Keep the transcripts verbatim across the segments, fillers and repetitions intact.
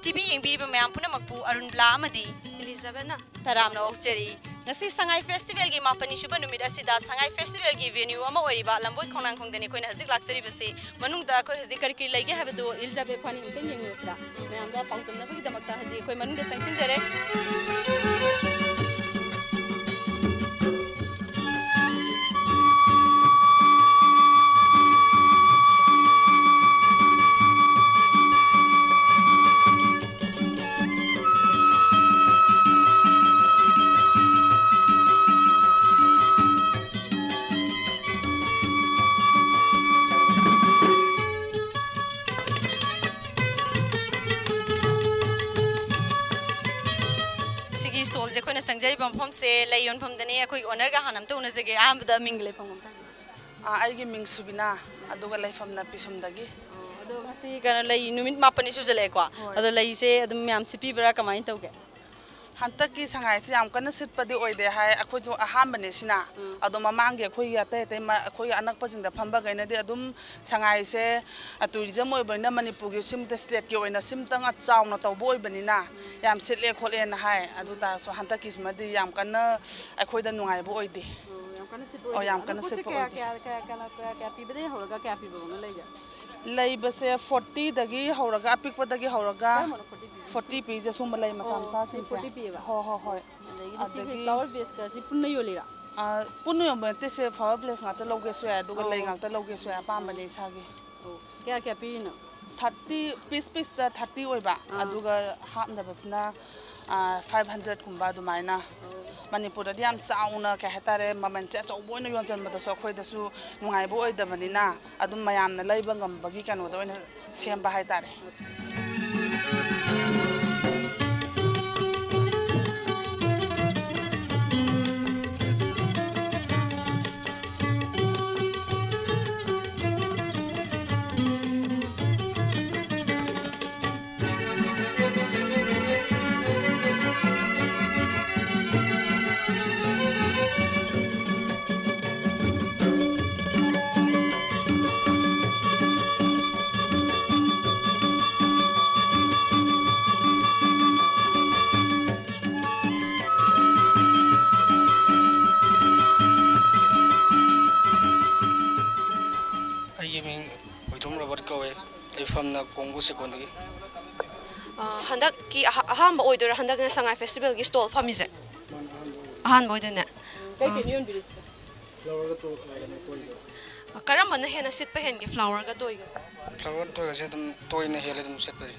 TV ꯌꯦꯡꯕꯤꯔꯤꯕ ꯃꯌꯥꯝ ꯄꯨꯝꯅꯃꯛꯄꯨ ꯑꯔꯨꯟꯕꯂꯥ ꯑꯃꯗꯤ ꯏꯂꯤꯖꯥꯕꯦꯠꯅ ꯇꯔꯥꯝꯅ ꯑꯣꯛꯆꯔꯤ꯫ ꯉꯁꯤ ꯁꯉꯥꯏ ꯐꯦꯁꯇꯤꯚꯦꯜꯒꯤ ꯃꯥꯄꯟꯅꯤꯁꯨꯕ ꯅꯨꯃꯤꯠ ꯑꯁꯤꯗ ꯁꯉꯥꯏ ꯐꯦꯁꯇꯤꯚꯦꯜꯒꯤ venue ꯑꯃ ꯑꯣꯏꯔꯤꯕ ꯂꯝꯕꯣꯏ ꯈꯣꯡꯅꯥꯡꯈꯣꯡꯗꯅꯤ ꯑꯩꯈꯣꯏꯅ ꯍꯧꯖꯤꯛ ꯂꯥꯛꯆꯔꯤꯕꯁꯤ꯫ ꯃꯅꯨꯡꯗ ꯑꯩꯈꯣꯏ ꯍꯧꯖꯤꯛ ꯀꯔꯤ ꯀꯔꯤ ꯂꯩꯒꯦ ꯍꯥꯏꯕꯗꯨ ꯏꯂꯤꯖꯥꯕꯦꯠ ꯈ꯭ꯋꯥꯅꯤ ꯑꯃꯨꯛꯇꯪ ꯌꯦꯡꯉꯨꯔꯁꯤꯔꯥ? ꯃꯌꯥꯝꯗ ꯄꯥꯎꯗꯝꯅꯕꯒꯤꯗꯃꯛꯇ ꯍꯧꯖꯤꯛ ꯑꯩꯈꯣꯏ ꯃꯅꯨꯡꯗ ꯆꯪꯁꯤꯟꯖꯔꯦ꯫ ꯁꯤꯒꯤ stallꯁꯦ ꯑꯩꯈꯣꯏꯅ ꯆꯪꯖꯔꯤꯕ ꯃꯐꯝꯁꯦ ꯂꯩ ꯌꯣꯟꯐꯝꯗꯅꯦ꯫ ꯑꯩꯈꯣꯏꯒꯤ ownerꯒ ꯍꯥꯟꯅ ꯑꯝꯇ ꯎꯅꯖꯒꯦ꯫ ꯑꯍꯥꯟꯕꯗ ꯃꯤꯡꯒ ꯂꯩꯐꯝꯒ ꯑꯝꯇ ꯍꯥꯏꯕꯤꯌꯨ꯫ ꯑꯥ, ꯑꯩꯒꯤ ꯃꯤꯡ ꯁꯨꯕꯤꯅꯥ, ꯑꯗꯨꯒ ꯂꯩꯐꯝꯅ ꯄꯤꯁꯨꯝꯗꯒꯤ꯫ ꯑꯣ, ꯑꯗꯣ ꯉꯁꯤ ꯀꯩꯅꯣ, ꯂꯩ ꯅꯨꯃꯤꯠ ꯃꯥꯄꯟꯅꯤ ꯁꯨꯖꯜꯂꯛꯑꯦꯀꯣ꯫ ꯍꯣꯏ꯫ ꯑꯗꯣ ꯂꯩꯁꯦ ꯑꯗꯨꯝ ꯃꯌꯥꯝ ꯁꯤꯠꯄꯤꯕ꯭ꯔꯥ, ꯀꯃꯥꯏꯅ ꯇꯧꯒꯦ? ꯍꯟꯗꯛꯀꯤ ꯁꯉꯥꯏꯁꯤ ꯌꯥꯝ ꯀꯟꯅ ꯁꯤꯠꯄꯗꯤ ꯑꯣꯏꯗꯦ ꯍꯥꯏ, ꯑꯩꯈꯣꯏꯁꯨ ꯑꯍꯥꯟꯕꯅꯦ ꯁꯤꯅ꯫ ꯎꯝ꯫ ꯑꯗꯣ ꯃꯃꯥꯡꯒꯤ ꯑꯩꯈꯣꯏꯒꯤ ꯑꯇꯩ ꯑꯇꯩ ꯃ-, ꯑꯩꯈꯣꯏꯒꯤ ꯑꯅꯛꯄꯁꯤꯡꯗ ꯐꯝꯕꯈꯩꯅꯗꯤ ꯑꯗꯨꯝ ꯁꯉꯥꯏꯁꯦ, ꯑ, tourism ꯑꯣꯏꯕꯅꯤꯅ ꯃꯅꯤꯄꯨꯔꯒꯤ ꯁꯤꯝꯇ stateꯀꯤ ꯑꯣꯏꯅ ꯁꯤꯝꯇꯪ ꯆꯥꯎꯅ ꯇꯧꯕ ꯑꯣꯏꯕꯅꯤꯅ ꯌꯥꯝ ꯁꯤꯠꯂꯦ ꯈꯣꯠꯂꯦꯅ ꯍꯥꯏ꯫ ꯑꯗꯨ ꯇꯥꯔꯁꯨ ꯍꯟꯗꯛꯀꯤꯁꯤꯃꯗꯤ ꯌꯥꯝ ꯀꯟꯅ ꯑꯩꯈꯣꯏꯗ ꯅꯨꯡꯉꯥꯏꯕ ꯑꯣꯏꯗꯦ꯫ ꯑꯣ, ꯌꯥꯝ ꯀꯟꯅ ꯁꯤꯠꯄ ꯑꯣ, ꯑꯣꯏꯗꯦꯕ꯫ ꯌꯥꯝ ꯑꯗꯣ ꯀꯟꯅ ꯄꯣꯠꯁꯦ ꯁꯤꯠꯄ ꯀꯌꯥ, ꯑꯣꯏꯗꯦ꯫ ꯀꯌꯥ, ꯀꯌꯥ, ꯀꯌꯥꯅ, ꯀꯌꯥ, ꯀꯌꯥ ꯄꯤꯕꯗꯒꯤ ꯍꯧꯔꯒ ꯀꯌꯥ ꯄꯤꯕ ꯐꯥꯎꯅ ꯂꯩꯒꯦ? ꯂꯩꯕꯁꯦ fortyꯗꯒꯤ ꯍꯧꯔꯒ, ꯑꯄꯤꯛꯄꯗꯒꯤ ꯍꯧꯔꯒ ꯀꯔꯝꯕꯅꯣ forty ꯄꯤꯔꯤꯁꯦ? Forty ꯄꯤꯁꯦ ꯁꯨꯝꯕ ꯂꯩ ꯃꯆꯥ ꯑꯣ, ꯃꯆꯥꯁꯤꯡꯁꯦ꯫ Forty ꯄꯤꯌꯦꯕ? ꯍꯣꯏ, ꯍꯣꯏ, ꯍꯣꯏ꯫ ꯑꯗꯒꯤꯗꯤ ꯁꯤꯒꯤ ꯑꯗꯒꯤ flower vaseꯀꯁꯤ ꯄꯨꯟꯅ ꯌꯣꯜꯂꯤꯔꯥ? ꯑ, ꯄꯨꯟꯅ ꯌꯣꯟꯕ ꯅꯠꯇꯦ, ꯁꯦ flower vase ꯉꯥꯛꯇ ꯂꯧꯒꯦꯁꯨ ꯌꯥꯏ, ꯑꯗꯨꯒ ꯂꯩ ꯑꯣ꯫ ꯉꯥꯛꯇ ꯂꯧꯒꯦꯁꯨ ꯌꯥꯏ, ꯑꯄꯥꯝꯕꯅꯦ ꯏꯁꯥꯒꯤ꯫ ꯑꯣ, ꯀꯌꯥ ꯀꯌꯥ ꯄꯤꯔꯤꯅꯣ? Thirty, piece pieceꯇ thirty ꯑꯣꯏꯕ, ꯑꯥ꯫ ꯑꯗꯨꯒ ꯍꯥꯞꯅꯕꯁꯤꯅ, ꯑꯥ, five hundredꯀꯨꯝꯕ ꯑꯗꯨꯃꯥꯏꯅ꯫ ꯑꯣ꯫ ꯃꯅꯤꯄꯨꯔꯗꯗꯤ ꯌꯥꯝ ꯆꯥꯎꯅ, ꯀꯩ ꯍꯥꯏꯇꯥꯔꯦ, ꯃꯃꯜꯁꯦ ꯑꯆꯧꯕ ꯑꯣꯏꯅ ꯌꯣꯟꯁꯤꯟꯕꯗꯁꯨ ꯑꯩꯈꯣꯏꯗꯁꯨ ꯅꯨꯡꯉꯥꯏꯕ ꯑꯣꯏꯗꯕꯅꯤꯅ, ꯑꯗꯨꯝ ꯃꯌꯥꯝꯅ ꯂꯩꯕ ꯉꯝꯕꯒꯤ ꯀꯩꯅꯣꯗ ꯑꯣꯏꯅ ꯁꯦꯝꯕ ꯍꯥꯏꯇꯥꯔꯦ꯫ ꯀꯣꯡꯕ ꯁꯦꯀꯣꯟꯗꯒꯤ꯫ ꯑ, ꯍꯟꯗꯛꯀꯤ ꯑꯍ-, ꯑꯍꯥꯟꯕ ꯑꯣꯏꯗꯣꯏꯔꯥ ꯍꯟꯗꯛꯅ ꯁꯉꯥꯏ ꯐꯦꯁꯇꯤꯚꯦꯜꯒꯤ ꯁ꯭ꯇꯣꯜ ꯐꯝꯃꯤꯁꯦ? ꯃꯥꯅꯦ, ꯑꯍꯥꯟꯕ ꯑꯣꯏꯗꯣꯏꯅꯦ꯫ ꯑꯍꯥꯟꯕ ꯑꯣꯏꯗꯣꯏꯅꯦ? ꯀꯩ ꯀꯩꯅꯣ ꯌꯣꯟꯕꯤꯔꯤꯁꯤꯕꯣ? ꯐ꯭ꯂꯥꯋꯔꯒ ꯇꯣ-, ꯀꯩꯅꯣ, ꯇꯣꯏꯒ꯫ ꯑ, ꯀꯔꯝꯕꯅ ꯍꯦꯟꯅ ꯁꯤꯠꯄ ꯍꯦꯟꯒꯦ, ꯐ꯭ꯂꯥꯋꯔꯒ ꯇꯣꯏꯒꯁꯦ? ꯐ꯭ꯂꯥꯋꯔ ꯇꯣꯏꯒꯁꯦ ꯑꯗꯨꯝ ꯇꯣꯏꯅ ꯍꯦꯜꯂꯦ ꯑꯗꯨꯝ ꯁꯤꯠꯄꯁꯦ꯫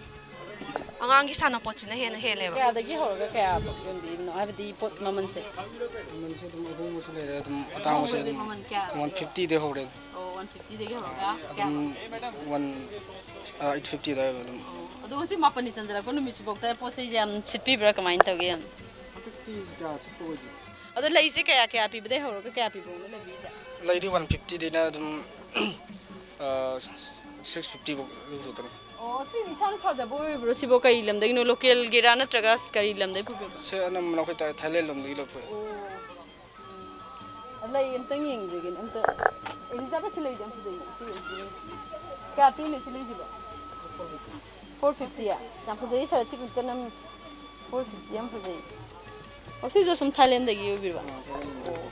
ꯑꯉꯥꯡꯒꯤ ꯁꯥꯟꯅꯄꯣꯠꯁꯤꯅ ꯍꯦꯟꯅ ꯍꯦꯜꯂꯦꯕ꯫ ꯀꯌꯥꯗꯒꯤ ꯍꯧꯔꯒ ꯀꯌꯥꯐꯥꯎ ꯌꯣꯟꯕꯤꯔꯤꯅꯣ? ꯍꯥꯏꯕꯗꯤ ꯄꯣꯠ ꯃꯃꯜꯁꯦ? ꯃꯃꯜꯁꯦ ꯑꯗꯨꯝ ꯑꯍꯣꯡꯕꯁꯨ ꯂꯩꯔꯦ, ꯑꯗꯨꯝ ꯑꯇꯥꯡꯕꯁꯦ ꯑꯍꯣꯡꯕꯁꯦ ꯑꯗꯨꯝ ꯃꯃꯜ ꯀꯌꯥ? ꯋꯥꯟ ꯐꯤꯐꯇꯤꯗꯩ ꯍꯧꯔꯦ꯫ ꯑꯣ, ꯋꯥꯟ ꯐꯤꯐꯇꯤꯗꯒꯤ ꯍꯧꯔꯒ ꯑꯗꯨꯝ ꯀꯌꯥꯐꯥꯎ? ꯋꯥꯟ, ꯑ, ꯑꯩꯠ ꯐꯤꯐꯇꯤ ꯑꯗꯥꯏ ꯑꯗꯨꯝ꯫ ꯑꯣ, ꯑꯗꯣ ꯉꯁꯤ ꯃꯥꯄꯟꯅꯤ ꯆꯟꯖꯜꯂꯛꯄ ꯅꯨꯃꯤꯠꯁꯤꯐꯥꯎꯗ ꯄꯣꯠ ꯆꯩꯁꯦ ꯌꯥꯝ ꯁꯤꯠꯄꯤꯕ꯭ꯔꯥ, ꯀꯃꯥꯏꯅ ꯇꯧꯒꯦ? ꯌꯥꯝ ꯍꯟꯗꯛꯇꯤ ꯀꯌꯥ ꯁꯤꯠꯄ ꯑꯣꯏꯗꯦ꯫ ꯑꯗꯣ ꯂꯩꯁꯦ ꯀꯌꯥ ꯀꯌꯥ ꯄꯤꯕꯗꯩ ꯍꯧꯔꯒ ꯀꯌꯥ ꯄꯤꯕꯐꯥꯎꯅꯣ ꯂꯩꯕꯤꯔꯤꯁꯦ? ꯂꯩꯗꯤ ꯋꯥꯟ ꯐꯤꯐꯇꯤꯗꯩꯅ ꯑꯗꯨꯝ, ꯑ, ꯁꯤꯛꯁ ꯐꯤꯐꯇꯤꯐꯥꯎ ꯑꯗꯨꯝ ꯁꯨꯠꯇꯅꯤ꯫ ꯑꯣ, ꯁꯤ ꯏꯁꯥꯅ ꯁꯥꯖꯕ ꯑꯣꯏꯕ꯭ꯔꯣ? ꯁꯤꯕꯨ ꯀꯩ ꯂꯝꯗꯒꯤꯅꯣ? ꯂꯣꯀꯦꯜꯒꯤꯔꯥ ꯅꯠꯇ꯭ꯔꯒ ꯀꯔꯤ ꯂꯝꯗꯒꯤ ꯄꯨꯕꯤꯔꯛꯄ? ꯁꯤ ꯑꯅꯝꯕꯅ ꯑꯩꯈꯣꯏ ꯊꯥꯏ-, ꯊꯥꯏꯂꯦꯟ ꯂꯣꯝꯗꯒꯤ ꯂꯧꯔꯛꯄꯅꯤ꯫ ꯑꯣ꯫ ꯎꯝ꯫ ꯂꯩ ꯑꯝꯇꯪ ꯌꯦꯡꯖꯒꯦꯅꯦ, ꯑꯝꯇ꯫ ꯑꯦꯂꯤꯖꯥꯕꯦꯠ, ꯁꯤ ꯂꯩꯁꯦ ꯌꯥꯝ ꯐꯖꯩꯌꯦ, ꯁꯤ ꯌꯥꯝ ꯐꯖꯩꯌꯦ꯫ ꯀꯌꯥ ꯄꯤꯅꯣ ꯁꯤ ꯂꯩꯁꯤꯕꯣ? Four fifty. ꯌꯥꯝ ꯐꯖꯩꯌꯦ ꯁꯥꯔ, ꯁꯤ ꯑꯝꯇ ꯅꯝ-, ꯐꯣꯔ ꯐꯤꯐꯇꯤ ꯌꯥꯝ ꯐꯖꯩꯌꯦ꯫ ꯑꯣ, ꯁꯤꯁꯨ ꯑꯁꯨꯝ ꯊꯥꯏꯂꯦꯟꯗꯒꯤ ꯑꯣꯏꯕꯤꯔꯕ? ꯑꯣ꯫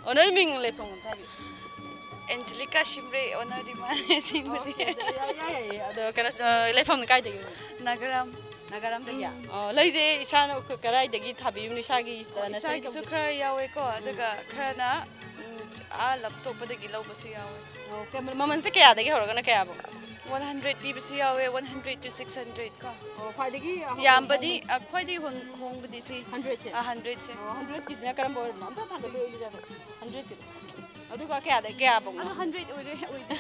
ꯑꯣ, ꯅꯪ ꯃꯤꯡ ꯂꯩꯐꯝ ꯑꯝꯇ ꯍꯥꯏꯕꯤꯌꯨ꯫ ꯑꯦꯟꯖꯦꯂꯤꯀꯥ ꯁꯤꯝꯔꯩ, ꯑꯣꯅꯔꯗꯤ ꯃꯥꯅꯦ ꯑꯁꯦꯡꯕꯗꯤ꯫ ꯑꯣꯀꯦ, ꯑꯗꯨꯗꯤ ꯌꯥꯏ, ꯌꯥꯏ, ꯌꯥꯏ꯫ ꯑꯗꯣ ꯀꯩꯅꯣ, ꯑ, ꯂꯩꯐꯝꯅ ꯀꯥꯏꯗꯒꯤ ꯑꯣꯏꯕꯤꯔꯤꯅꯣ? ꯅꯥꯒꯥꯔꯥꯝ꯫ ꯅꯥꯒꯥꯔꯥꯝꯗꯒꯤ? ꯎꯝ꯫ ꯑꯣ, ꯂꯩꯁꯦ ꯏꯁꯥꯅ ꯀ-, ꯀꯗꯥꯏꯗꯒꯤ ꯊꯥꯕꯤꯔꯤꯅꯣ? ꯏꯁꯥꯒꯤ, ꯑ, ꯅꯁꯔꯤ ꯏꯁꯥꯒꯤꯁꯨ ꯇꯧꯖ-, ꯈꯔ ꯌꯥꯎꯋꯦꯀꯣ, ꯎꯝ꯫ ꯑꯗꯨꯒ ꯈꯔꯅ, ꯎꯝ, ꯑꯥ ꯂꯝ ꯑꯇꯣꯞꯄꯗꯒꯤ ꯂꯧꯕꯁꯨ ꯌꯥꯎꯋꯦ꯫ ꯑꯣꯀꯦ, ꯃ-, ꯃꯃꯜꯁꯦ ꯀꯌꯥꯗꯒꯤ ꯍꯧꯔꯒꯅ ꯀꯌꯥꯐꯥꯎ? One hundred ꯄꯤꯕꯁꯨ ꯌꯥꯎꯋꯦ, one hundred to six hundred ꯀꯣ꯫ ꯑꯣ, ꯈ꯭ꯋꯥꯏꯗꯒꯤ ꯑꯍꯣꯡꯕ ꯌꯥꯝꯕꯗꯤ, ꯑ, ꯈ꯭ꯋꯥꯏꯗꯒꯤ ꯍꯣꯡ-, ꯍꯣꯡꯕꯗꯤꯁꯤ꯫ Hundred ꯁꯦ? ꯑ, hundred ꯁꯦ꯫ ꯑꯣ, hundred ꯀꯤꯁꯤꯅ ꯀꯔꯝꯕ ꯑꯣꯏꯔꯤꯅꯣ? ꯑꯝꯇ ꯊꯥꯡꯒꯠꯄꯤꯌꯨ, ꯏꯂꯤꯖꯥꯕꯦꯠ꯫ Hundred ꯀꯤꯗꯣ꯫ ꯑꯗꯨꯒ ꯀꯌꯥꯗ, ꯀꯌꯥꯐꯧꯅꯣ? ꯑꯗꯨ hundred ꯑꯣꯏꯔꯦ, ꯑꯣꯏꯗꯦ꯫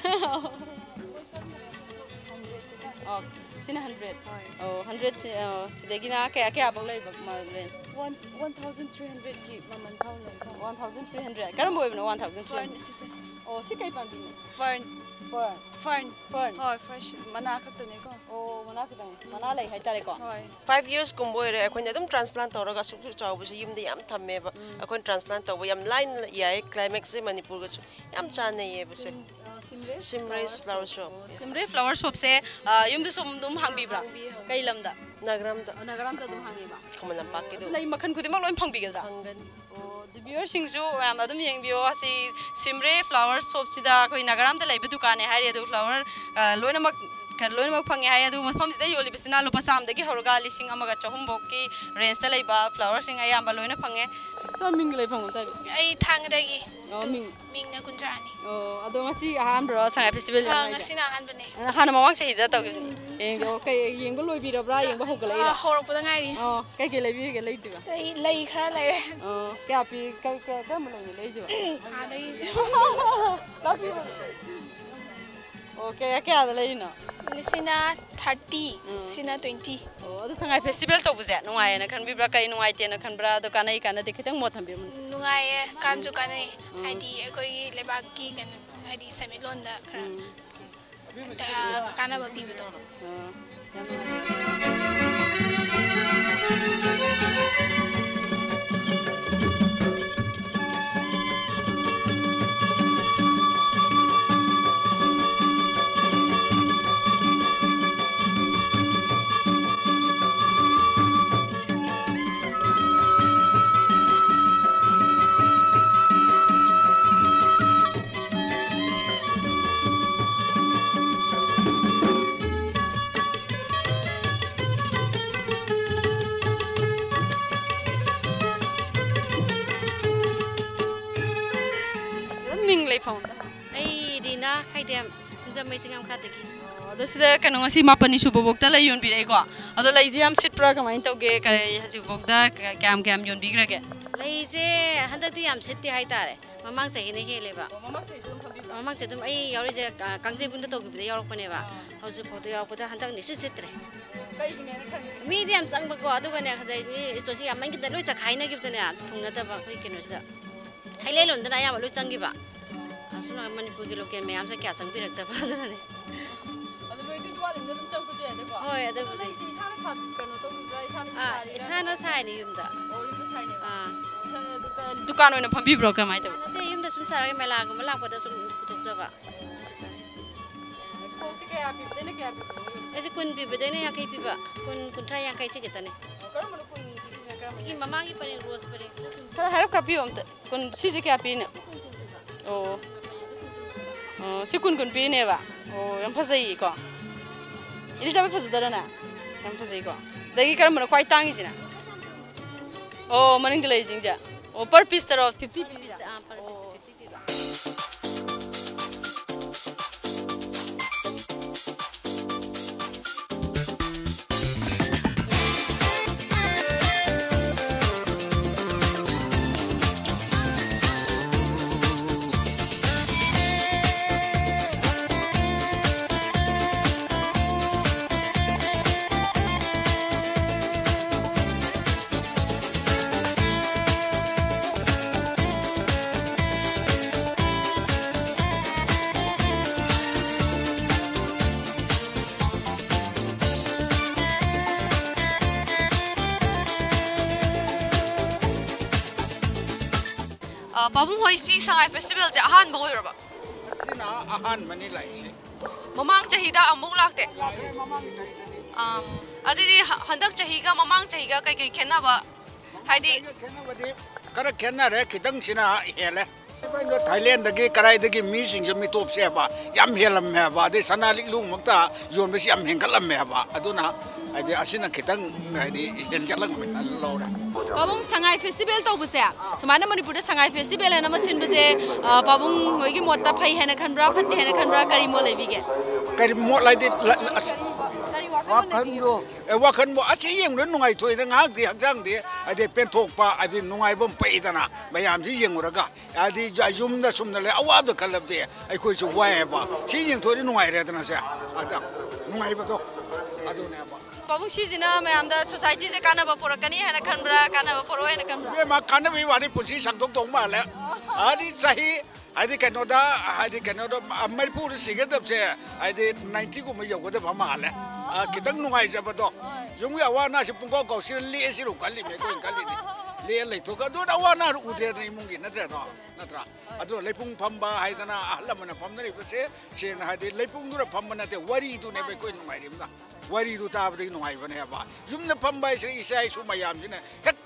ꯑꯣ, ꯁꯤꯅ hundred꯫ ꯍꯣꯏ꯫ ꯑꯣ, hundred ꯁꯤ, ꯑ, ꯁꯤꯗꯒꯤꯅ ꯀꯌꯥ, ꯀꯌꯥꯐꯧ ꯂꯩꯕ, ꯃ-, range? One, one thousand three hundred ꯀꯤ ꯃꯃꯜ ꯐꯥꯎ ꯂꯩ꯫ One thousand three hundred꯫ ꯀꯔꯝꯕ ꯑꯣꯏꯕꯅꯣ, one thousand three hundred? Fern, ꯁꯤꯁꯦ꯫ ꯑꯣ, ꯁꯤ ꯀꯩ ꯄꯥꯝꯕꯤꯅꯣ? Fern꯫ Fern꯫ Fern꯫ Fern꯫ ꯍꯣꯏ, fresh ꯃꯅꯥ ꯈꯛꯇꯅꯦꯀꯣ꯫ ꯑꯣ, ꯃꯅꯥ ꯈꯛꯇꯪ꯫ ꯃꯅꯥ ꯂꯩ ꯍꯥꯏꯇꯥꯔꯦꯀꯣ꯫ ꯍꯣꯏ꯫ Five years ꯀꯨꯝꯕ ꯑꯣꯏꯔꯦ ꯑꯩꯈꯣꯏꯅ ꯑꯗꯨꯝ transplant ꯇꯧꯔꯒ ꯑꯁꯨꯛ ꯆꯥꯎꯕꯁꯦ ꯌꯨꯝꯗ ꯌꯥꯝ ꯊꯝꯃꯦꯕ꯫ ꯎꯝ꯫ ꯑꯩꯈꯣꯏꯅ transplant ꯇꯧꯕ ꯌꯥꯝ ꯂꯥꯏꯅ ꯌꯥꯏ, climate ꯁꯦ ꯃꯅꯤꯄꯨꯔꯒꯁꯨ ꯌꯥꯝ ꯆꯥꯟꯅꯩꯌꯦꯕꯁꯦ꯫ ꯁꯤꯝ-, ꯑ, ꯁꯤꯝꯔꯦꯁ Simrace flower flower shop꯫ Shop꯫ ꯑꯣ, ꯁꯤꯝꯔꯦꯁ flower shop ꯁꯦ, ꯑ, ꯌꯨꯝꯗꯁꯨ ꯑꯗꯨꯝ ꯍꯥꯡꯕꯤꯕ꯭ꯔꯥ? ꯍꯥꯡꯕꯤ, ꯍꯥꯡꯕꯤ꯫ ꯀꯩ ꯂꯝꯗ? ꯅꯥꯒꯥꯔꯥꯝꯗ꯫ ꯑꯣ, ꯅꯥꯒꯥꯔꯥꯝꯗ ꯑꯗꯨꯝ ꯍꯥꯡꯉꯦꯕ? ꯈꯨꯃꯟ ꯂꯝꯄꯥꯛꯀꯤꯗꯣ꯫ ꯑꯗꯨ ꯂꯩ ꯃꯈꯜ ꯈꯨꯗꯤꯡꯃꯛ ꯂꯣꯏ ꯐꯪꯕꯤꯒꯗ꯭ꯔꯥ? ꯐꯪꯒꯅꯤ꯫ ꯑꯣ, ꯑꯗꯨ viewer ꯁꯤꯡꯁꯨ ꯃꯌꯥꯝ ꯑꯗꯨꯝ ꯌꯦꯡꯕꯤꯌꯣ꯫ ꯑꯁꯤ ꯁꯤꯝꯔꯦ flower shop ꯁꯤꯗ ꯑꯩꯈꯣꯏ ꯅꯥꯒꯥꯔꯥꯝꯗ ꯂꯩꯕ ꯗꯨꯀꯥꯟꯅꯦ ꯍꯥꯏꯔꯤ꯫ ꯑꯗꯨ flower, ꯑ, ꯂꯣꯏꯅꯃꯛ, ꯈꯔ ꯂꯣꯏꯅꯃꯛ ꯐꯪꯉꯦ ꯍꯥꯏ꯫ ꯑꯗꯨ ꯃꯐꯝꯁꯤꯗ ꯌꯣꯜꯂꯤꯕꯁꯤꯅ ꯂꯨꯄꯥ ꯆꯥꯝꯃꯗꯒꯤ ꯍꯧꯔꯒ ꯂꯤꯁꯤꯡ ꯑꯃꯒ ꯆꯍꯨꯝ ꯐꯥꯎꯀꯤ range ꯇ ꯂꯩꯕ flower ꯁꯤꯡ ꯑꯌꯥꯝꯕ ꯂꯣꯏꯅ ꯐꯪꯉꯦ꯫ ꯁꯣꯝ ꯃꯤꯡ ꯂꯩꯐꯝ ꯑꯝꯇ ꯍꯥꯏꯕꯤꯌꯨ꯫ ꯑꯩ ꯊꯥꯡꯒꯗꯒꯤ꯫ ꯑꯣ, ꯃꯤꯡ? ꯃꯤꯡꯅ ꯀꯨꯟꯖꯔꯥꯅꯤ꯫ ꯑꯣ, ꯑꯗꯣ ꯉꯁꯤ ꯑꯍꯥꯟꯕꯔꯣ ꯁꯉꯥꯏ festival ꯑꯥ, ꯌꯥꯎꯔꯤꯁꯦ? ꯉꯁꯤꯅ ꯑꯍꯥꯟꯕꯅꯦ꯫ ꯍꯥꯟꯅ ꯃꯃꯥꯡ ꯆꯍꯤꯗ ꯇꯧꯈꯤꯕꯅꯦ꯫ ꯌꯦꯡꯒꯦ꯫ ꯑꯣ, ꯀꯩ, ꯌꯦꯡꯕ ꯂꯣꯏꯕꯤꯔꯕ꯭ꯔꯥ? ꯌꯦꯡꯕ ꯍꯧꯒꯠꯂꯛꯏꯔꯥ? ꯑꯥ, ꯍꯧꯔꯛꯄꯗ ꯉꯥꯏꯔꯤ꯫ ꯑꯣ, ꯀꯩ ꯀꯩ ꯂꯩꯕꯤꯔꯒꯦ, ꯂꯩꯗ꯭ꯔꯤꯕ? ꯑꯩ ꯂꯩ ꯈꯔ ꯂꯩꯔꯦ꯫ ꯑꯣ, ꯀꯌꯥ ꯄꯤ-, ꯀꯩ-, ꯀꯩ-, ꯀꯔꯝꯕ ꯂꯩꯅꯣ ꯂꯩꯔꯤꯁꯤꯕꯣ? ꯑꯥꯗꯒꯤ꯫ ꯇꯥꯛꯄꯤꯌꯨ꯫ ꯑꯣ, ꯀꯌꯥ, ꯀꯌꯥꯗ ꯂꯩꯔꯤꯅꯣ? ꯁꯤꯅ thirty, ꯎꯝ꯫ ꯁꯤꯅ twenty꯫ ꯑꯣ, ꯑꯗꯣ ꯁꯉꯥꯏ festival ꯇꯧꯕꯁꯦ ꯅꯨꯡꯉꯥꯏꯌꯦꯅ ꯈꯟꯕꯤꯕ꯭ꯔꯥ? ꯀꯩ ꯅꯨꯡꯉꯥꯏꯇꯦꯅ ꯈꯟꯕ꯭ꯔꯥ? ꯑꯗꯣ ꯀꯥꯟꯅꯩ ꯀꯥꯟꯅꯗꯦ ꯈꯤꯇꯪ ꯃꯣꯠ ꯊꯝꯕꯤꯌꯨ꯫ ꯅꯨꯡꯉꯥꯏꯌꯦ, ꯀꯥꯟꯁꯨ ꯀꯥꯟꯅꯩ꯫ ꯎꯝ꯫ ꯍꯥꯏꯗꯤ ꯑꯩꯈꯣꯏꯒꯤ ꯂꯩꯕꯥꯛꯀꯤ ꯀꯩꯅꯣ, ꯍꯥꯏꯗꯤ ꯁꯦꯟꯃꯤꯠꯂꯣꯟꯗ ꯈꯔ ꯎꯝ꯫ ꯀꯥꯟꯅꯕ ꯄꯤꯕꯗꯣ꯫ ꯑꯣ, ꯌꯥꯝ ꯅꯨꯡꯉꯥꯏ꯫ ꯑꯗꯨꯝ ꯃꯤꯡ ꯂꯩꯐꯝ ꯑꯝꯇ ꯍꯪꯉꯣ꯫ ꯑꯩ ꯔꯤꯅꯥ ꯈꯥꯏꯗꯦꯝ, ꯁꯤꯡꯖꯃꯩ ꯆꯤꯡꯉꯝꯈꯥꯗꯒꯤ꯫ ꯑꯗꯣ ꯁꯤꯗ ꯀꯩꯅꯣ ꯉꯁꯤ ꯃꯥꯄꯟꯅꯤ ꯁꯨꯕꯐꯥꯎꯗ ꯂꯩ ꯌꯣꯟꯕꯤꯔꯛꯏꯀꯣ꯫ ꯑꯗꯣ ꯂꯩꯁꯦ ꯌꯥꯝ ꯁꯤꯠꯄ꯭ꯔꯥ, ꯀꯃꯥꯏꯅ ꯇꯧꯒꯦ? ꯀꯔꯤ ꯍꯧꯖꯤꯛꯐꯥꯎꯗ ꯀ- ꯀꯌꯥꯝ ꯀꯌꯥꯝ ꯌꯣꯟꯕꯤꯈ꯭ꯔꯒꯦ? ꯂꯩꯁꯦ ꯍꯟꯗꯛꯇꯤ ꯌꯥꯝ ꯁꯤꯠꯇꯦ ꯍꯥꯏꯇꯥꯔꯦ꯫ ꯃꯃꯥꯡ ꯆꯍꯤꯅ ꯍꯦꯜꯂꯦꯕ꯫ ꯑꯣ, ꯃꯃꯥꯡ ꯆꯍꯤꯁꯨ ꯑꯗꯨꯝ ꯐꯝꯕꯤꯕ꯭ꯔꯣ? ꯃꯃꯥꯡ ꯆꯍꯤ ꯑꯗꯨꯝ ꯑꯩ ꯌꯥꯎꯔꯤꯁꯦ, ꯑ, ꯀꯥꯡꯖꯩꯕꯨꯡꯗ ꯇꯧꯈꯤꯕꯗ ꯌꯥꯎꯔꯛꯄꯅꯦꯕ꯫ ꯑꯥ꯫ ꯍꯧꯖꯤꯛꯐꯥꯎꯗ ꯌꯥꯎꯔꯛꯄꯗ ꯍꯟꯗꯛꯅ ꯏꯁꯤꯠ ꯁꯤꯠꯇ꯭ꯔꯦ꯫ ꯀꯩꯒꯤꯅꯦꯅ ꯈꯟꯒꯦ? ꯃꯤꯗꯤ ꯌꯥꯝ ꯆꯪꯕꯀꯣ, ꯑꯗꯨꯒꯅꯦ ꯉꯁꯥꯏꯒꯤ ꯏꯁꯇꯣꯔꯁꯤ ꯌꯥꯝꯃꯟꯈꯤꯗꯅ ꯂꯣꯏ ꯆꯈꯥꯏꯅꯈꯤꯕꯗꯅꯦ ꯊꯨꯡꯅꯗꯕ ꯑꯩꯈꯣꯏ ꯀꯩꯅꯣꯁꯤꯗ꯫ ꯍꯩꯂꯩꯂꯣꯟꯗꯅ ꯑꯌꯥꯝꯕ ꯂꯣꯏ ꯆꯪꯈꯤꯕ꯫ ꯑꯁꯨꯝꯅ ꯃꯅꯤꯄꯨꯔꯒꯤ ꯂꯣꯀꯦꯜ ꯃꯌꯥꯝꯁꯦ ꯀꯌꯥ ꯆꯪꯕꯤꯔꯛꯇꯕ ꯑꯗꯨꯅꯅꯦ꯫ ꯑꯗꯣ ꯂꯣꯏꯗꯣꯏꯁꯨ ꯋꯥꯠꯂꯤꯕꯅꯤꯅ ꯑꯗꯨꯝ ꯆꯪꯕꯁꯨ ꯌꯥꯏꯗꯀꯣ? ꯍꯣꯏ, ꯑꯗꯨꯕꯨꯗꯤ꯫ ꯑꯗꯣ ꯂꯩꯁꯦ ꯏꯁꯥꯅ ꯁꯥ-, ꯀꯩꯅꯣ ꯇꯧꯕꯤꯕ꯭ꯔꯥ? ꯏꯁꯥꯅ ꯑꯥ, ꯁꯥꯔꯤꯔꯥ? ꯏꯁꯥꯅ ꯁꯥꯏꯅꯦ ꯌꯨꯝꯗ꯫ ꯑꯣ, ꯌꯨꯝꯗ ꯁꯥꯏꯅꯦꯕ? ꯑꯥ꯫ ꯑꯣ, ꯏꯁꯥꯅ ꯑꯗꯨ ꯀ-, ꯗꯨꯀꯥꯟ ꯑꯣꯏꯅ ꯐꯝꯕꯤꯕ꯭ꯔꯣ, ꯀꯃꯥꯏꯅ ꯇꯧꯕꯤ? ꯅꯠꯇꯦ, ꯌꯨꯝꯗ ꯁꯨꯝ ꯁꯥꯔꯒ ꯃꯦꯂꯥꯒꯨꯝꯕ ꯂꯥꯛꯄꯗ ꯁꯨꯝ ꯄꯨꯊꯣꯛꯆꯕ꯫ ꯈꯣꯡꯁꯦ ꯀꯌꯥ ꯄꯤꯕꯗꯩꯅ ꯀꯌꯥ ꯄꯤꯕ? ꯑꯩꯁꯦ ꯀꯨꯟ ꯄꯤꯕꯗꯩꯅ ꯌꯥꯡꯈꯩ ꯄꯤꯕ꯫ ꯀꯨꯟ, ꯀꯨꯟꯊ꯭ꯔꯥ, ꯌꯥꯡꯈꯩ ꯁꯤ ꯈꯛꯇꯅꯦ꯫ ꯀꯔꯝꯕꯅꯣ ꯀꯨꯟ ꯄꯤꯔꯤꯁꯤꯅ ꯀꯔꯝꯕꯅꯣ? ꯁꯤꯒꯤ ꯃꯃꯥꯡꯒꯤ ꯄꯔꯦꯡ, ꯔꯣꯁ ꯄꯔꯦꯡꯁꯤꯅ ꯀꯨꯟ ꯄꯤ꯫ ꯁꯥꯔ, ꯍꯥꯏꯔꯞ ꯀꯥꯞꯄꯤꯌꯣ ꯑꯝꯇ꯫ ꯀꯨꯟ, ꯀꯨꯟ ꯄꯤꯕ꯫ ꯑꯣ꯫ ꯁꯤ ꯀꯨꯟ, ꯀꯨꯟ ꯄꯤꯕ꯫ ꯑꯣ, ꯁꯤ ꯀꯨꯟ, ꯀꯨꯟ ꯄꯤꯔꯤꯅꯦꯕ꯫ ꯑꯣ, ꯌꯥꯝ ꯐꯖꯩꯌꯦꯀꯣ꯫ ꯏꯂꯤꯖꯥꯕꯦꯠ ꯐꯖꯗꯔꯅꯦ? ꯌꯥꯝ ꯐꯖꯩꯀꯣ꯫ ꯑꯗꯒꯤ ꯀꯔꯝꯕꯅꯣ ꯈ꯭ꯋꯥꯏ ꯇꯥꯡꯉꯤꯁꯤꯅ? ꯑꯣ, ꯃꯅꯤꯡꯗ ꯂꯩꯔꯤꯁꯤꯡꯁꯦ꯫ ꯑꯣ, per piece ꯇꯔꯣ? ꯐꯤꯐꯇꯤ ꯄꯤꯔꯤꯁꯦ? ꯑꯥ, per piece ꯇ ꯑꯣ꯫ ꯐꯤꯐꯇꯤ ꯄꯤꯕ꯫ ꯑ, ꯄꯥꯕꯨꯡ ꯍꯣꯏ ꯁꯤ ꯁꯉꯥꯏ ꯐꯦꯁꯇꯤꯚꯦꯜꯁꯦ ꯑꯍꯥꯟꯕ ꯑꯣꯏꯔꯕ? ꯁꯤꯅ ꯑꯍꯥꯟꯕꯅꯤ ꯂꯥꯛꯏꯁꯤ꯫ ꯃꯃꯥꯡ ꯆꯍꯤꯗ ꯑꯃꯨꯛ ꯂꯥꯛꯇꯦ? ꯂꯥꯛꯑꯦ, ꯃꯃꯥꯡ ꯆꯍꯤꯗꯗꯤ꯫ ꯑꯥ, ꯑꯗꯨꯗꯤ ꯍ-, ꯍꯟꯗꯛ ꯆꯍꯤꯒ ꯃꯃꯥꯡ ꯆꯍꯤꯒ ꯀꯩꯀꯩ ꯈꯦꯠꯅꯕ? ꯍꯥꯏꯗꯤ ꯈꯦꯠꯅꯕꯗꯤ ꯈꯔ ꯈꯦꯠꯅꯔꯦ, ꯈꯤꯇꯪꯁꯤꯅ ꯍꯦꯜꯂꯦ꯫ ꯊꯥꯏꯂꯦꯟꯗꯒꯤ ꯀꯔꯥꯏꯗꯒꯤ ꯃꯤꯁꯤꯡꯁꯦ ꯃꯤꯇꯣꯞꯁꯦꯕ ꯌꯥꯝ ꯍꯦꯜꯂꯝꯃꯦꯕ, ꯑꯗꯩ ꯁꯅꯥ ꯂꯤꯛꯂꯨꯃꯛꯇ ꯌꯣꯟꯕꯁꯤ ꯌꯥꯝ ꯍꯦꯟꯒꯠꯂꯝꯃꯦꯕ, ꯑꯗꯨꯅ ꯍꯥꯏꯗꯤ ꯑꯁꯤꯅ ꯈꯤꯇꯪ ꯍꯥꯏꯗꯤ ꯍꯦꯟꯒꯠꯂꯝꯃꯦ ꯂꯧꯔꯦ꯫ ꯄꯥꯕꯨꯡ, ꯁꯉꯥꯏ ꯐꯦꯁꯇꯤꯚꯦꯜ ꯇꯧꯕꯁꯦ, ꯁꯨꯃꯥꯏꯅ ꯃꯅꯤꯄꯨꯔꯗ ꯁꯉꯥꯏ ꯐꯦꯁꯇꯤꯚꯦꯜ ꯍꯥꯏꯅ ꯑꯃ ꯁꯤꯟꯕꯁꯦ, ꯑ, ꯄꯥꯕꯨꯡ ꯍꯣꯏꯒꯤ ꯃꯣꯠꯇ ꯐꯩ ꯍꯥꯏꯅ ꯈꯟꯕ꯭ꯔꯥ, ꯐꯠꯇꯦ ꯍꯥꯏꯅ ꯈꯟꯕ꯭ꯔꯥ, ꯀꯔꯤ ꯃꯣꯠ ꯂꯩꯕꯤꯒꯦ? ꯀꯔꯤ ꯃꯣꯠ ꯍꯥꯏꯗꯤ, ꯂ-, ꯑꯁ, ꯀꯔꯤ ꯋꯥꯈꯜꯂꯣꯟ ꯂꯩꯕꯤꯒꯦ? ꯋꯥꯈꯜꯗꯣ, ꯑꯦ, ꯋꯥꯈꯜꯕꯨ ꯑꯁꯤ ꯌꯦꯡꯕꯗ ꯅꯨꯡꯉꯥꯏꯊꯣꯛꯏꯗ, ꯉꯥꯏꯍꯥꯛꯇꯤ ꯍꯛꯆꯥꯡꯗꯤ ꯍꯥꯏꯗꯤ ꯄꯦꯟꯊꯣꯛꯄ, ꯍꯥꯏꯗꯤ ꯅꯨꯡꯉꯥꯏꯕ ꯑꯃ ꯄꯣꯛꯏꯗꯅ, ꯃꯌꯥꯝꯁꯤ ꯌꯦꯡꯉꯨꯔꯒ꯫ ꯍꯥꯏꯗꯤ ꯌꯨꯝꯗ ꯁꯨꯝꯅ ꯂꯩ, ꯑꯋꯥꯕꯗ ꯈꯜꯂꯕꯗꯤ ꯑꯩꯈꯣꯏꯁꯨ ꯋꯥꯏꯑꯦꯕ꯫ ꯁꯤ ꯌꯦꯡꯊꯣꯛꯑꯗꯤ ꯅꯨꯡꯉꯥꯏꯔꯦꯗꯅ ꯁꯦ, ꯑꯗ ꯅꯨꯡꯉꯥꯏꯕꯗꯣ ꯑꯗꯨꯅꯦꯕ꯫ ꯄꯥꯕꯨꯡ, ꯁꯤꯁꯤꯅ ꯃꯌꯥꯝꯗ, ꯁꯣꯁꯥꯏꯇꯤꯁꯦ ꯀꯥꯟꯅꯕ ꯄꯨꯔꯛꯀꯅꯤ ꯍꯥꯏꯅ ꯈꯟꯕ꯭ꯔꯥ, ꯀꯥꯟꯅꯕ ꯄꯨꯔꯛꯑꯣꯏ ꯍꯥꯏꯅ ꯈꯟꯕ꯭ꯔꯥ? ꯏꯕꯦꯝꯃ, ꯀꯥꯟꯅꯕꯒꯤ ꯋꯥꯗꯤ ꯄꯨꯟꯁꯤ ꯁꯥꯡꯗꯣꯛꯇꯧ ꯃꯥꯜꯂꯦ꯫ ꯍꯥꯏꯗꯤ ꯆꯍꯤ, ꯍꯥꯏꯗꯤ ꯀꯩꯅꯣꯗ, ꯍꯥꯏꯗꯤ ꯀꯩꯅꯣꯗ, ꯃꯔꯤꯐꯨꯗ ꯁꯤꯒꯗꯕꯁꯦ, ꯍꯥꯏꯗꯤ ꯅꯥꯏꯟꯇꯤꯒꯨꯝꯕ ꯌꯧꯒꯗꯕ ꯃꯥꯜꯂꯦ꯫ ꯑ, ꯈꯤꯇꯪ ꯅꯨꯡꯉꯥꯏꯖꯕꯗꯣ꯫ ꯌꯨꯝꯒꯤ ꯑꯋꯥ ꯑꯅꯥꯁꯤ ꯄꯨꯡꯀꯥꯎ ꯀꯥꯎꯁꯤꯜꯂ ꯂꯦꯛꯑꯁꯤꯔꯣ ꯈꯜꯂꯤꯅꯦ ꯑꯩꯈꯣꯏꯅ ꯈꯜꯂꯤꯅꯦ꯫ ꯂꯦꯛꯑ ꯂꯩꯊꯣꯛꯑꯒ ꯑꯗꯨꯅ ꯑꯋꯥ ꯑꯅꯥ ꯎꯗ꯭ꯔꯦꯗꯅ ꯏꯃꯨꯡꯒꯤ, ꯅꯠꯇ꯭ꯔꯦꯗꯣ? ꯅꯠꯇ꯭ꯔꯥ? ꯑꯗꯨꯅ ꯂꯩꯄꯨꯡ ꯐꯝꯕ ꯍꯥꯏꯗꯅ ꯑꯍꯜ ꯂꯃꯟꯅ ꯐꯝꯅꯔꯤꯕꯁꯦ, ꯁꯦꯡꯅ ꯍꯥꯏꯔꯗꯤ ꯂꯩꯄꯨꯡꯗꯨꯅ ꯐꯝꯕ ꯅꯠꯇꯦ, ꯋꯥꯔꯤꯗꯨꯅꯦꯕ ꯑꯩꯈꯣꯏ ꯅꯨꯡꯉꯥꯏꯔꯤꯕꯅ꯫ ꯋꯥꯔꯤꯗꯨ ꯇꯥꯕꯗꯒꯤ ꯅꯨꯡꯉꯥꯏꯕꯅꯦꯕ꯫ ꯌꯨꯝꯗ ꯐꯝꯕ ꯍꯥꯏꯁꯦ ꯏꯆꯥ ꯏꯁꯨ ꯃꯌꯥꯝꯁꯤꯅ ꯍꯦꯛ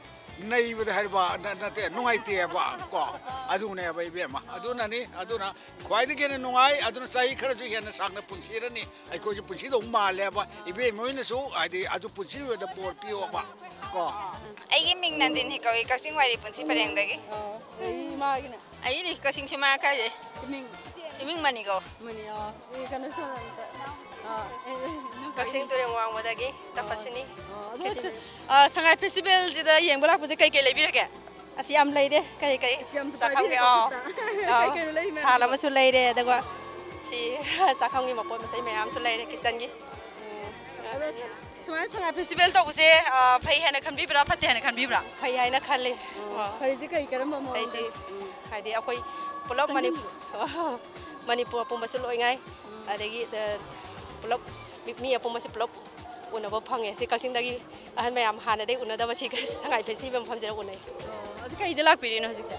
ꯅꯩꯕꯗ ꯍꯥꯏꯔꯤꯕ ꯅ-, ꯅꯠꯇꯦ, ꯅꯨꯡꯉꯥꯏꯇꯦꯕ ꯀꯣ꯫ ꯑꯗꯨꯅꯦꯕ ꯏꯕꯦꯝꯃ꯫ ꯑꯗꯨꯅꯅꯤ, ꯑꯗꯨꯅ ꯈ꯭ꯋꯥꯏꯗꯒꯤ ꯍꯦꯟꯅ ꯅꯨꯡꯉꯥꯏ꯫ ꯑꯗꯨꯅ ꯆꯍꯤ ꯈꯔꯁꯨ ꯍꯦꯟꯅ ꯁꯥꯡꯅ ꯄꯨꯟꯁꯤꯔꯅꯤ꯫ ꯑꯩꯈꯣꯏꯁꯨ ꯄꯨꯟꯁꯤꯗꯧ ꯃꯥꯜꯂꯦꯕ꯫ ꯏꯕꯦꯝꯃ ꯍꯣꯏꯅꯁꯨ ꯍꯥꯏꯗꯤ ꯑꯗꯨ ꯄꯨꯟꯁꯤ ꯑꯣꯏꯅ ꯕꯣꯔ ꯄꯤꯌꯣꯕ ꯀꯣ꯫ ꯑꯩꯒꯤ ꯃꯤꯡ ꯅꯟꯗꯤꯅꯤ ꯀꯧꯏ, ꯀꯛꯆꯤꯡ ꯋꯥꯏꯔꯤ ꯄꯨꯟꯁꯤ ꯄꯔꯦꯡꯗꯒꯤ꯫ ꯑꯣ, ꯑꯩ ꯏꯃꯥꯒꯤꯅ? ꯑꯩꯗꯤ ꯀꯛꯆꯤꯡ ꯁꯨꯃꯥꯡ ꯀꯥꯏꯗꯩ꯫ ꯏꯃꯤꯡ? ꯏꯃꯤꯡ ꯃꯅꯤ ꯀꯧ꯫ ꯃꯅꯤ, ꯑꯣ꯫ ꯑꯦ, ꯀꯩꯅꯣ, ꯁꯣꯝꯗ ꯑꯝꯇ꯫ ꯑꯥ, ꯑꯦ, ꯑꯦ, ꯅꯪ ꯀꯛꯆꯤꯡ ꯇꯨꯔꯦꯜ ꯋꯥꯡꯃꯗꯒꯤ ꯇꯄꯁꯤꯅꯤ꯫ ꯑꯣ, ꯑꯗꯣ, ꯈꯦꯇ꯭ꯔꯤ꯫ ꯑ, ꯁꯉꯥꯏ ꯐꯦꯁꯇꯤꯚꯦꯜꯁꯤꯗ ꯌꯦꯡꯕ ꯂꯥꯛꯄꯁꯦ ꯀꯩ ꯀꯩ ꯂꯩꯕꯤꯔꯒꯦ? ꯑꯁ, ꯌꯥꯝ ꯂꯩꯔꯦ꯫ ꯀꯔꯤ ꯀꯔꯤ? ꯑꯁ, ꯌꯥꯝ ꯆꯥꯛꯈꯨꯝꯒꯤ, ꯄꯥꯏꯕꯤꯔꯦꯀꯣ, ꯑꯥ, ꯈꯨꯠꯇ꯫ ꯑꯥ, ꯀꯩ ꯀꯩꯅꯣ ꯂꯩꯔꯤ ꯁꯥꯜ ꯃꯌꯥꯝꯁꯦ? ꯑꯃꯁꯨ ꯂꯩꯔꯦ, ꯑꯗꯨꯒ ꯁꯤ ꯆꯥꯛꯈꯨꯝꯒꯤ ꯃꯄꯣꯠ ꯃꯆꯩ ꯃꯌꯥꯝꯁꯨ ꯂꯩꯔꯦ, ꯀꯤꯠꯆꯟꯒꯤ꯫ ꯑꯣ꯫ ꯑꯗꯣ ꯁꯨꯃꯥꯏꯅ ꯁꯉꯥꯏ ꯐꯦꯁꯇꯤꯚꯦꯜ ꯇꯧꯕꯁꯦ, ꯑ, ꯐꯩ ꯍꯥꯏꯅ ꯈꯟꯕꯤꯕ꯭ꯔꯥ, ꯐꯠꯇꯦ ꯍꯥꯏꯅ ꯈꯟꯕꯤꯕ꯭ꯔꯥ? ꯐꯩ ꯍꯥꯏꯅ ꯈꯜꯂꯤ꯫ ꯑꯣ, ꯑꯣ꯫ ꯐꯔꯤꯁꯦ ꯀꯩ, ꯀꯔꯝꯕ ꯃꯑꯣꯡꯗ? ꯐꯔꯤꯁꯦ, ꯎꯝ, ꯍꯥꯏꯗꯤ ꯑꯩꯈꯣꯏ ꯄꯨꯂꯞ ꯃꯅꯤ-, ꯆꯪꯁꯤꯟꯕꯤꯌꯨ꯫ ꯃꯅꯤꯄꯨꯔ ꯄꯨꯝꯕꯁꯨ ꯂꯣꯏ ꯉꯥꯏ꯫ ꯎꯝ꯫ ꯑꯗꯒꯤ, ꯑ, ꯄꯨꯂꯞ ꯃꯤ, ꯃꯤ ꯑꯄꯨꯝꯕꯁꯦ ꯄꯨꯂꯞ ꯎꯅꯕ ꯐꯪꯉꯦ꯫ ꯁꯤ ꯀꯛꯆꯤꯡꯗꯒꯤ ꯑꯍꯟ ꯃꯌꯥꯝ ꯍꯥꯟꯅꯗꯒꯤ ꯎꯅꯗꯕ ꯁꯤ ꯁꯉꯥꯏ ꯐꯦꯁꯇꯤꯚꯦꯜ ꯃꯐꯝꯁꯤꯗ ꯎꯅꯩ꯫ ꯑꯣ, ꯑꯗꯨ ꯀꯩꯗ ꯂꯥꯛꯄꯤꯔꯤꯅꯣ ꯍꯧꯖꯤꯛꯁꯦ?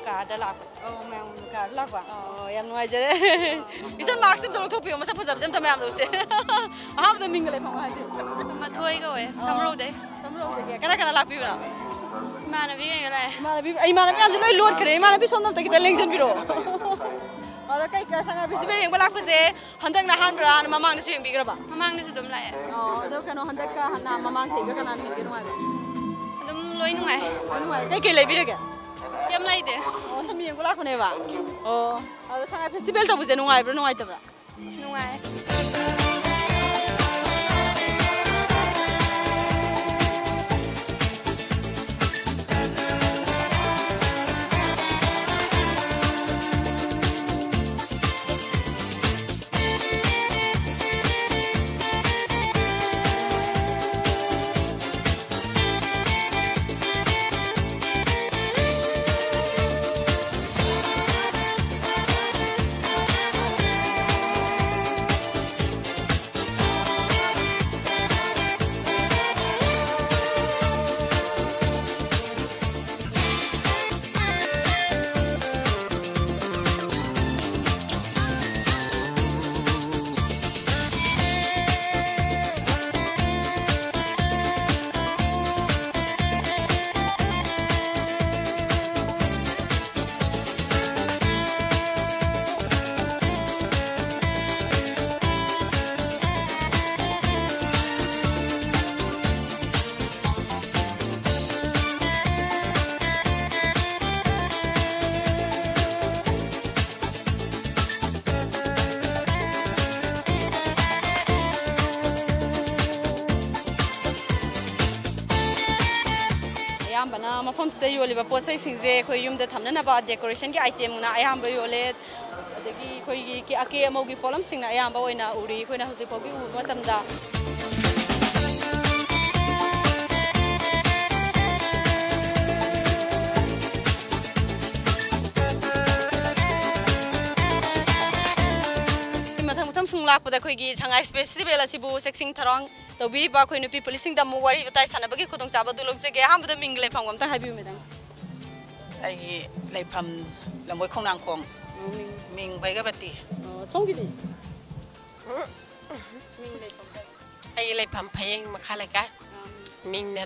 ꯀꯥꯔꯗ ꯂꯥꯛꯄ꯫ ꯑꯣ, ꯃꯌꯥꯝ ꯀꯥꯔꯗ ꯂꯥꯛꯄ? ꯑꯣ꯫ ꯑꯣ, ꯌꯥꯝ ꯅꯨꯡꯉꯥꯏꯖꯔꯦ꯫ ꯏꯆꯟ, ꯃꯥꯛꯁ ꯑꯝꯇ ꯂꯧꯊꯣꯛꯄꯤꯌꯣ, ꯃꯁꯛ ꯐꯖꯕꯁꯦ ꯑꯝꯇ ꯃꯌꯥꯝꯗ ꯎꯠꯁꯦ꯫ ꯑꯍꯥꯟꯕꯗ ꯃꯤꯡꯒ ꯂꯩꯐꯝꯒ ꯍꯥꯏꯕꯤꯌꯨ꯫ ꯃꯊꯣꯏ ꯀꯧꯋꯦ, ꯑꯣ꯫ ꯁꯝꯔꯧꯗꯩ꯫ ꯁꯝꯔꯧꯗꯒꯤ꯫ ꯀꯅꯥ ꯀꯅꯥ ꯂꯥꯛꯄꯤꯕꯅꯣ? ꯏꯃꯥꯟꯅꯕꯤꯈꯩꯒ ꯂꯥꯛꯑꯦ꯫ ꯏꯃꯥꯟꯅꯕꯤ, ꯑꯩ ꯏꯃꯥꯟꯅꯕꯤ ꯃꯌꯥꯝꯁꯦ ꯂꯣꯏ ꯂꯣꯠꯈ꯭ꯔꯦ꯫ ꯏꯃꯥꯟꯅꯕꯤ ꯁꯣꯝꯗ ꯑꯝꯇ ꯈꯤꯇꯪ ꯂꯦꯡꯁꯤꯟꯕꯤꯔꯛꯑꯣ꯫ ꯑꯗꯣ ꯀꯩ, ꯁꯉꯥꯏ ꯐꯦꯁꯇꯤꯚꯦꯜ ꯌꯦꯡꯕ ꯂꯥꯛꯄꯁꯦ ꯍꯟꯗꯛꯅ ꯑꯍꯥꯟꯕꯔꯥ, ꯃꯃꯥꯡꯗꯁꯨ ꯌꯦꯡꯕꯤꯈ꯭ꯔꯕ? ꯃꯃꯥꯡꯗꯁꯨ ꯑꯗꯨꯝ ꯂꯥꯛꯑꯦ꯫ ꯑꯣ, ꯑꯗꯣ ꯀꯩꯅꯣ, ꯍꯟꯗꯛꯀ ꯍꯥꯟꯅ ꯃꯃꯥꯡ ꯆꯍꯤꯒ ꯀꯅꯥꯅ ꯍꯦꯟꯒꯦ ꯅꯨꯡꯉꯥꯏꯕ? ꯑꯗꯨꯝ ꯂꯣꯏ ꯅꯨꯡꯉꯥꯏ꯫ ꯅꯨꯡꯉꯥꯏ꯫ ꯀꯩꯀꯩ ꯂꯩꯕꯤꯔꯒꯦ? ꯀꯩꯝ ꯂꯩꯗꯦ꯫ ꯑꯣ, ꯁꯨꯝ ꯌꯦꯡꯕ ꯂꯥꯛꯄꯅꯦꯕ? ꯑꯣ, ꯑꯗꯣ ꯁꯉꯥꯏ ꯐꯦꯁꯇꯤꯚꯦꯜ ꯇꯧꯕꯁꯦ ꯅꯨꯡꯉꯥꯏꯕ꯭ꯔꯥ ꯅꯨꯡꯉꯥꯏꯇꯕ꯭ꯔꯥ? ꯅꯨꯡꯉꯥꯏ꯫ ꯑꯌꯥꯝꯕꯅ ꯃꯐꯝꯁꯤꯗ ꯌꯣꯜꯂꯤꯕ ꯄꯣꯠ ꯆꯩꯁꯤꯡꯁꯦ ꯑꯩꯈꯣꯏ ꯌꯨꯝꯗ ꯊꯝꯅꯅꯕ ꯗꯦꯀꯣꯔꯦꯁꯟꯒꯤ ꯑꯥꯏꯇꯦꯝꯅ ꯑꯌꯥꯝꯕ ꯌꯣꯜꯂꯦ꯫ ꯑꯗꯒꯤ ꯑꯩꯈꯣꯏꯒꯤ ꯀꯦ-, ꯑꯀꯦ ꯑꯃꯧꯒꯤ ꯄꯣꯠꯂꯝꯁꯤꯡꯅ ꯑꯌꯥꯝꯕ ꯑꯣꯏꯅ ꯎꯔꯤ ꯑꯩꯈꯣꯏꯅ ꯍꯧꯖꯤꯛ ꯐꯥꯎꯒꯤ ꯎꯕ ꯃꯇꯝꯗ꯫ ꯃꯊꯪ ꯃꯊꯪ ꯁꯨꯝ ꯂꯥꯛꯄꯗ ꯑꯩꯈꯣꯏꯒꯤ ꯁꯉꯥꯏ ꯐꯦꯁꯇꯤꯚꯦꯜ ꯑꯁꯤꯕꯨ ꯆꯦꯛꯁꯤꯟ ꯊꯧꯔꯥꯡ ꯇꯧꯕꯤꯔꯤꯕ ꯑꯩꯈꯣꯏ ꯅꯨꯄꯤ ꯄꯨꯂꯤꯁꯁꯤꯡꯗ ꯑꯃꯨꯛ ꯋꯥꯔꯤ ꯋꯥꯇꯥꯏ ꯁꯥꯟꯅꯕꯒꯤ ꯈꯨꯗꯣꯡꯆꯥꯕ ꯑꯗꯨ ꯂꯧꯖꯒꯦ꯫ ꯑꯍꯥꯟꯕꯗ ꯃꯤꯡ ꯂꯩꯐꯝ ꯑꯝꯇ ꯍꯥꯏꯕꯤꯌꯨ, ꯃꯦꯗꯥꯝ꯫ ꯑꯩꯒꯤ ꯂꯩꯐꯝ ꯂꯝꯕꯣꯏ ꯈꯣꯡꯅꯥꯡꯈꯣꯡ꯫ ꯑꯣ, ꯃꯤꯡ꯫ ꯃꯤꯡ ꯚꯩꯔꯕꯇꯤ꯫ ꯑꯣ, ꯁꯣꯝꯒꯤꯗꯤ? ꯃꯤꯡ ꯂꯩꯐꯝ꯫ ꯑꯩꯒꯤ ꯂꯩꯐꯝ ꯐꯌꯦꯡ ꯃꯈꯥ ꯂꯩꯀꯥꯏ꯫ ꯑꯥ, ꯃꯤꯡ꯫ ꯃꯤꯡꯅ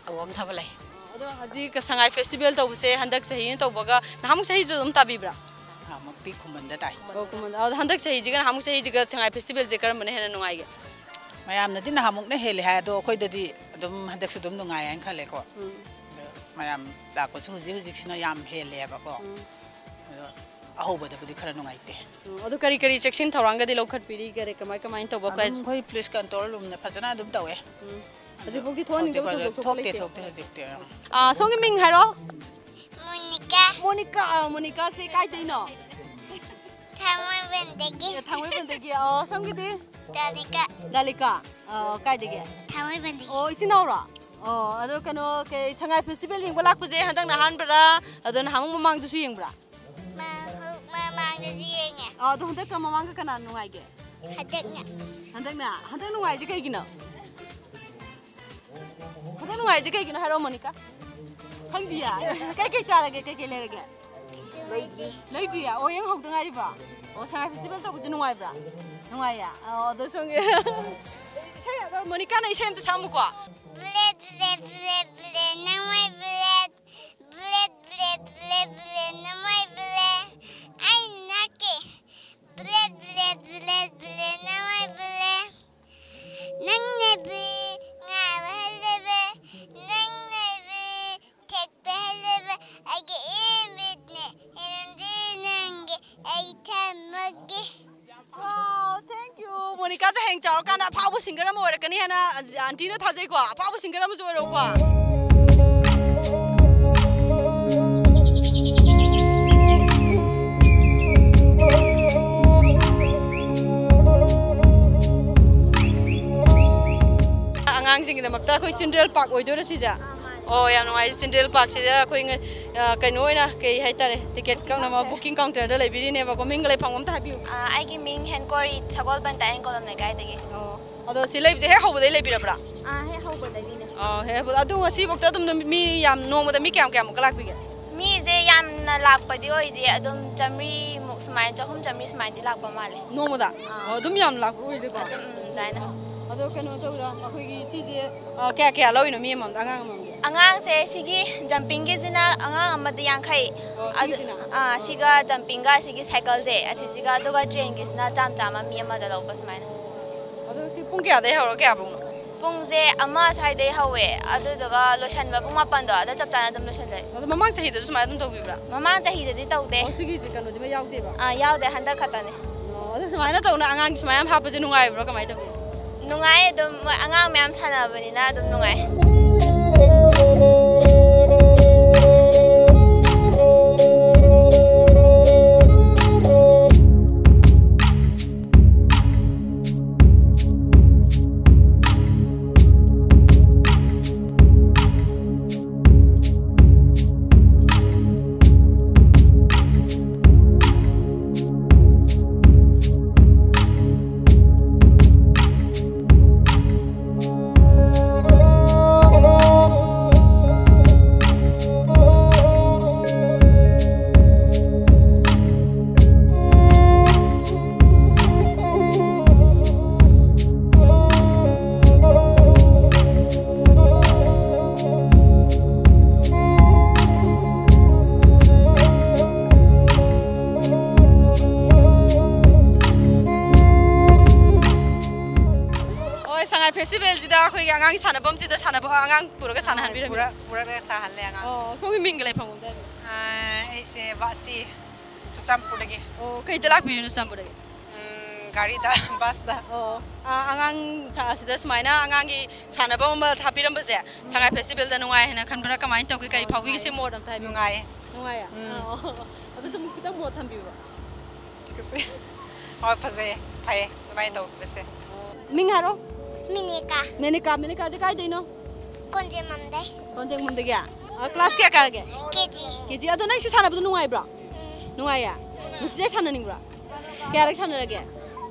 ꯑꯉꯣꯝ ꯊꯕ ꯂꯩ꯫ ꯑꯗꯣ ꯍꯧꯖꯤꯛ ꯁꯉꯥꯏ ꯐꯦꯁꯇꯤꯚꯦꯜ ꯇꯧꯕꯁꯦ ꯍꯟꯗꯛ ꯆꯍꯤꯅ ꯇꯧꯕꯒ ꯅꯍꯥꯟꯃꯨꯛ ꯆꯍꯤꯁꯨ ꯑꯗꯨꯝ ꯇꯥꯕꯤꯕ꯭ꯔꯥ? ꯅꯍꯥꯟꯃꯨꯛꯇꯤ ꯈꯨꯃꯟꯗ ꯇꯥꯏ꯫ ꯑꯣ, ꯈꯨꯃꯟꯗ꯫ ꯑꯗꯣ ꯍꯟꯗꯛ ꯆꯍꯤꯁꯤꯒ ꯅꯍꯥꯟꯃꯨꯛ ꯆꯍꯤꯁꯤꯒ ꯁꯉꯥꯏ ꯐꯦꯁꯇꯤꯚꯦꯜꯁꯦ ꯀꯔꯝꯕꯅ ꯍꯦꯟꯅ ꯅꯨꯡꯉꯥꯏꯒꯦ? ꯃꯌꯥꯝꯅꯗꯤ ꯅꯍꯥꯟꯃꯨꯛꯅ ꯍꯦꯜꯂꯦ ꯍꯥꯏ, ꯑꯗꯣ ꯑꯩꯈꯣꯏꯗꯗꯤ ꯑꯗꯨꯝ ꯍꯟꯗꯛꯁꯨ ꯑꯗꯨꯝ ꯅꯨꯡꯉꯥꯏ ꯍꯥꯏꯅ ꯈꯜꯂꯦꯀꯣ꯫ ꯎꯝ꯫ ꯃꯌꯥꯝ ꯂꯥꯛꯄꯁꯨ ꯍꯧꯖꯤꯛ ꯍꯧꯖꯤꯛꯁꯤꯅ ꯌꯥꯝ ꯍꯦꯜꯂꯦꯕꯀꯣ꯫ ꯎꯝ꯫ ꯑꯗꯣ ꯑꯍꯧꯕꯗꯕꯨꯗꯤ ꯈꯔ ꯅꯨꯡꯉꯥꯏꯇꯦ꯫ ꯎꯝ, ꯑꯗꯨ ꯀꯔꯤ ꯀꯔꯤ ꯆꯦꯛꯁꯤꯟ ꯊꯧꯔꯥꯡꯒꯗꯤ ꯂꯧꯈꯠꯄꯤꯔꯤꯒꯦ? ꯀꯃꯥꯏ ꯀꯃꯥꯏꯅ ꯇꯧꯕ? ꯑꯗꯨꯝ ꯑꯩꯈꯣꯏ ꯄꯨꯂꯤꯁ ꯀꯟꯇ꯭ꯔꯣꯜ ꯔꯨꯝꯅ ꯐꯖꯅ ꯑꯗꯨꯝ ꯇꯧꯋꯦ꯫ ꯎꯝ꯫ ꯍꯧꯖꯤꯛꯐꯥꯎꯗꯤ ꯊꯣꯛꯍꯟꯅꯤꯡꯗꯕ ꯍꯧꯖꯤꯛ ꯊꯧꯗꯣꯛ ꯊꯣꯛꯄ ꯊꯣꯛꯇꯦ, ꯂꯩꯇꯦ? ꯊꯣꯛꯇꯦ ꯍꯧꯖꯤꯛꯇꯤ꯫ ꯑꯥ, ꯁꯣꯝꯒꯤ ꯃꯤꯡ ꯍꯥꯏꯔꯣ? ꯃꯣꯅꯤꯀꯥ꯫ ꯃꯣꯅꯤꯀꯥ, ꯑꯥ, ꯃꯣꯅꯤꯀꯥꯁꯦ ꯀꯥꯏꯗꯩꯅꯣ? ꯊꯥꯡꯃꯩꯕꯟꯗꯒꯤ꯫ ꯑꯦ, ꯊꯥꯡꯃꯩꯕꯟꯗꯒꯤ꯫ ꯑꯣ, ꯁꯣꯝꯒꯤꯗꯤ? ꯗꯥꯂꯤꯀꯥ꯫ ꯗꯥꯂꯤꯀꯥ꯫ ꯑꯣ, ꯀꯥꯏꯗꯒꯤ? ꯊꯥꯡꯃꯩꯕꯟꯗꯒꯤ꯫ ꯑꯣ, ꯏꯆꯤꯟ ꯏꯅꯥꯎꯔꯣ? ꯑꯣ, ꯑꯗꯣ ꯀꯩꯅꯣ, ꯀꯩ, ꯁꯉꯥꯏ ꯐꯦꯁꯇꯤꯚꯦꯜ ꯌꯦꯡꯕ ꯂꯥꯛꯄꯁꯦ ꯍꯟꯗꯛꯅ ꯑꯍꯥꯟꯕꯔꯥ? ꯑꯗꯣ ꯅꯍꯥꯟꯃꯨꯛ ꯃꯃꯥꯡꯗꯁꯨ ꯌꯦꯡꯕ꯭ꯔꯥ? ꯃ-, ꯃꯃꯥꯡꯗꯁꯨ ꯌꯦꯡꯉꯦ꯫ ꯑꯣ, ꯑꯗꯣ ꯍꯟꯗꯛꯀ ꯃꯃꯥꯡꯒ ꯀꯅꯥ ꯅꯨꯡꯉꯥꯏꯒꯦ? ꯍꯟꯗꯛꯅ꯫ ꯍꯟꯗꯛꯅ? ꯍꯟꯗꯛ ꯅꯨꯡꯉꯥꯏꯔꯤꯁꯦ ꯀꯩꯒꯤꯅꯣ? ꯍꯟꯗꯛ ꯅꯨꯡꯉꯥꯏꯔꯤꯁꯦ ꯀꯩꯒꯤꯅꯣ ꯍꯥꯏꯔꯛꯑꯣ, ꯃꯣꯅꯤꯀꯥ꯫ ꯈꯪꯗꯤꯌꯦ꯫ ꯀꯩꯀꯩ ꯆꯥꯔꯒꯦ? ꯀꯩꯀꯩ ꯂꯩꯔꯒꯦ? ꯂꯩꯗ꯭ꯔꯤ꯫ ꯂꯩꯗ꯭ꯔꯤꯌꯦ? ꯑꯣ, ꯌꯦꯡ ꯍꯧꯗ ꯉꯥꯏꯔꯤꯕ? ꯑꯣ, ꯁꯉꯥꯏ ꯐꯦꯁꯇꯤꯚꯦꯜ ꯇꯧꯕꯁꯦ ꯅꯨꯡꯉꯥꯏꯕ꯭ꯔꯥ? ꯅꯨꯡꯉꯥꯏꯌꯦ? ꯑꯣ, ꯑꯗꯣ ꯁꯣꯝꯒꯤ ꯏꯁꯩ ꯑꯗꯣ ꯃꯣꯅꯤꯀꯥꯅ ꯏꯁꯩ ꯑꯝꯇ ꯁꯛꯑꯝꯃꯨꯀꯣ꯫ ꯕ꯭ꯂꯦ, ꯕ꯭ꯂꯦ, ꯕ꯭ꯂꯦ, ꯕ꯭ꯂꯦ, ꯅꯃꯥꯏ ꯕ꯭ꯂꯦ꯫ ꯕ꯭ꯂꯦ, ꯕ꯭ꯂꯦ, ꯕ꯭ꯂꯦ, ꯕ꯭ꯂꯦ, ꯅꯃꯥꯏ ꯕ꯭ꯂꯦ꯫ ꯑꯩ ꯅꯥꯛꯀꯦ꯫ ꯕ꯭ꯂꯦ, ꯕ꯭ꯂꯦ, ꯕ꯭ꯂꯦ, ꯕ꯭ꯂꯦ, ꯅꯃꯥꯏ ꯕ꯭ꯂꯦ꯫ ꯅꯪꯅꯕꯨ ꯉꯥꯎꯍꯜꯂꯕ, ꯅꯪꯅꯕꯨ ꯊꯦꯛꯄꯍꯜꯂꯕ, ꯑꯩꯒꯤ ꯏꯃꯤꯠꯅ ꯍꯦꯟꯗꯤ ꯅꯪꯒꯤ ꯑꯩ ꯊꯝꯃꯒꯦ꯫ Wow, thank you. ꯃꯣꯅꯤꯀꯥꯁꯦ ꯍꯌꯦꯡ ꯆꯥꯎꯔꯀꯥꯟꯗ ꯑꯐꯥꯎꯕ singer ꯑꯃ ꯑꯣꯏꯔꯛꯀꯅꯤ ꯍꯥꯏꯅ ꯑꯟꯇꯤꯅ ꯊꯥꯖꯩꯀꯣ꯫ ꯑꯐꯥꯎꯕ singer ꯑꯃꯁꯨ ꯑꯣꯏꯔꯛꯎꯀꯣ꯫ ꯑꯉꯥꯡꯁꯤꯡꯒꯤꯗꯃꯛꯇ ꯑꯩꯈꯣꯏ ꯆꯤꯜꯗ꯭ꯔꯦꯟ ꯄꯥꯔꯛ ꯑꯣꯏꯗꯣꯏꯔꯥ ꯁꯤꯁꯦ? ꯑꯥ, ꯃꯥꯅꯦ꯫ ꯑꯣ, ꯌꯥꯝ ꯅꯨꯡꯉꯥꯏ꯫ ꯆꯤꯜꯗ꯭ꯔꯦꯟ ꯄꯥꯔꯛꯁꯤꯗ ꯑꯩꯈꯣꯏ ꯉ-, ꯑ, ꯀꯩꯅꯣ ꯑꯣꯏꯅ, ꯀꯩ ꯍꯥꯏꯇꯥꯔꯦ, ꯇꯤꯀꯦꯠ ꯀꯛꯅꯕ ꯕꯨꯀꯤꯡ ꯀꯥꯎꯟꯇꯔꯗ ꯂꯩꯕꯤꯔꯤꯅꯦꯕꯀꯣ꯫ ꯃꯤꯡꯒ ꯂꯩꯐꯝꯒ ꯑꯝꯇ ꯍꯥꯏꯕꯤꯌꯨ꯫ ꯑꯥ, ꯑꯩꯒꯤ ꯃꯤꯡ ꯍꯦꯟꯀꯣꯔꯤ ꯁꯒꯣꯜꯕꯟ ꯇꯥꯌꯦꯡꯈꯣꯜ ꯂꯝ ꯂꯩꯀꯥꯏꯗꯒꯤ꯫ ꯑꯣ, ꯑꯗꯣ ꯁꯤ ꯂꯩꯕꯁꯦ ꯍꯦꯛ ꯍꯧꯕꯗꯩ ꯂꯩꯕꯤꯔꯕ꯭ꯔꯥ? ꯑꯥ, ꯍꯦꯛ ꯍꯧꯕꯗꯒꯤꯅꯦ꯫ ꯑꯣ, ꯍꯦꯛ ꯍꯧꯕ-, ꯑꯗꯨ ꯉꯁꯤꯐꯥꯎꯗ ꯑꯗꯨꯝ ꯅꯨꯃꯤꯠ, ꯃꯤ ꯌꯥꯝ, ꯅꯣꯡꯃꯗ ꯃꯤ ꯀꯌꯥꯝ ꯀꯌꯥꯃꯨꯛꯀ ꯂꯥꯛꯄꯤꯒꯦ? ꯃꯤꯁꯦ ꯌꯥꯝꯅ ꯂꯥꯛꯄꯗꯤ ꯑꯣꯏꯗꯦ, ꯑꯗꯨꯝ ꯆꯥꯃꯔꯤꯃꯨꯛ ꯁꯨꯃꯥꯏꯅ, ꯆꯍꯨꯝ ꯆꯥꯃꯔꯤ ꯁꯨꯃꯥꯏꯅꯗꯤ ꯂꯥꯛꯄ ꯃꯥꯜꯂꯦ꯫ ꯅꯣꯡꯃꯗ? ꯑꯥ꯫ ꯑꯣ, ꯑꯗꯨꯝ ꯌꯥꯝ ꯂꯥꯛꯄ ꯑꯣꯏꯗꯦꯀꯣ? ꯑꯗꯨꯝ, ꯎꯝ, ꯑꯗꯨꯃꯥꯏꯅ꯫ ꯑꯗꯣ ꯀꯩꯅꯣ ꯇꯧꯕ꯭ꯔꯥ, ꯑꯩꯈꯣꯏꯒꯤ ꯁꯤꯁꯦ, ꯑ, ꯀꯌꯥ ꯀꯌꯥ ꯂꯧꯔꯤꯅꯣ ꯃꯤ ꯑꯃꯃꯝꯗ, ꯑꯉꯥꯡ ꯑꯃꯃꯝꯒꯤ? ꯑꯉꯥꯡꯁꯦ ꯁꯤꯒꯤ ꯖꯝꯄꯤꯡꯒꯤꯁꯤꯅ ꯑꯉꯥꯡ ꯑꯃꯗ ꯌꯥꯡꯈꯩ꯫ ꯑꯣ, ꯑꯗꯨ, ꯁꯤꯒꯤꯁꯤꯅ? ꯑꯥ, ꯁꯤꯒ ꯖꯝꯄꯤꯡꯒ ꯁꯤꯒꯤ ꯁꯥꯏꯀꯜꯁꯦ ꯑꯁꯤꯁꯤꯒ, ꯑꯗꯨꯒ ꯇ꯭ꯔꯦꯟꯒꯤꯁꯤꯅ ꯆꯥꯝ ꯆꯥꯝꯃ ꯃꯤ ꯑꯃꯗ ꯂꯧꯕ ꯁꯨꯃꯥꯏꯅ꯫ ꯑꯗꯣ ꯁꯤ ꯄꯨꯡ ꯀꯌꯥꯗꯩ ꯍꯧꯔꯒ ꯀꯌꯥ ꯐꯥꯎꯅꯣ? ꯄꯨꯡꯁꯦ ꯑꯃ ꯁ꯭ꯋꯥꯏꯗꯩ ꯍꯧꯋꯦ, ꯑꯗꯨꯗꯨꯒ ꯂꯣꯏꯁꯟꯕ ꯄꯨꯡ ꯃꯥꯄꯟꯗꯣ ꯑꯗ ꯆꯞ ꯆꯥꯅ ꯑꯗꯨꯝ ꯂꯣꯏꯁꯟꯖꯩ꯫ ꯑꯗꯣ ꯃꯃꯥꯡ ꯆꯍꯤꯗꯁꯨ ꯁꯨꯃꯥꯏꯅ ꯑꯗꯨꯝ ꯇꯧꯈꯤꯕ꯭ꯔꯥ? ꯃꯃꯥꯡ ꯆꯍꯤꯗꯗꯤ ꯇꯧꯗꯦ꯫ ꯑꯣ, ꯁꯤꯒꯤ ꯀꯩꯅꯣꯁꯤꯃ ꯌꯥꯎꯗꯦꯕ? ꯑꯥ, ꯌꯥꯎꯗꯦ, ꯍꯟꯗꯛ ꯈꯛꯇꯅꯦ꯫ ꯑꯣ, ꯑꯗꯣ ꯁꯨꯃꯥꯏꯅ ꯇꯧꯅ ꯑꯉꯥꯡꯒꯤ ꯁꯨꯃꯥꯏꯅ ꯍꯥꯞꯄꯁꯦ ꯅꯨꯡꯉꯥꯏꯕ꯭ꯔꯣ, ꯀꯃꯥꯏꯅ ꯇꯧꯒꯦ? ꯅꯨꯡꯉꯥꯏ, ꯑꯗꯨꯝ ꯃꯣꯏ ꯑꯉꯥꯡ ꯃꯌꯥꯝ ꯁꯥꯟꯅꯕꯅꯤꯅ ꯑꯗꯨꯝ ꯅꯨꯡꯉꯥꯏ꯫ ꯍꯣꯏ, ꯁꯉꯥꯏ ꯐꯦꯁꯇꯤꯚꯦꯜꯁꯤꯗ ꯑꯩꯈꯣꯏꯒꯤ ꯑꯉꯥꯡꯒꯤ ꯁꯥꯟꯅꯐꯝꯁꯤꯗ ꯁꯥꯟꯅꯕ, ꯑꯉꯥꯡ ꯄꯨꯔꯒ ꯁꯥꯟꯅꯍꯟꯕꯤꯔꯝꯃꯤ꯫ ꯄꯨꯔꯛ-, ꯄꯨꯔꯛꯂꯒ ꯁꯥꯍꯜꯂꯦ ꯑꯉꯥꯡ꯫ ꯑꯣ, ꯁꯣꯝꯒꯤ ꯃꯤꯡꯒ ꯂꯩꯐꯝꯒ ꯑꯝꯇ ꯍꯥꯏꯕꯤꯌꯨ꯫ ꯑꯥ, ꯑꯩꯁꯦ ꯕꯥꯁꯤ, ꯆꯨꯔꯆꯥꯟꯄꯨꯔꯗꯒꯤ꯫ ꯑꯣ, ꯀꯩꯗ ꯂꯥꯛꯄꯤꯔꯤꯅꯣ ꯆꯨꯔꯆꯥꯟꯄꯨꯔꯗꯒꯤ? ꯎꯝ, ꯒꯥꯔꯤꯗ, ꯕꯁꯇ꯫ ꯑꯣ, ꯑꯥ, ꯑꯉꯥꯡ ꯁꯥ-, ꯑꯁꯤꯗ ꯁꯨꯃꯥꯏꯅ ꯑꯉꯥꯡꯒꯤ ꯁꯥꯟꯅꯐꯝ ꯑꯃ ꯍꯥꯞꯄꯤꯔꯝꯕꯁꯦ ꯁꯉꯥꯏ ꯐꯦꯁꯇꯤꯚꯦꯜꯗ ꯅꯨꯡꯉꯥꯏ ꯍꯥꯏꯅ ꯈꯟꯕ꯭ꯔꯥ, ꯀꯃꯥꯏꯅ ꯇꯧꯒꯦ? ꯀꯔꯤ ꯐꯥꯎꯕꯤꯒꯦ? ꯁꯤ ꯃꯣꯠ ꯑꯝꯇ ꯍꯥꯏꯕꯤꯌꯨ꯫ ꯅꯨꯡꯉꯥꯏꯌꯦ꯫ ꯅꯨꯡꯉꯥꯏꯌꯦ? ꯎꯝ꯫ ꯑꯥ, ꯑꯣ꯫ ꯑꯗꯨ ꯁꯨꯝ ꯈꯤꯇꯪ ꯃꯣꯠ ꯊꯝꯕꯤꯌꯨꯕ꯫ ꯍꯣꯏ, ꯐꯖꯩꯌꯦ, ꯐꯩꯌꯦ ꯑꯗꯨꯃꯥꯏꯅ ꯇꯧꯕꯁꯦ꯫ ꯃꯤꯡ ꯍꯥꯏꯔꯣ꯫ ꯃꯤꯅꯤꯀꯥ꯫ ꯃꯦꯅꯤꯀꯥ, ꯃꯦꯅꯤꯀꯥꯁꯦ ꯀꯥꯏꯗꯩꯅꯣ? ꯀꯣꯟꯖꯦꯝꯕꯝꯗꯩ꯫ ꯀꯣꯟꯖꯦꯡꯕꯝꯗꯒꯤ? ꯑ, ꯀ꯭ꯂꯥꯁ ꯀꯌꯥ ꯀꯥꯔꯒꯦ? ꯀꯦ ꯖꯤ꯫ ꯀꯦ ꯖꯤ꯫ ꯑꯗꯣ ꯅꯪ ꯁꯤ ꯁꯥꯟꯅꯕꯗꯣ ꯅꯨꯡꯉꯥꯏꯕ꯭ꯔꯣ? ꯎꯝ꯫ ꯅꯨꯡꯉꯥꯏꯌꯦ? ꯅꯨꯡꯇꯤꯖꯥꯏ ꯁꯥꯟꯅꯅꯤꯡꯕ꯭ꯔꯣ? ꯀꯌꯥꯔꯛ ꯁꯥꯟꯅꯔꯒꯦ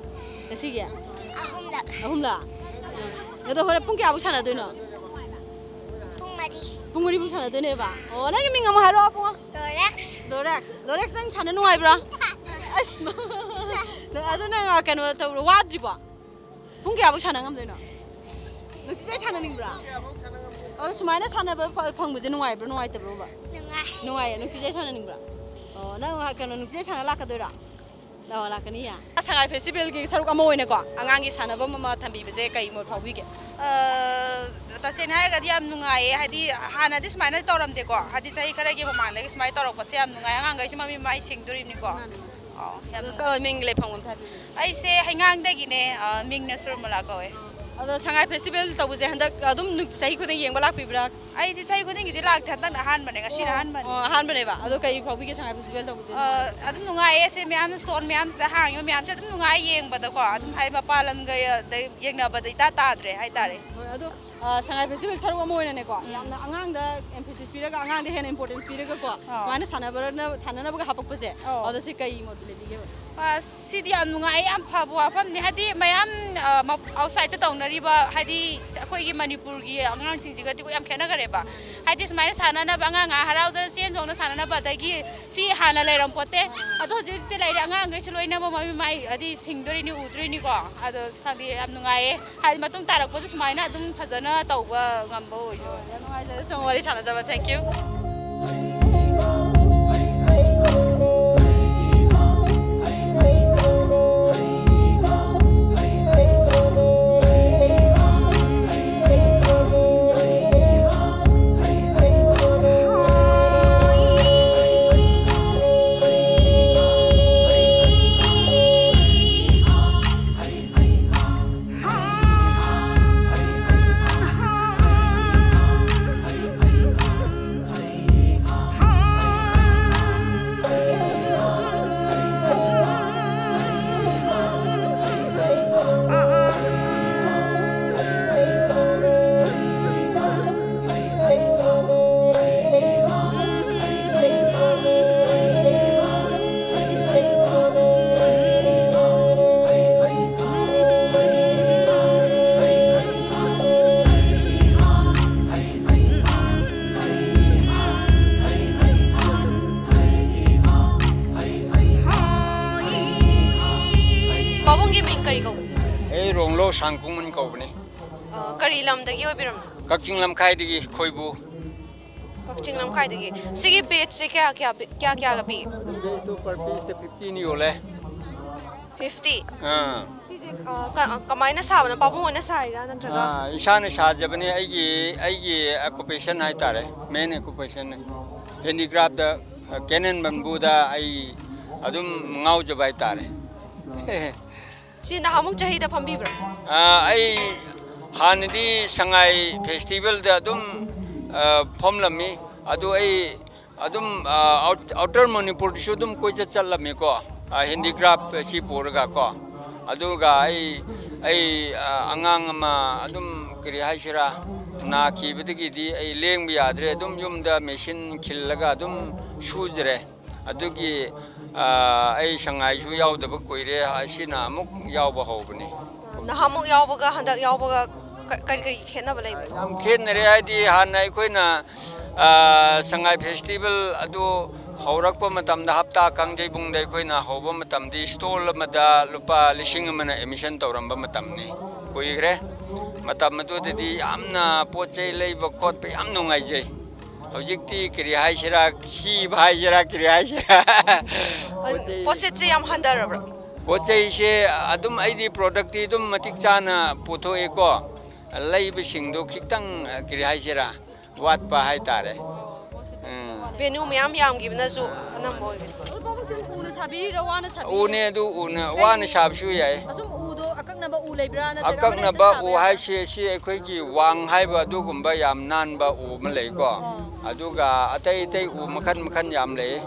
ꯉꯁꯤꯒꯤ? ꯑꯍꯨꯝꯂꯛ꯫ ꯑꯍꯨꯝꯂꯛ? ꯎꯝ꯫ ꯑꯗꯣ ꯍꯣꯔꯦꯟ ꯄꯨꯡ ꯀꯌꯥꯐꯧ ꯁꯥꯟꯅꯗꯣꯏꯅꯣ? ꯄꯨꯡ ꯃꯔꯤ꯫ ꯄꯨꯡ ꯃꯔꯤꯐꯧ ꯁꯥꯟꯅꯗꯣꯏꯅꯦꯕ? ꯑꯣ, ꯅꯪꯒꯤ ꯃꯤꯡ ꯑꯃꯨꯛ ꯍꯥꯏꯔꯛꯑꯣ, ꯄꯨꯡ? ꯂꯣꯔꯦꯛꯁ꯫ ꯂꯣꯔꯦꯛꯁ꯫ ꯂꯣꯔꯦꯛꯁ, ꯅꯪ ꯁꯥꯟꯅ ꯅꯨꯡꯉꯥꯏꯕ꯭ꯔꯣ? ꯑꯁ, ꯑꯗꯨ ꯅꯪ, ꯑ, ꯀꯩꯅꯣ ꯇꯧꯕ꯭ꯔꯣ, ꯋꯥꯗ꯭ꯔꯤꯕꯣ? ꯄꯨꯡ ꯀꯌꯥꯐꯧ ꯁꯥꯟꯅ ꯉꯝꯗꯣꯏꯅꯣ? ꯅꯨꯡꯇꯤꯖꯥꯏ ꯁꯥꯟꯅꯅꯤꯡꯕ꯭ꯔꯥ? ꯑꯗꯣ ꯁꯨꯃꯥꯏꯅ ꯁꯥꯟꯅꯕ ꯐ-, ꯐꯪꯕꯁꯦ ꯅꯨꯡꯉꯥꯏꯕ꯭ꯔꯣ, ꯅꯨꯡꯉꯥꯏꯇꯕ꯭ꯔꯣꯕ? ꯅꯨꯡꯉꯥꯏ꯫ ꯅꯨꯡꯉꯥꯏꯌꯦ꯫ ꯅꯨꯡꯇꯤꯖꯥꯏ ꯁꯥꯟꯅꯅꯤꯡꯕ꯭ꯔꯥ? ꯑꯣ, ꯅꯪ, ꯑ, ꯀꯩꯅꯣ, ꯅꯨꯡꯇꯤꯖꯥꯏ ꯁꯥꯟꯅ ꯂꯥꯛꯀꯗꯣꯏꯔꯥ? ꯂꯥꯛꯑꯣ, ꯂꯥꯛꯀꯅꯤꯌꯦ꯫ ꯁꯉꯥꯏ ꯐꯦꯁꯇꯤꯚꯦꯜꯒꯤ ꯁꯔꯨꯛ ꯑꯃ ꯑꯣꯏꯅꯀꯣ, ꯑꯉꯥꯡꯒꯤ ꯁꯥꯟꯅꯐꯝ ꯑꯃ ꯊꯝꯕꯤꯕꯁꯦ ꯀꯩ ꯃꯣꯠ ꯐꯥꯎꯕꯤꯒꯦ? ꯑ, ꯇꯁꯦꯡꯅ ꯍꯥꯏꯔꯒꯗꯤ ꯌꯥꯝ ꯅꯨꯡꯉꯥꯏꯌꯦ꯫ ꯍꯥꯏꯗꯤ ꯍꯥꯟꯅꯗꯤ ꯁꯨꯃꯥꯏꯅ ꯇꯧꯔꯝꯗꯦꯀꯣ꯫ ꯍꯥꯏꯗꯤ ꯆꯍꯤ ꯈꯔꯒꯤ ꯃꯃꯥꯡꯗꯒꯤ ꯁꯨꯃꯥꯏꯅ ꯇꯧꯔꯛꯄꯁꯦ ꯌꯥꯝ ꯅꯨꯡꯉꯥꯏ꯫ ꯑꯉꯥꯡꯈꯩꯁꯨ ꯃꯃꯤꯠ ꯃꯃꯥꯏ ꯁꯤꯡꯗꯣꯔꯤꯕꯅꯤꯀꯣ꯫ ꯃꯥꯅꯦ꯫ ꯑꯧ, ꯌꯥꯝ ꯑꯗꯣ ꯅꯨꯡꯉꯥꯏ꯫ ꯀ-, ꯃꯤꯡ ꯂꯩꯐꯝ ꯑꯝꯇ ꯍꯥꯏꯕꯤꯌꯨ꯫ ꯑꯩꯁꯦ ꯍꯩꯉꯥꯡꯗꯒꯤꯅꯦ, ꯑ, ꯃꯤꯡꯅ ꯁꯨꯔꯃꯂꯥ ꯀꯧꯋꯦ꯫ ꯑꯗꯣ ꯁꯉꯥꯏ ꯐꯦꯁꯇꯤꯚꯦꯜ ꯇꯧꯕꯁꯦ ꯍꯟꯗꯛ ꯑꯗꯨꯝ ꯅꯨ-, ꯆꯍꯤ ꯈꯨꯗꯤꯡ ꯌꯦꯡꯕ ꯂꯥꯛꯄꯤꯕ꯭ꯔꯥ? ꯑꯩꯗꯤ ꯆꯍꯤ ꯈꯨꯗꯤꯡꯒꯤꯗꯤ ꯂꯥꯛꯇꯦ, ꯍꯟꯗꯛꯅ ꯑꯍꯥꯟꯕꯅꯦ, ꯉꯁꯤꯅ ꯑꯣ, ꯑꯍꯥꯟꯕꯅꯦ꯫ ꯑꯣ, ꯑꯍꯥꯟꯕꯅꯦꯕ꯫ ꯑꯗꯣ ꯀꯩ ꯐꯥꯎꯕꯤꯒꯦ ꯁꯉꯥꯏ ꯐꯦꯁꯇꯤꯚꯦꯜ ꯇꯧꯕꯁꯦ? ꯑ, ꯑꯗꯨꯝ ꯅꯨꯡꯉꯥꯏꯌꯦ꯫ ꯁꯦ ꯃꯌꯥꯝ, ꯁ꯭ꯇꯣꯜ ꯃꯌꯥꯝꯁꯤꯗ ꯍꯥꯡꯉꯤꯕ ꯃꯌꯥꯝꯁꯦ ꯑꯗꯨꯝ ꯅꯨꯡꯉꯥꯏ ꯌꯦꯡꯕꯗꯀꯣ꯫ ꯑꯗꯨꯝ ꯍꯥꯏꯗꯤ ꯃꯄꯥꯟ ꯂꯝꯒ, ꯑꯗꯩ ꯌꯦꯡꯅꯕꯗ ꯏꯇꯥ ꯇꯥꯗ꯭ꯔꯦ ꯍꯥꯏꯇꯥꯔꯦ꯫ ꯍꯣꯏ, ꯑꯗꯣ, ꯑ, ꯁꯉꯥꯏ ꯐꯦꯁꯇꯤꯚꯦꯜ ꯁꯔꯨꯛ ꯑꯃ ꯑꯣꯏꯅꯅꯦꯀꯣ, ꯎꯝ꯫ ꯌꯥꯝꯅ ꯑꯉꯥꯡꯗ emphasis ꯄꯤꯔꯒ, ꯑꯉꯥꯡꯗ ꯍꯦꯟꯅ importance ꯄꯤꯔꯒꯀꯣ, ꯑꯥ꯫ ꯁꯨꯃꯥꯏꯅ ꯁꯥꯟꯅꯕꯅ-, ꯁꯥꯟꯅꯅꯕꯒ ꯍꯥꯄꯛꯄꯁꯦ, ꯑꯧ꯫ ꯑꯗꯣ ꯁꯤ ꯀꯩ ꯃꯣꯠ ꯂꯩꯕꯤꯒꯦꯕ? ꯑ, ꯁꯤꯗꯤ ꯌꯥꯝ ꯅꯨꯡꯉꯥꯏ, ꯌꯥꯝ ꯐꯕ ꯋꯥꯐꯝꯅꯤ꯫ ꯍꯥꯏꯗꯤ ꯃꯌꯥꯝ, ꯑ, ꯃ-, outsideꯇ ꯇꯧꯅꯔꯤꯕ, ꯍꯥꯏꯗꯤ ꯑꯩꯈꯣꯏꯒꯤ ꯃꯅꯤꯄꯨꯔꯒꯤ ꯑꯉꯥꯡꯁꯤꯡꯁꯤꯒꯗꯤ ꯌꯥꯝ ꯈꯦꯠꯅꯈꯔꯦꯕ꯫ ꯍꯥꯏꯗꯤ ꯁꯨꯃꯥꯏꯅ ꯁꯥꯟꯅꯅꯕ, ꯑꯉꯥꯡ ꯍꯔꯥꯎꯗꯅ ꯆꯦꯟ ꯆꯣꯡꯅ ꯁꯥꯟꯅꯅꯕ, ꯑꯗꯒꯤ ꯁꯤ ꯍꯥꯟꯅ ꯂꯩꯔꯝꯄꯣꯠꯇꯦ꯫ ꯑꯗꯣ ꯍꯧꯖꯤꯛ ꯍꯧꯖꯤꯛꯇꯤ ꯂꯩꯔꯦ꯫ ꯑꯉꯥꯡꯈꯩꯁꯨ ꯂꯣꯏꯅꯃꯛ ꯃꯃꯤꯠ ꯃꯥꯏ ꯍꯥꯏꯗꯤ ꯁꯤꯡꯗꯣꯔꯤꯅꯤ, ꯎꯗꯣꯔꯤꯅꯤꯀꯣ꯫ ꯑꯗꯣ ꯈꯪꯗꯦ, ꯌꯥꯝ ꯅꯨꯡꯉꯥꯏꯌꯦ꯫ ꯍꯥꯏꯗꯤ ꯃꯇꯨꯡ ꯇꯥꯔꯛꯄꯁꯨ ꯁꯨꯃꯥꯏꯅ ꯑꯗꯨꯝ ꯐꯖꯅ ꯇꯧꯕ ꯉꯝꯕ ꯑꯣꯏꯖꯔꯣ꯫ ꯌꯥꯝ ꯅꯨꯡꯉꯥꯏꯖꯔꯦ ꯁꯨꯝ ꯋꯥꯔꯤ ꯁꯥꯟꯅꯖꯕ꯫ Thank you꯫ ꯄꯥꯕꯨꯡꯒꯤ ꯃꯤꯡ ꯀꯔꯤ ꯀꯧꯕ? ꯑꯩ ꯔꯣꯡꯂꯣ ꯁꯥꯡꯀꯨꯡꯃꯟ ꯀꯧꯕꯅꯤ꯫ ꯑ, ꯀꯔꯤ ꯂꯝꯗꯒꯤ ꯑꯣꯏꯕꯤꯔꯝꯅꯣ? ꯀꯛꯆꯤꯡ ꯂꯝꯈꯥꯏꯗꯒꯤ ꯈꯣꯏꯕꯨ꯫ ꯀꯛꯆꯤꯡ ꯂꯝꯈꯥꯏꯗꯒꯤ꯫ ꯁꯤꯒꯤ badgeꯁꯦ ꯀꯌꯥ ꯀꯌꯥ ꯄꯤ-, ꯀꯌꯥ ꯀꯌꯥꯒ ꯄꯤꯒꯦ? Badgeꯇꯣ per pieceꯇ fiftyꯅ ꯌꯣꯜꯂꯦ꯫ ꯐꯤꯐꯇꯤ? ꯑꯥ꯫ ꯁꯤꯁꯦ, ꯑ, ꯀ-, ꯀꯃꯥꯏꯅ ꯁꯥꯕꯅꯣ? ꯄꯥꯕꯨꯡ ꯍꯣꯏꯅ ꯁꯥꯔꯤꯔꯥ ꯅꯠꯇ꯭ꯔꯒ? ꯑꯥ, ꯏꯁꯥꯅ ꯁꯥꯖꯕꯅꯤ꯫ ꯑꯩꯒꯤ, ꯑꯩꯒꯤ occupation ꯍꯥꯏꯇꯥꯔꯦ, main occupation꯫ Handicraft, ꯑ, ꯀꯦꯅꯟ ꯕꯝꯕꯨꯗ ꯑꯩ ꯑꯗꯨꯝ ꯉꯥꯎꯖꯕ ꯍꯥꯏꯇꯥꯔꯦ꯫ ꯁꯤ ꯅꯍꯥꯟꯃꯨꯛ ꯆꯍꯤꯗ ꯐꯝꯕꯤꯕ꯭ꯔꯥ? ꯑꯥ, ꯑꯩ ꯍꯥꯟꯅꯗꯤ ꯁꯉꯥꯏ festivalꯗ ꯑꯗꯨꯝ, ꯑ, ꯐꯝꯂꯝꯃꯤ꯫ ꯑꯗꯨ ꯑꯩ ꯑꯗꯨꯝ, ꯑ, ꯑꯥꯎꯠ-, outer ꯃꯅꯤꯄꯨꯔꯗꯁꯨ ꯑꯗꯨꯝ ꯀꯣꯏꯆꯠ ꯆꯠꯂꯝꯃꯤꯀꯣ, ꯑ, handicraft ꯑꯁꯤ ꯄꯨꯔꯒ ꯀꯣ꯫ ꯑꯗꯨꯒ ꯑꯩ, ꯑꯩ, ꯑ, ꯑꯉꯥꯡ ꯑꯃ ꯑꯗꯨꯝ, ꯀꯔꯤ ꯍꯥꯏꯁꯤꯔꯥ, ꯅꯥꯈꯤꯕꯗꯒꯤꯗꯤ ꯑꯩ ꯂꯦꯡꯕ ꯌꯥꯗ꯭ꯔꯦ꯫ ꯑꯗꯨꯝ ꯌꯨꯝꯗ machine ꯈꯤꯜꯂꯒ ꯑꯗꯨꯝ ꯁꯨꯖꯔꯦ꯫ ꯑꯗꯨꯒꯤ, ꯑ, ꯑꯩ ꯁꯉꯥꯏꯁꯨ ꯌꯥꯎꯗꯕ ꯀꯨꯏꯔꯦ, ꯑꯁꯤꯅ ꯑꯃꯨꯛ ꯌꯥꯎꯕ ꯍꯧꯕꯅꯤ꯫ ꯅꯍꯥꯟꯃꯨꯛ ꯌꯥꯎꯕꯒ ꯍꯟꯗꯛ ꯌꯥꯎꯕꯒ ꯀ-, ꯀꯔꯤ ꯀꯔꯤ ꯈꯦꯠꯅꯕ ꯂꯩꯕꯒꯦ? ꯌꯥꯝ ꯈꯦꯠꯅꯔꯦ, ꯍꯥꯏꯗꯤ ꯍꯥꯟꯅ ꯑꯩꯈꯣꯏꯅ, ꯑ, ꯁꯉꯥꯏ festival ꯑꯗꯨ ꯍꯧꯔꯛꯄ ꯃꯇꯝꯗ, ꯍꯞꯇꯥ ꯀꯥꯡꯖꯩꯕꯨꯡꯗ ꯑꯩꯈꯣꯏꯅ ꯍꯧꯕ ꯃꯇꯝꯗꯤ stall ꯑꯃꯗ ꯂꯨꯄꯥ ꯂꯤꯁꯤꯡ ꯑꯃꯅ admission ꯇꯧꯔꯝꯕ ꯃꯇꯝꯅꯤ꯫ ꯀꯨꯏꯈ꯭ꯔꯦ꯫ ꯃꯇꯝ ꯑꯗꯨꯗꯗꯤ ꯌꯥꯝꯅ ꯄꯣꯠ ꯆꯩ ꯂꯩꯕ ꯈꯣꯠꯄ ꯌꯥꯝ ꯅꯨꯡꯉꯥꯏꯖꯩ꯫ ꯍꯧꯖꯤꯛꯇꯤ ꯀꯔꯤ ꯍꯥꯏꯁꯤꯔꯥ, ꯈꯤꯕ ꯍꯥꯏꯁꯤꯔꯥ, ꯀꯔꯤ ꯍꯥꯏꯁꯤꯔꯥ? ꯄꯣꯠ ꯆꯩ ꯄꯣꯠꯁꯤꯠꯁꯦ ꯌꯥꯝ ꯍꯟꯊꯔꯕ꯭ꯔꯥ? ꯄꯣꯠ ꯆꯩꯁꯦ ꯑꯗꯨꯝ, ꯑꯩꯗꯤ productꯇꯤ ꯑꯗꯨꯝ ꯃꯇꯤꯛ ꯆꯥꯅ ꯄꯨꯊꯣꯛꯑꯦꯀꯣ꯫ ꯂꯩꯕꯁꯤꯡꯗꯣ ꯈꯤꯇꯪ, ꯀꯔꯤ ꯍꯥꯏꯁꯤꯔꯥ, ꯋꯥꯠꯄ ꯍꯥꯏꯇꯥꯔꯦ꯫ ꯎꯝ꯫ Venue ꯃꯌꯥꯝ ꯌꯥꯝꯈꯤꯕꯅꯁꯨ ꯑꯅꯝꯕ ꯑꯣꯏꯒꯅꯤ꯫ ꯑꯗꯨ ꯄꯥꯕꯨꯡꯁꯦ ꯎꯅ ꯁꯥꯕꯤꯔꯤꯔꯣ, ꯋꯥꯅ ꯁꯥꯕꯤꯔꯤꯔꯣ? ꯎꯅꯦ, ꯑꯗꯨ ꯎꯅ, ꯀꯩ? ꯋꯥꯅ ꯁꯥꯕꯁꯨ ꯌꯥꯏ꯫ ꯑꯁꯨꯝ ꯎꯗꯣ ꯑꯀꯛꯅꯕ ꯎ ꯂꯩꯕ꯭ꯔꯥ, ꯅꯠꯇ꯭ꯔꯒ ꯑꯃꯅ ꯍꯦꯛꯇ ꯑꯀꯛꯅꯕ ꯁꯥꯕ ꯎ ꯌꯥꯕ꯭ꯔꯥ? ꯍꯥꯏꯁꯦ ꯁꯤ ꯑꯩꯈꯣꯏꯒꯤ ꯋꯥꯡ ꯍꯥꯏꯕ ꯑꯗꯨꯒꯨꯝꯕ ꯌꯥꯝ ꯅꯥꯟꯕ ꯎ ꯑꯃ ꯂꯩꯀꯣ꯫ ꯑꯣ꯫ ꯑꯗꯨꯒ ꯑꯇꯩ ꯑꯇꯩ ꯎ ꯃꯈꯜ ꯃꯈꯜ ꯌꯥꯝ ꯂꯩ꯫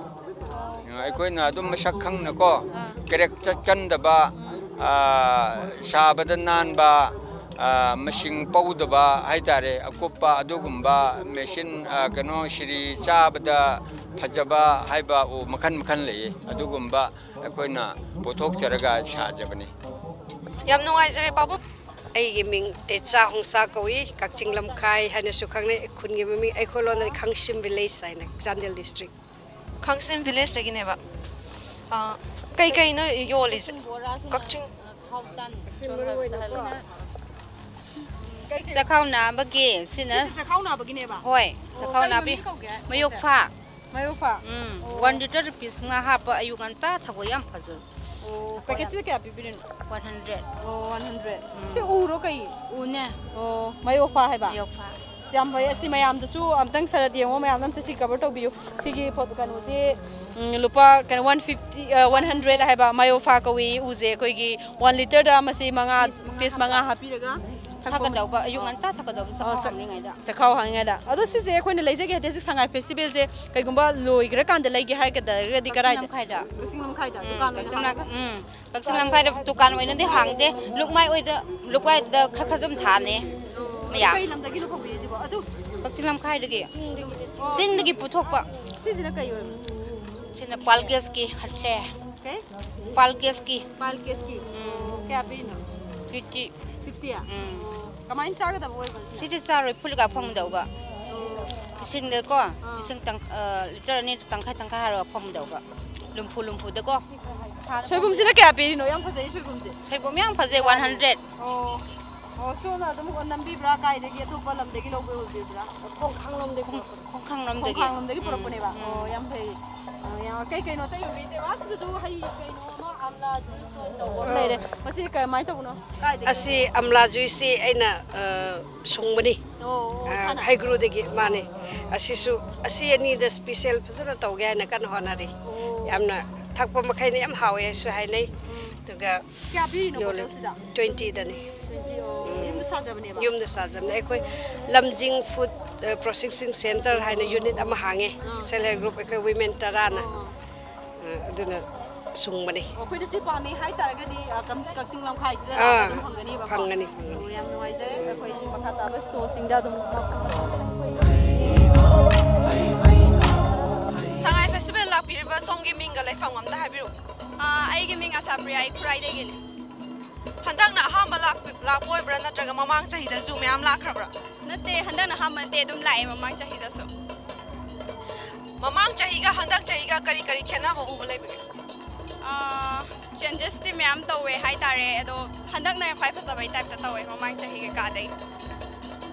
ꯑꯩꯈꯣꯏꯅ ꯑꯗꯨꯝ ꯃꯁꯛ ꯈꯪꯅꯀꯣ, ꯑꯥ꯫ Crack ꯆꯠꯀꯟꯗꯕ, ꯎꯝ꯫ ꯑꯥ, ꯁꯥꯕꯗ ꯅꯥꯟꯕ, ꯑꯥ, ꯃꯁꯤꯡ ꯄꯧꯗꯕ ꯍꯥꯏꯇꯥꯔꯦ, ꯑꯀꯨꯞꯄ ꯑꯗꯨꯒꯨꯝꯕ machine, ꯑꯥ, ꯀꯩꯅꯣ, ꯁꯤꯔꯤ ꯆꯥꯕꯗ ꯐꯖꯕ ꯍꯥꯏꯕ ꯎ ꯃꯈꯜ ꯃꯈꯜ ꯂꯩꯌꯦ꯫ ꯑꯗꯨꯒꯨꯝꯕ ꯑꯩꯈꯣꯏꯅ ꯄꯨꯊꯣꯛꯆꯔꯒ ꯁꯥꯖꯕꯅꯤ꯫ ꯌꯥꯝ ꯅꯨꯡꯉꯥꯏꯖꯔꯦ, ꯄꯥꯕꯨꯡ꯫ ꯑꯩꯒꯤ ꯃꯤꯡ ꯇꯦꯆꯥ ꯍꯣꯡꯁꯥ ꯀꯧꯏ, ꯀꯛꯆꯤꯡ ꯂꯝꯈꯥꯏ ꯍꯥꯏꯅꯁꯨ ꯈꯪꯅꯩ, ꯈꯨꯟꯒꯤ ꯃꯃꯤꯡ ꯑꯩꯈꯣꯏ ꯂꯣꯟꯗꯗꯤ ꯈꯥꯡꯁꯤꯝ village ꯍꯥꯏꯅ, ꯆꯥꯟꯗꯦꯜ district꯫ ꯈꯥꯡꯁꯤꯝ villageꯇꯒꯤꯅꯦꯕ꯫ ꯑꯥ, ꯀꯩꯀꯩꯅꯣ ꯌꯣꯜꯂꯤꯁꯦ? ꯀꯛꯆꯤꯡ ꯕꯣꯔꯥꯁꯤꯅ, ꯀꯛꯆꯤꯡ꯫ ꯑ, ꯆꯍꯥꯎ ꯇꯟ꯫ ꯀꯩ ꯀꯩ? ꯆꯈꯥꯎ ꯅꯥꯕꯒꯤ ꯁꯤꯅ꯫ ꯁꯤꯁꯦ ꯆꯈꯥꯎ ꯅꯥꯕꯒꯤꯅꯦꯕ? ꯍꯣꯏ, ꯑꯣ, ꯆꯈꯥꯎ ꯀꯩ ꯅꯥꯕꯤ꯫ ꯃꯃꯤꯡ ꯀꯧꯒꯦ? ꯃꯌꯣꯛꯐꯥ꯫ ꯃꯌꯣꯐꯥ? ꯎꯝ, ꯑꯣ꯫ One litre ꯗ piece ꯃꯉꯥ ꯍꯥꯞꯄ, ꯑꯌꯨꯛ ꯉꯟꯇꯥ ꯊꯛꯄ ꯌꯥꯝ ꯐꯖꯕ꯫ ꯑꯣ, packet ꯁꯤꯗ ꯀꯌꯥ ꯄꯤꯕꯤꯔꯤꯅꯣ? One hundred꯫ ꯑꯣ, one hundred꯫ ꯎꯝ꯫ ꯁꯤ ꯎꯔꯣ ꯀꯩ? ꯎꯅꯦ꯫ ꯑꯣ, ꯃꯌꯣꯐꯥ ꯍꯥꯏꯕ? ꯃꯌꯣꯐꯥ꯫ ꯑꯁ, ꯌꯥꯝ ꯐꯩ꯫ ꯑꯁꯤ ꯃꯌꯥꯝꯗꯁꯨ ꯑꯝꯇꯪ ꯁꯔꯠ ꯌꯦꯡꯉꯣ, ꯃꯌꯥꯝꯅ ꯑꯝꯇ ꯁꯤ cover ꯇꯧꯕꯤꯌꯨ꯫ ꯁꯤꯒꯤ ꯐꯣ-, ꯀꯩꯅꯣꯁꯤ, ꯎꯝ, ꯂꯨꯄꯥ, ꯀꯩꯅꯣ, one fifty, ꯑ, one hundred ꯍꯥꯏꯕ ꯃꯌꯣꯐꯥ ꯀꯧꯏ ꯎꯁꯦ꯫ ꯑꯩꯈꯣꯏꯒꯤ one litre ꯗ ꯃꯁꯤ ꯃꯉꯥ, piece ꯃꯉꯥ piece ꯃꯉꯥ ꯍꯥꯞꯄ꯫ ꯍꯥꯞꯄꯤꯔꯒ ꯊꯛꯄ꯫ ꯊꯛꯀꯗꯧꯕ, ꯑꯌꯨꯛ ꯑꯣ꯫ ꯉꯟꯇꯥ ꯊꯛꯀꯗꯧꯕ, ꯑꯣ, ꯆꯈꯥꯎ ꯆ-, ꯍꯥꯡꯂꯤꯉꯩꯗ꯫ ꯆꯈꯥꯎ ꯍꯥꯡꯂꯤꯉꯩꯗ꯫ ꯑꯗꯣ ꯁꯤꯁꯦ ꯑꯩꯈꯣꯏꯅ ꯂꯩꯖꯒꯦ ꯍꯥꯏꯗꯤ ꯍꯧꯖꯤꯛ ꯁꯉꯥꯏ festival ꯁꯦ ꯀꯩꯒꯨꯝꯕ ꯂꯣꯏꯈ꯭ꯔꯀꯥꯟꯗ ꯂꯩꯒꯦ ꯍꯥꯏꯔꯒꯗꯤ ꯀꯛꯆꯤꯡ ꯀꯗꯥꯏꯗ? ꯂꯝꯈꯥꯏꯗ꯫ ꯀꯛꯆꯤꯡ ꯂꯝꯈꯥꯏꯗ ꯎꯝ, ꯗꯨꯀꯥꯟ ꯑꯣꯏꯅ ꯀꯛꯆꯤꯡ ꯂꯝ-, ꯍꯥꯡꯉꯒ? ꯎꯝ, ꯀꯛꯆꯤꯡ ꯂꯝꯈꯥꯏꯗ ꯗꯨꯀꯥꯟ ꯑꯣꯏꯅꯗꯤ ꯍꯥꯡꯗꯦ꯫ ꯂꯨꯞꯃꯥꯏ ꯑꯣꯏꯗ, ꯂꯨꯞꯃꯥꯏꯗ ꯈꯔ ꯈꯔ ꯑꯗꯨꯝ ꯊꯥꯅꯦ꯫ ꯑꯣ, ꯃꯌꯥꯝ꯫ ꯀꯩ ꯂꯝꯗꯒꯤꯅꯣ ꯐꯪꯕꯤꯔꯤꯁꯤꯕꯣ? ꯑꯗꯨ ꯀꯛꯆꯤꯡ ꯂꯝꯈꯥꯏꯗꯒꯤ꯫ ꯆꯤꯡꯗꯒꯤ꯫ ꯑꯣ, ꯆꯤꯡꯗꯒꯤ ꯄꯨꯊꯣꯛꯄ꯫ ꯁꯤꯁꯤꯅ ꯀꯩ ꯑꯣꯏꯕ? ꯁꯤꯅ ꯄꯥꯜꯀꯦꯁꯀꯤ ꯍꯠꯂꯦ꯫ ꯀꯩ? ꯄꯥꯜꯀꯦꯁꯀꯤ꯫ ꯄꯥꯜꯀꯦꯁꯀꯤ꯫ ꯎꯝ꯫ ꯑꯣ, ꯀꯌꯥ ꯄꯤꯔꯤꯅꯣ? Fifty꯫ Fifty? ꯎꯝ꯫ ꯑꯣ, ꯀꯃꯥꯏꯅ ꯆꯥꯒꯗꯕ ꯑꯣꯏꯕꯅꯣ ꯁꯤꯅ? ꯁꯤꯗꯤ ꯆꯥꯔꯣꯏ, ꯐꯨꯠꯂꯒ ꯐꯝꯗꯧꯕ꯫ ꯑꯣ꯫ ꯏꯁꯤꯡꯗꯀꯣ, ꯑꯥ꯫ ꯏꯁꯤꯡ ꯇꯪ-, ꯑ, litre ꯑꯅꯤꯗ ꯇꯪꯈꯥꯏ ꯇꯪꯈꯥꯏ ꯍꯥꯏꯔꯒ ꯐꯝꯗꯧꯕ꯫ ꯂꯨꯝꯐꯨ ꯂꯨꯝꯐꯨꯗꯀꯣ꯫ ꯁꯣꯏꯕꯨꯝꯁꯤꯅ ꯀꯌꯥ ꯄꯤꯔꯤꯅꯣ? ꯌꯥꯝ ꯐꯖꯩ ꯁꯣꯏꯕꯨꯝꯁꯦ꯫ ꯁꯣꯏꯕꯨꯝ ꯌꯥꯝ ꯐꯖꯩ, one hundred꯫ ꯑꯣ꯫ ꯑꯣ, ꯁꯣꯝꯅ ꯑꯗꯨꯝ ꯅꯝꯕꯤꯕ꯭ꯔꯥ? ꯀꯥꯏꯗꯒꯤ, ꯑꯇꯣꯞꯄ ꯂꯝꯗꯒꯤ ꯂꯧꯕ ꯑꯣꯏꯕꯤꯕ꯭ꯔꯥ? ꯈꯣꯡꯈꯥꯡꯂꯣꯝꯗꯒꯤ ꯈꯣꯡ-, ꯄꯨꯔꯛꯄꯅꯦ꯫ ꯈꯣꯡꯈꯥꯡꯂꯣꯝꯗꯒꯤ꯫ ꯈꯣꯡꯈꯥꯡꯂꯣꯝꯗꯒꯤ ꯎꯝ, ꯄꯨꯔꯛꯄꯅꯦꯕ? ꯎꯝ꯫ ꯑꯣ, ꯌꯥꯝ ꯐꯩ꯫ ꯑ, ꯌꯥꯝ, ꯀꯩ ꯀꯩꯅꯣ ꯑꯇꯩ ꯌꯣꯟꯕꯤꯔꯤꯁꯦ? ꯑꯁꯤꯗꯁꯨ ꯍꯩ ꯀꯩꯅꯣ ꯑꯃ ꯑꯝꯂꯥ juice ꯑꯣꯏꯅ ꯇꯧꯕ ꯑꯃ ꯑ꯫ ꯂꯩꯔꯦ꯫ ꯃꯁꯤ ꯀꯃꯥꯏꯅ ꯇꯧꯕꯅꯣ? ꯀꯥꯏꯗꯒꯤ? ꯑꯁꯤ ꯑꯝꯂꯥ juice ꯁꯤ ꯑꯩꯅ, ꯑ, ꯁꯨꯡꯕꯅꯤ꯫ ꯑꯣ, ꯑꯣ, ꯑ, ꯏꯁꯥꯅ? ꯍꯩꯒ꯭ꯔꯨꯗꯒꯤ, ꯃꯥꯅꯦ꯫ ꯑꯁꯤꯁꯨ, ꯑꯁꯤ ꯑꯅꯤꯗ special ꯐꯖꯅ ꯇꯧꯒꯦ ꯍꯥꯏꯅ ꯀꯟꯅ ꯍꯣꯠꯅꯔꯤ꯫ ꯑꯣ꯫ ꯌꯥꯝꯅ ꯊꯛꯄ ꯃꯈꯩꯅ ꯌꯥꯝ ꯍꯥꯎꯋꯦ ꯍꯥꯏꯁꯨ ꯍꯥꯏꯅꯩ꯫ ꯎꯝ꯫ ꯑꯗꯨꯒ ꯀꯌꯥ ꯄꯤꯔꯤꯅꯣ ꯌꯣꯜꯂꯤ꯫ Bottle ꯁꯤꯗ? Twenty ꯗꯅꯤ꯫ Twenty, ꯑꯣ, ꯎꯝ꯫ ꯌꯨꯝꯗ ꯁꯥꯖꯕꯅꯦꯕ? ꯌꯨꯝꯗ ꯁꯥꯖꯕꯅꯦ꯫ ꯑꯩꯈꯣꯏ ꯂꯝꯖꯤꯡ food, ꯑ, processing center ꯍꯥꯏꯅ unit ꯑꯃ ꯍꯥꯡꯉꯦ꯫ ꯑꯥ꯫ Self help group ꯑꯩꯈꯣꯏ women ꯇꯔꯥꯅ꯫ ꯑꯣ, ꯑꯣ꯫ ꯑ, ꯑꯗꯨꯅ ꯁꯨꯡꯕꯅꯤ꯫ ꯑꯣ, ꯑꯩꯈꯣꯏꯅ ꯁꯤ ꯄꯥꯝꯃꯤ ꯍꯥꯏ ꯇꯥꯔꯒꯗꯤ, ꯑ, ꯀꯝ-, ꯀꯛꯆꯤꯡ ꯂꯝꯈꯥꯏꯁꯤꯗ ꯑꯥ, ꯂꯥꯛꯑꯒ ꯑꯗꯨꯝ ꯐꯪꯒꯅꯤꯕꯀꯣ? ꯐꯪꯒꯅꯤ, ꯐꯪꯒꯅꯤ꯫ ꯑꯣ, ꯌꯥꯝ ꯅꯨꯡꯉꯥꯏꯖꯔꯦ꯫ ꯑꯩꯈꯣꯏ ꯃꯈꯥ ꯇꯥꯕ stall ꯁꯤꯡꯗ ꯑꯗꯨꯝ ꯁꯉꯥꯏ festival ꯂꯥꯛꯄꯤꯔꯤꯕ ꯁꯣꯝꯒꯤ ꯃꯤꯡꯒ ꯂꯩꯐꯝ ꯑꯝꯇ ꯍꯥꯏꯕꯤꯔꯛꯎ꯫ ꯑꯥ, ꯑꯩꯒꯤ ꯃꯤꯡ ꯑꯁꯥꯄ꯭ꯔꯤꯌꯥ, ꯑꯩ ꯈꯨꯔꯥꯏꯗꯒꯤꯅꯦ꯫ ꯍꯟꯗꯛꯅ ꯑꯍꯥꯟꯕ ꯂꯥꯛꯄ-, ꯂꯥꯛꯄ ꯑꯣꯏꯕ꯭ꯔꯥ, ꯅꯠꯇ꯭ꯔꯒ ꯃꯃꯥꯡ ꯆꯍꯤꯗꯁꯨ ꯃꯌꯥꯝ ꯂꯥꯛꯈ꯭ꯔꯕ꯭ꯔꯥ? ꯅꯠꯇꯦ, ꯍꯟꯗꯛꯅ ꯑꯍꯥꯟꯕ ꯅꯠꯇꯦ, ꯑꯗꯨꯝ ꯂꯥꯛꯑꯦ ꯃꯃꯥꯡ ꯆꯍꯤꯗꯁꯨ꯫ ꯃꯃꯥꯡ ꯆꯍꯤꯒ ꯍꯟꯗꯛ ꯆꯍꯤꯒ ꯀꯔꯤ ꯀꯔꯤ ꯈꯦꯠꯅꯕ ꯎꯕ ꯂꯩꯕꯒꯦ? ꯑꯥ, changes ꯇꯤ ꯃꯌꯥꯝ ꯇꯧꯋꯦ ꯍꯥꯏꯇꯥꯔꯦ, ꯑꯗꯣ ꯍꯟꯗꯛꯅ ꯈ꯭ꯋꯥꯏ ꯐꯖꯕꯩ type ꯇ ꯇꯧꯋꯦ ꯃꯃꯥꯡ ꯆꯍꯤꯒꯤ ꯀꯥꯗꯩ꯫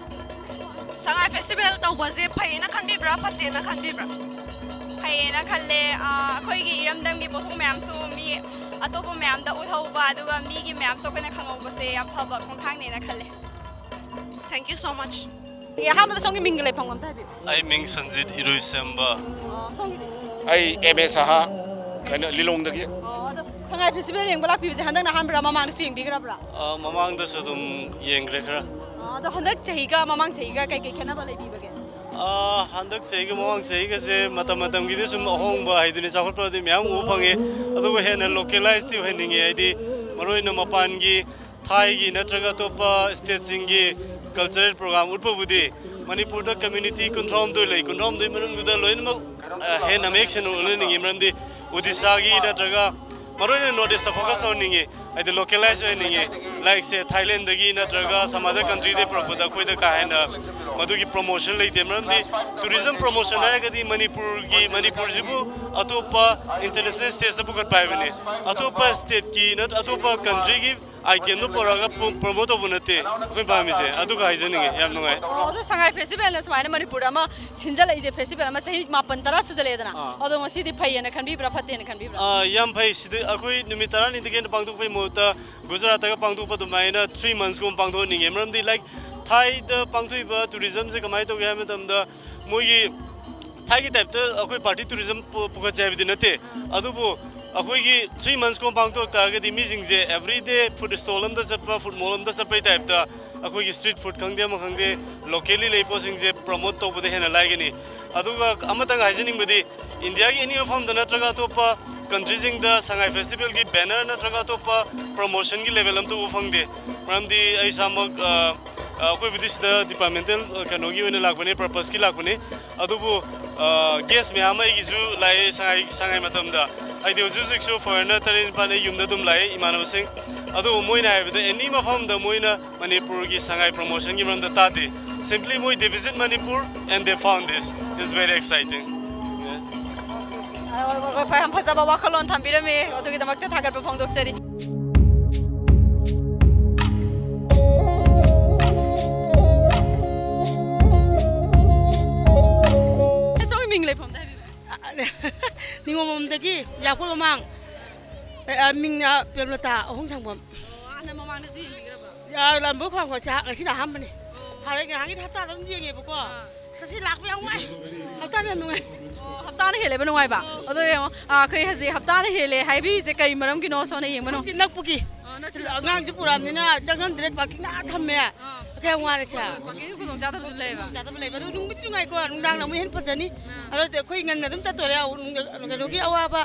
ꯁꯉꯥꯏ festival ꯇꯧꯕꯁꯦ ꯐꯩꯌꯦꯅ ꯈꯟꯕꯤꯕ꯭ꯔꯥ, ꯐꯠꯇꯦꯅ ꯈꯟꯕꯤꯕ꯭ꯔꯥ? ꯐꯩꯌꯦꯅ ꯈꯜꯂꯦ꯫ ꯑꯥ, ꯑꯩꯈꯣꯏꯒꯤ ꯏꯔꯝꯗꯝꯒꯤ ꯄꯣꯠꯊꯣꯛ ꯃꯌꯥꯝꯁꯨ ꯃꯤ ꯑꯇꯣꯞꯄ ꯃꯌꯥꯝꯗ ꯎꯠꯍꯧꯕ, ꯑꯗꯨꯒ ꯃꯤꯒꯤ ꯃꯌꯥꯝꯁꯨ ꯑꯩꯈꯣꯏꯅ ꯈꯪꯍꯧꯕꯁꯦ ꯌꯥꯝ ꯐꯕ ꯈꯣꯡꯊꯥꯡꯅꯦꯅ ꯈꯜꯂꯦ꯫ Thank you so much. ꯑꯦ, ꯑꯍꯥꯟꯕꯗ ꯁꯣꯝꯒꯤ ꯃꯤꯡꯒ ꯂꯩꯐꯝꯒ ꯑꯝꯇ ꯍꯥꯏꯕꯤꯌꯨ꯫ ꯑꯩ ꯃꯤꯡ ꯁꯟꯖꯤꯠ ꯏꯔꯣꯏꯁꯦꯝꯕ꯫ ꯑꯣ, ꯁꯣꯝꯒꯤꯗꯤ? ꯑꯩ ꯑꯦꯝ ꯑꯦ ꯁꯍꯥ, ꯀꯩꯅꯣ, ꯂꯤꯂꯣꯡꯗꯒꯤ꯫ ꯑꯣ, ꯑꯗꯣ ꯁꯉꯥꯏ ꯐꯦꯁꯇꯤꯚꯦꯜ ꯌꯦꯡꯕ ꯂꯥꯛꯄꯤꯕꯁꯦ ꯍꯟꯗꯛꯅ ꯑꯍꯥꯟꯕꯔꯥ, ꯃꯃꯥꯡꯗꯁꯨ ꯌꯦꯡꯕꯤꯈ꯭ꯔꯕ꯭ꯔꯥ? ꯑ, ꯃꯃꯥꯡꯗꯁꯨ ꯑꯗꯨꯝ ꯌꯦꯡꯈ꯭ꯔꯦ ꯈꯔ꯫ ꯑꯣ, ꯑꯗꯣ ꯍꯟꯗꯛ ꯆꯍꯤꯒ ꯃꯃꯥꯡ ꯆꯍꯤꯒ ꯀꯩꯀꯩ ꯈꯦꯠꯅꯕ ꯂꯩꯕꯤꯕꯒꯦ? ꯑ, ꯍꯟꯗꯛ ꯆꯍꯤꯒ ꯃꯃꯥꯡ ꯆꯍꯤꯒꯁꯦ ꯃꯇꯝ ꯃꯇꯝꯒꯤꯗꯤ ꯁꯨꯝ ꯑꯍꯣꯡꯕ ꯍꯥꯏꯗꯨꯅꯤ, ꯆꯥꯎꯈꯠꯄꯗꯤ ꯃꯌꯥꯝ ꯎꯕ ꯐꯪꯉꯦ꯫ ꯑꯗꯨꯕꯨ ꯍꯦꯟꯅ ꯂꯣꯀꯦꯂꯥꯏꯁꯇꯤ ꯑꯣꯏꯍꯟꯅꯤꯡꯉꯦ, ꯍꯥꯏꯗꯤ ꯃꯔꯨꯑꯣꯏꯅ ꯃꯄꯥꯟꯒꯤ ꯊꯥꯏꯒꯤ ꯅꯠꯇ꯭ꯔꯒ ꯑꯇꯣꯞꯄ ꯁ꯭ꯇꯦꯠꯁꯤꯡꯒꯤ ꯀꯜꯆꯔꯦꯜ ꯄ꯭ꯔꯣꯒ꯭ꯔꯥꯝ ꯎꯠꯄꯕꯨꯗꯤ ꯃꯅꯤꯄꯨꯔꯗ ꯀꯝꯃ꯭ꯌꯨꯅꯤꯇꯤ ꯀꯨꯟꯊ꯭ꯔꯥ ꯍꯨꯝꯗꯣꯏ ꯂꯩ, ꯀꯨꯟꯊ꯭ꯔꯥ ꯍꯨꯝꯗꯣꯏ ꯃꯅꯨꯡꯗꯨꯗ ꯂꯣꯏꯅꯃꯛ, ꯑ, ꯍꯦꯟꯅ ꯃꯌꯦꯛ ꯁꯦꯡꯅ ꯎꯠꯍꯟꯅꯤꯡꯉꯤ꯫ ꯃꯔꯝꯗꯤ ꯎꯗꯤꯁꯥꯒꯤ ꯅꯠꯇ꯭ꯔꯒ ꯃꯔꯨꯑꯣꯏꯅ ꯅꯣꯔꯠ ꯏꯁꯇ ꯐꯣꯀꯁ ꯇꯧꯍꯟꯅꯤꯡꯉꯤ, ꯍꯥꯏꯗꯤ ꯂꯣꯀꯦꯂꯥꯏꯁ ꯑꯣꯏꯍꯟꯅꯤꯡꯉꯤ꯫ ꯂꯥꯏꯛꯁꯦ ꯊꯥꯏꯂꯦꯟꯗꯒꯤ ꯅꯠꯇ꯭ꯔꯒ some other countryꯗꯒꯤ ꯄꯨꯔꯛꯄꯗ ꯑꯩꯈꯣꯏꯗ ꯀꯥ ꯍꯦꯟꯅ ꯃꯗꯨꯒꯤ ꯄ꯭ꯔꯣꯃꯣꯁꯟ ꯂꯩꯇꯦ꯫ ꯃꯔꯝꯗꯤ ꯇꯨꯔꯤꯖꯝ ꯄ꯭ꯔꯣꯃꯣꯁꯟ ꯍꯥꯏꯔꯒꯗꯤ ꯃꯅꯤꯄꯨꯔꯒꯤ, ꯃꯅꯤꯄꯨꯔꯁꯤꯕꯨ ꯑꯇꯣꯞꯄ ꯏꯟꯇꯔꯅꯦꯁꯅꯦꯜ ꯁ꯭ꯇꯦꯖꯇ ꯄꯨꯈꯠꯄ ꯍꯥꯏꯕꯅꯤ꯫ ꯑꯇꯣꯞꯄ ꯁ꯭ꯇꯦꯠꯀꯤ ꯅꯠ-, ꯑꯇꯣꯞꯄ ꯀꯟꯇ꯭ꯔꯤꯒꯤ ꯑꯥꯏꯇꯦꯝꯗꯣ ꯄꯨꯔꯛꯑꯒ ꯄ꯭ꯔꯣ-, ꯄ꯭ꯔꯣꯃꯣꯠ ꯇꯧꯕ ꯅꯠꯇꯦ ꯑꯩꯈꯣꯏ ꯄꯥꯝꯃꯤꯁꯦ꯫ ꯑꯗꯨꯒ ꯍꯥꯏꯖꯅꯤꯡꯉꯤ, ꯌꯥꯝ ꯅꯨꯡꯉꯥꯏ꯫ ꯑꯣ, ꯑꯗꯣ ꯁꯉꯥꯏ ꯐꯦꯁꯇꯤꯚꯦꯜꯅ ꯁꯨꯃꯥꯏꯅ ꯃꯅꯤꯄꯨꯔꯗ ꯑꯃ ꯁꯤꯟꯖꯜꯂꯛꯏꯁꯦ, ꯐꯦꯁꯇꯤꯚꯦꯜ ꯑꯃ ꯆꯍꯤ ꯃꯥꯄꯟ ꯇꯔꯥ ꯁꯨꯖꯜꯂꯛꯑꯦꯗꯅ, ꯑꯥ꯫ ꯑꯗꯣ ꯉꯁꯤꯗꯤ ꯐꯩꯌꯦꯅ ꯈꯟꯕꯤꯕ꯭ꯔꯥ, ꯐꯠꯇꯦꯅ ꯈꯟꯕꯤꯕ꯭ꯔꯥ? ꯑꯥ, ꯌꯥꯝ ꯐꯩ꯫ ꯁꯤꯗ ꯑꯩꯈꯣꯏ ꯅꯨꯃꯤꯠ ꯇꯔꯥꯅꯤꯗꯒꯤ ꯍꯦꯟꯅ ꯄꯥꯡꯊꯣꯛꯄꯒꯤ ꯃꯍꯨꯠꯇ ꯒꯨꯖꯔꯥꯠꯇꯒ ꯄꯥꯡꯊꯣꯛꯄ ꯑꯗꯨꯃꯥꯏꯅ ꯊ꯭ꯔꯤ ꯃꯟꯁꯀꯨꯝꯕ ꯄꯥꯡꯊꯣꯛꯍꯟꯅꯤꯡꯉꯦ꯫ ꯃꯔꯝꯗꯤ, ꯂꯥꯏꯛ, ꯊꯥꯏꯗ ꯄꯥꯡꯊꯣꯛꯏꯕ ꯇꯨꯔꯤꯖꯝꯁꯦ ꯀꯃꯥꯏꯅ ꯇꯧꯒꯦ ꯍꯥꯏꯕ ꯃꯇꯝꯗ, ꯃꯣꯏꯒꯤ ꯊꯥꯏꯒꯤ ꯇꯥꯏꯞꯇ ꯑꯩꯈꯣꯏ ꯄꯥꯔꯇꯤ ꯇꯨꯔꯤꯖꯝ ꯄꯨ-, ꯄꯨꯈꯠꯁꯦ ꯍꯥꯏꯕꯗꯤ ꯅꯠꯇꯦ꯫ ꯑꯗꯨꯕꯨ ꯑꯩꯈꯣꯏꯒꯤ ꯊ꯭ꯔꯤ ꯃꯟꯁꯀꯨꯝꯕ ꯄꯥꯡꯊꯣꯛ ꯇꯥꯔꯒꯗꯤ ꯃꯤꯁꯤꯡꯁꯦ ꯑꯦꯕ꯭ꯔꯤ ꯗꯦ ꯐꯨꯗ ꯁ꯭ꯇꯣꯜ ꯑꯝꯗ ꯆꯠꯄ, ꯐꯨꯗ ꯃꯣꯜ ꯑꯝꯗ ꯆꯠꯄꯒꯤ ꯇꯥꯏꯞꯇ ꯑꯩꯈꯣꯏꯒꯤ ꯁ꯭ꯇ꯭ꯔꯤꯠ ꯐꯨꯗ ꯈꯪꯗꯦ, ꯑꯃ ꯈꯪꯗꯦ, ꯂꯣꯀꯦꯜꯂꯤ ꯂꯩ ꯄꯣꯠꯁꯤꯡꯁꯦ ꯄ꯭ꯔꯣꯃꯣꯠ ꯇꯧꯕꯗ ꯍꯦꯟꯅ ꯂꯥꯏꯒꯅꯤ꯫ ꯑꯗꯨꯒ ꯑꯃꯇꯪ ꯍꯥꯏꯖꯅꯤꯡꯕꯗꯤ, ꯏꯟꯗꯤꯌꯥꯒꯤ ꯑꯦꯅꯤ ꯃꯐꯝꯗ ꯅꯠꯇ꯭ꯔꯒ ꯑꯇꯣꯞꯄ ꯀꯟꯇ꯭ꯔꯤꯁꯤꯡꯗ ꯁꯉꯥꯏ ꯐꯦꯁꯇꯤꯚꯦꯜꯒꯤ ꯕꯦꯅꯔ ꯅꯠꯇ꯭ꯔꯒ ꯑꯇꯣꯞꯄ ꯄ꯭ꯔꯣꯃꯣꯁꯟꯒꯤ ꯂꯦꯚꯦꯜ ꯑꯝꯇ ꯎꯕ ꯐꯪꯗꯦ꯫ ꯃꯔꯝꯗꯤ ꯑꯩ ꯏꯁꯥꯃꯛ, ꯑ, ꯑ, ꯑꯩꯈꯣꯏꯕꯨꯗꯤ ꯁꯤꯗ ꯗꯤꯄꯥꯔꯠꯃꯦꯟꯇꯦꯜ, ꯑ, ꯀꯩꯅꯣꯒꯤ ꯑꯣꯏꯅ ꯂꯥꯛꯄꯅꯦ, ꯄꯔꯄꯁꯀꯤ ꯂꯥꯛꯄꯅꯦ꯫ ꯑꯗꯨꯕꯨ, ꯑ, ꯒꯦꯁ ꯃꯌꯥꯝ ꯑꯃ ꯑꯩꯒꯤꯁꯨ ꯂꯥꯛꯑꯦ ꯁꯉꯥꯏ, ꯁꯉꯥꯏ ꯃꯇꯝꯗ꯫ ꯍꯥꯏꯗꯤ ꯍꯧꯖꯤꯛ ꯍꯧꯖꯤꯛꯁꯨ ꯐꯣꯔꯦꯟꯅꯔ ꯇꯔꯦꯠ ꯅꯤꯄꯥꯜ ꯑꯩ ꯌꯨꯝꯗ ꯑꯗꯨꯝ ꯂꯥꯛꯑꯦ, ꯏꯃꯥꯟꯅꯕꯁꯤꯡ꯫ ꯑꯗꯨꯕꯨ ꯃꯣꯏꯅ ꯍꯥꯏꯕꯗ ꯑꯦꯅꯤ ꯃꯐꯝꯗ ꯃꯣꯏꯅ ꯃꯅꯤꯄꯨꯔꯒꯤ ꯁꯉꯥꯏ ꯄ꯭ꯔꯣꯃꯣꯁꯟꯒꯤ ꯃꯔꯝꯗ ꯇꯥꯗꯦ꯫ Simply ꯃꯣꯏ they visit Manipur and they found this. It's very exciting. Yeah. ꯑ, ꯍꯣꯏ, ꯍꯣꯏ, ꯌꯥꯝ ꯐꯖꯕ ꯋꯥꯈꯜꯂꯣꯟ ꯊꯝꯕꯤꯔꯝꯃꯦ, ꯑꯗꯨꯒꯤꯗꯃꯛꯇ ꯊꯥꯒꯠꯄ ꯐꯣꯡꯗꯣꯛꯆꯔꯤ꯫ ꯁꯣꯝꯒꯤ ꯃꯤꯡ ꯂꯩꯐꯝꯗ ꯍꯥꯏꯕꯤꯌꯨ꯫ ꯑ, ꯅꯤꯉꯣꯝꯕꯝꯗꯒꯤ ꯌꯥꯀꯣꯏ ꯃꯃꯥꯡ꯫ ꯑꯦ, ꯑ, ꯃꯤꯡꯅ ꯄ꯭ꯔꯦꯝꯂꯇꯥ ꯑꯍꯨꯝ ꯁꯪꯕꯝ꯫ ꯑꯣ, ꯍꯥꯟꯅ ꯃꯃꯥꯡꯗꯁꯨ ꯌꯦꯡꯕꯤꯈ꯭ꯔꯕ? ꯌꯥ, ꯂꯝꯕꯣꯏ ꯈꯣꯡꯅꯥꯡꯈꯣꯡꯁꯦ ꯉꯁꯤꯅ ꯑꯍꯥꯟꯕꯅꯦ꯫ ꯍꯥꯟꯅ ꯉꯍꯥꯟꯒꯤꯗꯤ ꯍꯞꯇꯥꯗ ꯑꯗꯨꯝ ꯌꯦꯡꯉꯦꯕꯀꯣ꯫ ꯑꯥ꯫ ꯉꯁꯤ ꯂꯥꯛꯄ ꯌꯥꯝ ꯋꯥꯏ꯫ ꯍꯞꯇꯥꯗ ꯌꯥꯝ ꯅꯨꯡꯉꯥꯏ꯫ ꯑꯣ, ꯍꯞꯇꯥꯅ ꯍꯦꯜꯂꯦꯕ ꯅꯨꯡꯉꯥꯏꯕ? ꯑꯗꯣ ꯌꯦꯡꯉꯣ, ꯑꯥ, ꯑꯩꯈꯣꯏ ꯍꯧꯖꯤꯛ ꯍꯞꯇꯥꯅ ꯍꯦꯜꯂꯦ ꯍꯥꯏꯕꯤꯔꯤꯁꯦ ꯀꯔꯤ ꯃꯔꯝꯒꯤꯅꯣ ꯁꯣꯝꯅ ꯌꯦꯡꯕ ꯅꯨꯡ- ꯈꯪꯗꯦ, ꯅꯛꯄꯒꯤ꯫ ꯑꯣ, ꯅꯛꯁꯤꯜꯂꯛꯑꯕ? ꯑꯉꯥꯡꯁꯨ ꯄꯨꯔꯛꯑꯕꯅꯤꯅ ꯆꯪꯍꯟꯗ꯭ꯔꯦ, ꯄꯥꯔꯀꯤꯡ ꯑꯥ ꯊꯝꯃꯦ꯫ ꯑꯥ꯫ ꯀꯌꯥꯝ ꯋꯥꯔꯦ ꯁꯦ? ꯄꯥꯔꯀꯤꯡꯒꯤ ꯈꯨꯗꯣꯡꯆꯥꯗꯕꯁꯨ ꯂꯩꯌꯦꯕ? ꯈꯨꯗꯣꯡꯆꯥꯗꯕ ꯂꯩꯕ꯫ ꯑꯗꯨ ꯅꯨꯡꯕꯨꯗꯤ ꯅꯨꯡꯉꯥꯏꯀꯣ, ꯅꯨꯡꯗꯥꯡꯅ ꯑꯃꯨꯛ ꯍꯦꯟꯅ ꯐꯖꯅꯤ꯫ ꯑꯥ꯫ ꯑꯗꯨꯗꯤ ꯑꯩꯈꯣꯏ ꯉꯟꯅ ꯑꯗꯨꯝ ꯆꯠꯇꯣꯔꯦ, ꯑ, ꯅꯨꯡꯗ-, ꯀꯩꯅꯣꯒꯤ ꯑꯋꯥꯕ,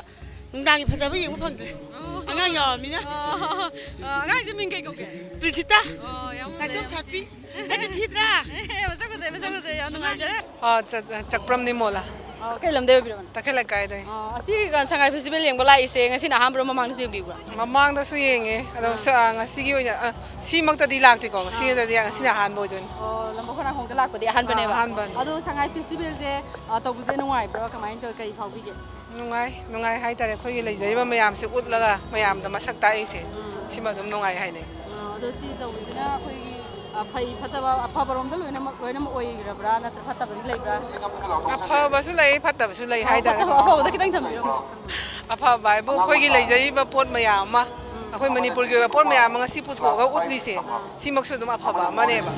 ꯅꯨꯡꯗꯥꯡꯒꯤ ꯐꯖꯕ ꯌꯦꯡꯕ ꯐꯪꯗ꯭ꯔꯦ꯫ ꯑꯣ꯫ ꯑꯉꯥꯡ ꯌꯥꯎꯔꯕꯅꯤꯅ꯫ ꯑꯣ, ꯑ, ꯑꯉꯥꯡꯁꯦ ꯃꯤꯡ ꯀꯩ ꯀꯧꯒꯦ? ꯄ꯭ꯔꯤꯟꯁꯤꯇꯥ꯫ ꯑꯣ, ꯌꯥꯝ ꯐꯖꯩ, ꯅꯥꯏꯇꯣꯝ ꯌꯥꯝ ꯁꯥꯠꯄꯤ꯫ ꯐꯖꯩ꯫ ꯆꯠꯈꯤ ꯊꯤꯗ꯭ꯔꯥ? ꯑꯦ, ꯃꯁꯛ ꯐꯖꯩ, ꯃꯁꯛ ꯐꯖꯩ, ꯌꯥꯝ ꯅꯨꯡꯉꯥꯏꯖꯔꯦ꯫ ꯑꯥ, ꯆ-, ꯆ-, ꯆꯛꯄ꯭ꯔꯝ ꯅꯤꯃꯣꯂꯥ꯫ ꯑꯣ, ꯀꯩ ꯂꯝꯗꯩ ꯑꯣꯏꯕꯤꯔꯕꯅꯣ? ꯇꯈꯦꯜ ꯂꯩꯀꯥꯏꯗꯩ꯫ ꯑꯣ, ꯑꯁꯤ ꯁꯉꯥꯏ ꯐꯦꯁꯇꯤꯚꯦꯜ ꯌꯦꯡꯕ ꯂꯥꯛꯏꯁꯦ ꯉꯁꯤꯅ ꯑꯍꯥꯟꯕꯔꯣ, ꯃꯃꯥꯡꯗꯁꯨ ꯌꯦꯡꯕꯤꯕ꯭ꯔꯥ? ꯃꯃꯥꯡꯗꯁꯨ ꯌꯦꯡꯉꯦ, ꯑꯗꯣ ꯑꯥ꯫ ꯁ-, ꯑꯥ, ꯉꯁꯤꯒꯤ ꯑꯣꯏꯅ, ꯑꯥ, ꯁꯤꯃꯛꯇꯗꯤ ꯂꯥꯛꯇꯦꯀꯣ, ꯉꯁꯤ ꯑꯥ꯫ ꯅꯠꯇꯗꯤ ꯉꯁꯤꯅ ꯑꯍꯥꯟꯕ ꯑꯣꯏꯗꯣꯏꯅꯤ꯫ ꯑꯣ, ꯂꯝꯕꯣꯏ ꯈꯣꯡꯅꯥꯡꯈꯣꯡꯗ ꯂꯥꯛꯄꯗꯤ ꯑꯍꯥꯟꯕꯅꯦꯕ? ꯑꯥ, ꯑꯍꯥꯟꯕꯅꯦ꯫ ꯑꯗꯣ ꯁꯉꯥꯏ ꯐꯦꯁꯇꯤꯚꯦꯜꯁꯦ, ꯑꯥ, ꯇꯧꯕꯁꯦ ꯅꯨꯡꯉꯥꯏꯕ꯭ꯔꯣ? ꯀꯃꯥꯏꯅ ꯇꯧ-, ꯀꯩ ꯐꯥꯎꯕꯤꯒꯦ? ꯅꯨꯡꯉꯥꯏ, ꯅꯨꯡꯉꯥꯏ ꯍꯥꯏꯇꯥꯔꯦ꯫ ꯑꯩꯈꯣꯏꯒꯤ ꯂꯩꯖꯔꯤꯕ ꯃꯌꯥꯝꯁꯦ ꯎꯠꯂꯒ ꯃꯌꯥꯝꯗ ꯃꯁꯛ ꯇꯥꯛꯏꯁꯦ, ꯎꯝ꯫ ꯁꯤꯃ ꯑꯗꯨꯝ ꯅꯨꯡꯉꯥꯏ ꯍꯥꯏꯅꯩ꯫ ꯑꯥ, ꯑꯗꯣ ꯁꯤ ꯇꯧꯕꯁꯤꯅ ꯑꯩꯈꯣꯏꯒꯤ, ꯑ, ꯐꯩ ꯐꯠꯇꯕ, ꯑꯐꯕꯔꯣꯝꯗ ꯂꯣꯏꯅꯃꯛ, ꯂꯣꯏꯅꯃꯛ ꯑꯣꯏꯔꯕ꯭ꯔꯥ, ꯅꯠꯇ꯭ꯔꯒ ꯐꯠꯇꯕꯗꯤ ꯂꯩꯕ꯭ꯔꯥ? ꯑꯐꯕꯁꯨ ꯂꯩ, ꯐꯠꯇꯕꯁꯨ ꯂꯩ ꯑꯣ, ꯍꯥꯏꯇꯥꯔꯦ꯫ ꯐꯠꯇꯕ, ꯑꯐꯕꯗ ꯈꯤꯇꯪ ꯊꯝꯕꯤꯔꯝꯃꯣ꯫ ꯑꯐꯕ ꯍꯥꯏꯕꯨ ꯑꯩꯈꯣꯏꯒꯤ ꯂꯩꯖꯔꯤꯕ ꯄꯣꯠ ꯃꯌꯥꯝ ꯑꯃ, ꯎꯝ꯫ ꯑꯩꯈꯣꯏ ꯃꯅꯤꯄꯨꯔꯒꯤ ꯑꯣꯏꯕ ꯄꯣꯠ ꯃꯌꯥꯝ ꯑꯃ ꯉꯁꯤ ꯄꯨꯊꯣꯛꯑꯒ ꯎꯠꯂꯤꯁꯦ, ꯁꯤꯃꯛꯁꯨ ꯑꯗꯨꯝ ꯑꯐꯕ ꯑꯃꯅꯦꯕ꯫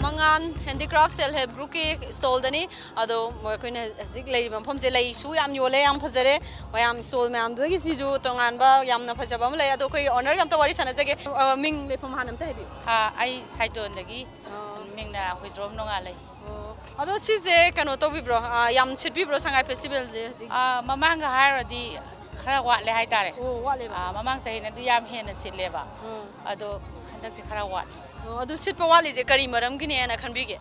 ꯃꯉꯥꯟ ꯍꯦꯟꯗꯤꯀ꯭ꯔꯥꯐ ꯁꯦꯜꯐ ꯍꯦꯜꯞ ꯒ꯭ꯔꯨꯞꯀꯤ ꯁ꯭ꯇꯣꯜꯗꯅꯤ꯫ ꯑꯗꯣ ꯑꯩꯈꯣꯏꯅ ꯍꯧꯖꯤꯛ ꯂꯩꯔꯤꯕ ꯃꯐꯝꯁꯦ ꯂꯩꯁꯨ ꯌꯥꯝ ꯌꯣꯜꯂꯦ, ꯌꯥꯝ ꯐꯖꯔꯦ꯫ ꯃꯌꯥꯝ ꯁ꯭ꯇꯣꯜ ꯃꯌꯥꯝꯗꯨꯗꯒꯤ ꯁꯤꯁꯨ ꯇꯣꯉꯥꯟꯕ ꯌꯥꯝꯅ ꯐꯖꯕ ꯑꯃ ꯂꯩ꯫ ꯑꯗꯣ ꯑꯩꯈꯣꯏ ꯑꯣꯅꯔꯒ ꯑꯝꯇ ꯋꯥꯔꯤ ꯁꯥꯟꯅꯖꯒꯦ꯫ ꯑ, ꯃꯤꯡ ꯂꯩꯐꯝ ꯍꯥꯟꯅ ꯑꯝꯇ ꯍꯥꯏꯕꯤꯌꯨ꯫ ꯑꯥ, ꯑꯩ ꯁꯥꯏꯇꯣꯟꯗꯒꯤ꯫ ꯑꯣ꯫ ꯃꯤꯡꯅ ꯍꯨꯏꯗ꯭ꯔꯣꯝ ꯅꯣꯡꯉꯥꯜꯂꯩ꯫ ꯑꯣ꯫ ꯑꯗꯣ ꯁꯤꯁꯦ ꯀꯩꯅꯣ ꯇꯧꯕꯤꯕ꯭ꯔꯣ? ꯑ, ꯌꯥꯝ ꯁꯤꯠꯄꯤꯕ꯭ꯔꯣ ꯁꯉꯥꯏ ꯐꯦꯁꯇꯤꯚꯦꯜꯁꯦ ꯍꯧꯖꯤꯛ? ꯑꯥ, ꯃꯃꯥꯡꯒ ꯍꯥꯏꯔꯨꯔꯗꯤ ꯈꯔ ꯋꯥꯠꯂꯦ ꯍꯥꯏꯇꯥꯔꯦ꯫ ꯑꯣ, ꯋꯥꯠꯂꯦꯕ? ꯑꯥ, ꯃꯃꯥꯡ ꯆꯍꯤꯅꯗꯤ ꯌꯥꯝ ꯍꯦꯟꯅ ꯁꯤꯠꯂꯦꯕ꯫ ꯎꯝ꯫ ꯑꯗꯣ ꯍꯟꯗꯛꯇꯤ ꯈꯔ ꯋꯥꯠꯂꯦ꯫ ꯑꯣ, ꯑꯗꯨ ꯁꯤꯠꯄ ꯋꯥꯠꯂꯤꯁꯦ ꯀꯔꯤ ꯃꯔꯝꯒꯤꯅꯦꯅ ꯈꯟꯕꯤꯒꯦ?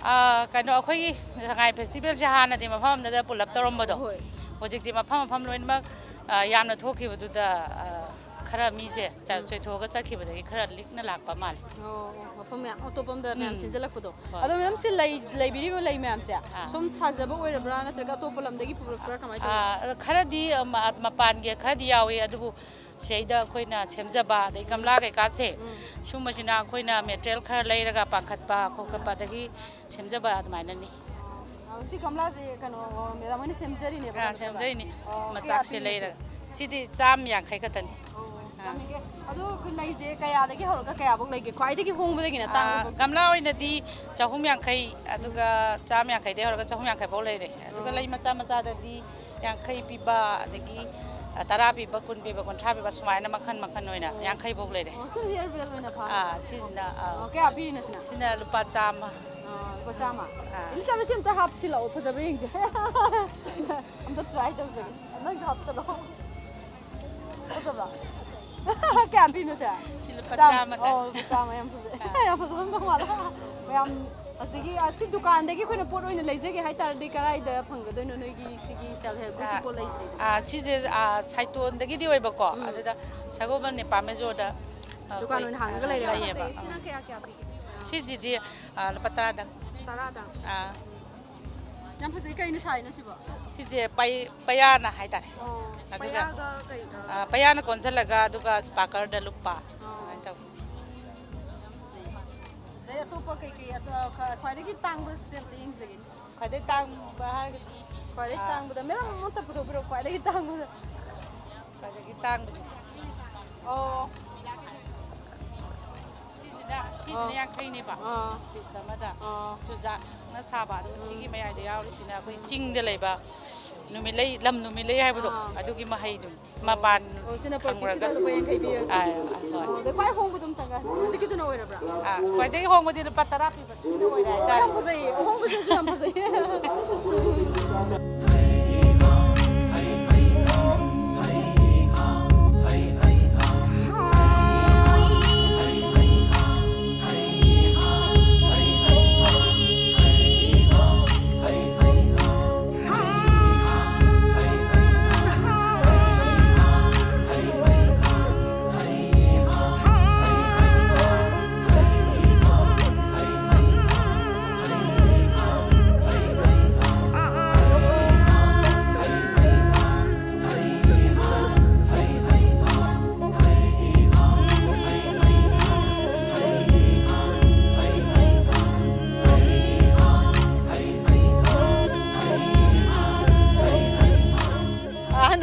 ꯑꯥ, ꯀꯩꯅꯣ, ꯑꯩꯈꯣꯏꯒꯤ ꯁꯉꯥꯏ ꯐꯦꯁꯇꯤꯚꯦꯜꯁꯦ ꯍꯥꯟꯅꯗꯤ ꯃꯐꯝ ꯑꯃꯗ ꯄꯨꯂꯞ ꯇꯧꯔꯝꯕꯗꯣ, ꯍꯣꯏ꯫ ꯍꯧꯖꯤꯛꯇꯤ ꯃꯐꯝ ꯃꯐꯝ ꯂꯣꯏꯅꯃꯛ, ꯑꯥ, ꯌꯥꯝꯅ ꯊꯣꯛꯈꯤꯕꯗꯨꯗ, ꯑꯥ, ꯈꯔ ꯃꯤꯁꯦ ꯆ-, ꯎꯝ꯫ ꯆꯣꯏꯊꯣꯛꯑꯒ ꯆꯠꯈꯤꯕꯗꯒꯤ ꯈꯔ ꯂꯤꯛꯅ ꯂꯥꯛꯄ ꯃꯥꯜꯂꯦ꯫ ꯑꯣ, ꯑꯣ, ꯃꯐꯝ ꯃꯌꯥꯝ ꯑꯇꯣꯞꯄ ꯑꯃꯗ ꯃꯌꯥꯝ ꯎꯝ꯫ ꯁꯤꯟꯖꯜꯂꯛꯄꯗꯣ꯫ ꯍꯣꯏ꯫ ꯑꯗꯣ ꯃꯦꯝ, ꯁꯤ ꯂꯩ-, ꯂꯩꯕꯤꯔꯤꯕ ꯂꯩ ꯃꯌꯥꯝꯁꯦ ꯑꯥ꯫ ꯁꯣꯝ ꯁꯥꯖꯕ ꯑꯣꯏꯔꯕ꯭ꯔꯥ, ꯅꯠꯇ꯭ꯔꯒ ꯑꯇꯣꯞꯄ ꯂꯝꯗꯒꯤ ꯄꯨꯔꯛꯄ꯭ꯔꯥ, ꯀꯃꯥꯏꯅ ꯇꯧꯕ? ꯑꯥ, ꯑꯗꯣ ꯈꯔꯗꯤ, ꯑ, ꯃ-, ꯃꯄꯥꯟꯒꯤ ꯈꯔꯗꯤ ꯌꯥꯎꯏ, ꯑꯗꯨꯕꯨ ꯁꯤꯗꯩꯗ ꯑꯩꯈꯣꯏꯅ ꯁꯦꯝꯖꯕ, ꯑꯗꯩ ꯒꯝꯂꯥ ꯀꯩꯀꯥꯁꯦ, ꯎꯝ꯫ ꯁꯨꯝꯕꯁꯤꯅ ꯑꯩꯈꯣꯏꯅ ꯃꯦꯇꯔꯤꯌꯦꯜ ꯈꯔ ꯂꯩꯔꯒ ꯄꯥꯟꯈꯠꯄ ꯈꯣꯠꯀꯠꯄ, ꯑꯗꯒꯤ ꯁꯦꯝꯖꯕ ꯑꯗꯨꯃꯥꯏꯅꯅꯤ꯫ ꯑ, ꯁꯤ ꯒꯝꯂꯥꯁꯦ ꯀꯩꯅꯣ, ꯑ, ꯃꯦꯗꯥꯝ ꯍꯣꯏꯅ ꯁꯦꯝꯖꯔꯤꯅꯦꯕ ꯑꯥ, ꯅꯠꯇ꯭ꯔꯒ? ꯁꯦꯝꯖꯩꯅꯤ꯫ ꯑꯣ, ꯀꯌꯥ ꯃꯆꯥꯛꯁꯦ ꯄꯤꯔꯤꯅꯣ ꯁꯤ? ꯂꯩꯔꯒ꯫ ꯁꯤꯗꯤ ꯆꯥꯝ ꯌꯥꯡꯈꯩ ꯈꯛꯇꯅꯤ꯫ ꯑꯣ, ꯑꯥ꯫ ꯆꯥꯝ ꯌꯥꯡꯈꯩ꯫ ꯑꯗꯣ ꯑꯩꯈꯣꯏ ꯂꯩꯁꯦ ꯀꯌꯥꯗꯒꯤ ꯍꯧꯔꯒ ꯀꯌꯥꯐꯧ ꯂꯩꯒꯦ? ꯈ꯭ꯋꯥꯏꯗꯒꯤ ꯍꯣꯡꯕꯗꯒꯤꯅ ꯑꯥ, ꯇꯥꯡꯕꯐꯥꯎ? ꯒꯝꯂꯥ ꯑꯣꯏꯅꯗꯤ ꯆꯍꯨꯝ ꯌꯥꯡꯈꯩ, ꯑꯗꯨꯒ ꯆꯥꯝ ꯌꯥꯡꯈꯩꯗꯒꯤ ꯍꯧꯔꯒ ꯆꯍꯨꯝ ꯌꯥꯡꯈꯩ ꯐꯥꯎ ꯂꯩꯔꯦ꯫ ꯑꯗꯨꯒ ꯑꯣ꯫ ꯂꯩ ꯃꯆꯥ ꯃꯆꯥꯗꯗꯤ ꯌꯥꯡꯈꯩ ꯄꯤꯕ, ꯑꯗꯒꯤ, ꯑ, ꯇꯔꯥ ꯄꯤꯕ, ꯀꯨꯟ ꯄꯤꯕ, ꯀꯨꯟꯊ꯭ꯔꯥ ꯄꯤꯕ, ꯁꯨꯃꯥꯏꯅ ꯃꯈꯟ ꯃꯈꯟ ꯑꯣꯏꯅ ꯑꯣ꯫ ꯌꯥꯡꯈꯩ ꯐꯥꯎ ꯂꯩꯔꯦ꯫ ꯑꯣ, ꯁꯤ ꯍꯤꯌꯔ ꯕꯦꯜ ꯑꯣꯏꯅ ꯐꯥꯕ? ꯑꯥ, ꯁꯤꯁꯤꯅ, ꯑꯥ꯫ ꯑꯣ, ꯀꯌꯥ ꯄꯤꯔꯤꯅꯣ ꯁꯤꯅ? ꯁꯤꯅ ꯂꯨꯄꯥ ꯆꯥꯝꯃ꯫ ꯑꯥ, ꯂꯨꯄꯥ ꯆꯥꯝꯃ? ꯑꯥ꯫ ꯏꯂꯤꯁꯥꯕꯦꯠ, ꯁꯤ ꯑꯝꯇ ꯍꯥꯞꯆꯤꯜꯂꯛꯑꯣ, ꯐꯖꯕ꯭ꯔꯥ ꯌꯦꯡꯁꯦ꯫ ꯑꯝꯇ ꯇ꯭ꯔꯥꯏ ꯇꯧꯖꯒꯦ꯫ ꯅꯪꯁꯨ ꯍꯥꯞꯆꯜꯂꯣ꯫ ꯐꯖꯕ꯭ꯔꯥ? ꯀꯌꯥ ꯄꯤꯅꯣ ꯁꯦ? ꯁꯤ ꯂꯨꯄꯥ ꯆꯥꯝꯃ꯫ ꯆꯥꯝꯃꯗ꯫ ꯑꯣ, ꯂꯨꯄꯥ ꯆꯥꯝꯃ, ꯌꯥꯝ ꯐꯖꯩ꯫ ꯑꯥ꯫ ꯌꯥꯝ ꯐꯖꯔꯝꯗꯧ ꯃꯥꯜꯂꯦ꯫ ꯃꯌꯥꯝ ꯑꯁꯤꯒꯤ, ꯑꯁꯤ ꯗꯨꯀꯥꯟꯗꯒꯤ ꯑꯩꯈꯣꯏꯅ ꯄꯣꯠ ꯑꯣꯏꯅ ꯂꯩꯖꯒꯦ ꯍꯥꯏꯇꯥꯔꯗꯤ ꯀꯔꯥꯏꯗ ꯐꯪꯒꯗꯣꯏꯅꯣ ꯅꯣꯏꯒꯤ ꯁꯤꯒꯤ ꯁꯦꯜꯐ ꯍꯦꯜꯞ ꯒ꯭ꯔꯨꯞꯀꯤ ꯑꯥ, ꯄꯣꯠ ꯂꯩꯁꯦ? ꯑꯥ, ꯁꯤꯁꯦ, ꯑꯥ, ꯁꯥꯏꯇꯣꯟꯗꯒꯤꯗꯤ ꯑꯣꯏꯕꯀꯣ, ꯎꯝ꯫ ꯑꯗꯨꯗ ꯁꯒꯣꯜꯕꯟ ꯅꯤꯄꯥ ꯃꯦꯖꯣꯔꯗ, ꯑꯥ, ꯗꯨꯀꯥꯟ ꯑꯩꯈꯣꯏ ꯑꯣꯏꯅ ꯍꯥꯡꯉꯒ ꯂꯩꯔꯦꯕ? ꯂꯩꯌꯦꯕ꯫ ꯁꯤꯅ ꯑꯥ꯫ ꯀꯌꯥ ꯀꯌꯥ ꯄꯤꯒꯦ? ꯁꯤꯁꯤꯗꯤ, ꯑꯥ, ꯂꯨꯄꯥ ꯇꯔꯥꯗꯪ꯫ ꯇꯔꯥꯗꯪ? ꯑꯥ꯫ ꯌꯥꯝ ꯐꯖꯩ꯫ ꯀꯩꯅ ꯁꯥꯔꯤꯅꯣ ꯁꯤꯕꯣ? ꯁꯤꯁꯦ ꯄꯩ-, ꯄꯌꯥꯅ ꯍꯥꯏꯇꯥꯔꯦ꯫ ꯑꯣ, ꯑꯗꯨꯒ, ꯄꯌꯥꯒ ꯀꯩꯒ? ꯑꯥ, ꯄꯌꯥꯅ ꯀꯣꯟꯁꯤꯜꯂꯒ, ꯑꯗꯨꯒ ꯁ꯭ꯄꯥꯀꯔꯗ ꯂꯨꯞꯄ꯫ ꯑꯣ꯫ ꯑꯗꯨꯃꯥꯏꯅ ꯇꯧꯋꯤ꯫ ꯌꯥꯝ ꯐꯖꯩ꯫ ꯑꯗꯩ ꯑꯇꯣꯞꯄ ꯀꯩꯀꯩ, ꯑꯇꯣ-, ꯈ-, ꯈ꯭ꯋꯥꯏꯗꯒꯤ ꯇꯥꯡꯕꯁꯦ ꯑꯝꯇ ꯌꯦꯡꯖꯒꯦ꯫ ꯈ꯭ꯋꯥꯏꯗꯒꯤ ꯇꯥꯡꯕ ꯍꯥꯏꯔꯒꯗꯤ, ꯈ꯭ꯋꯥꯏꯗꯒꯤ ꯑꯥ꯫ ꯇꯥꯡꯕꯗ, ꯃꯦꯗꯥꯝ, ꯑꯝꯇ ꯄꯨꯊꯣꯛꯄꯤꯔꯛꯑꯣ, ꯈ꯭ꯋꯥꯏꯗꯒꯤ ꯇꯥꯡꯕꯗ꯫ ꯈ꯭ꯋꯥꯏꯗꯒꯤ ꯇꯥꯡꯕꯁꯦ꯫ ꯑꯣ꯫ ꯁꯤꯁꯤꯅ, ꯁꯤꯁꯤꯅ ꯑꯥ꯫ ꯌꯥꯡꯈꯩꯅꯦꯕ꯫ ꯑꯥ꯫ ꯄꯤꯁ ꯑꯃꯗ꯫ ꯑꯥ꯫ ꯆꯨꯖꯥꯛꯅ ꯁꯥꯕ, ꯑꯗꯨꯒ ꯎꯝ꯫ ꯁꯤꯒꯤ ꯃꯌꯥꯏꯗ ꯌꯥꯎꯔꯤꯁꯤꯅ ꯑꯩꯈꯣꯏ ꯆꯤꯡꯗ ꯂꯩꯕ ꯅꯨꯃꯤꯠꯂꯩ, ꯂꯝ ꯅꯨꯃꯤꯠꯂꯩ ꯍꯥꯏꯕꯗꯣ, ꯑꯥ꯫ ꯑꯗꯨꯒꯤ ꯃꯍꯩꯗꯨꯅꯤ꯫ ꯃꯄꯥꯟ ꯑꯣ, ꯁꯤꯅ ꯄꯔꯐ꯭ꯌꯨꯝꯁꯤꯗ ꯈꯪꯕ꯭ꯔꯒ꯫ ꯂꯨꯄꯥ ꯌꯥꯡꯈꯩ ꯄꯤꯔꯒ꯫ ꯑꯥ, ꯍꯣꯏ꯫ ꯑꯣ, ꯑꯗꯩ ꯈ꯭ꯋꯥꯏ ꯍꯣꯡꯕꯗꯣ ꯑꯝꯇꯪꯒ, ꯍꯧꯖꯤꯛꯀꯤꯗꯨꯅ ꯑꯣꯏꯔꯕ꯭ꯔꯥ? ꯑꯥ, ꯈ꯭ꯋꯥꯏꯗꯒꯤ ꯍꯣꯡꯕꯗꯤ ꯂꯨꯄꯥ ꯇꯔꯥ ꯄꯤꯕꯗꯨꯅ ꯑꯣꯏꯔꯦ ꯍꯥꯏꯇꯥꯔꯦ꯫ ꯌꯥꯝ ꯐꯖꯩꯌꯦ, ꯑꯍꯣꯡꯕꯁꯤꯁꯨ ꯌꯥꯝ ꯐꯖꯩꯌꯦ꯫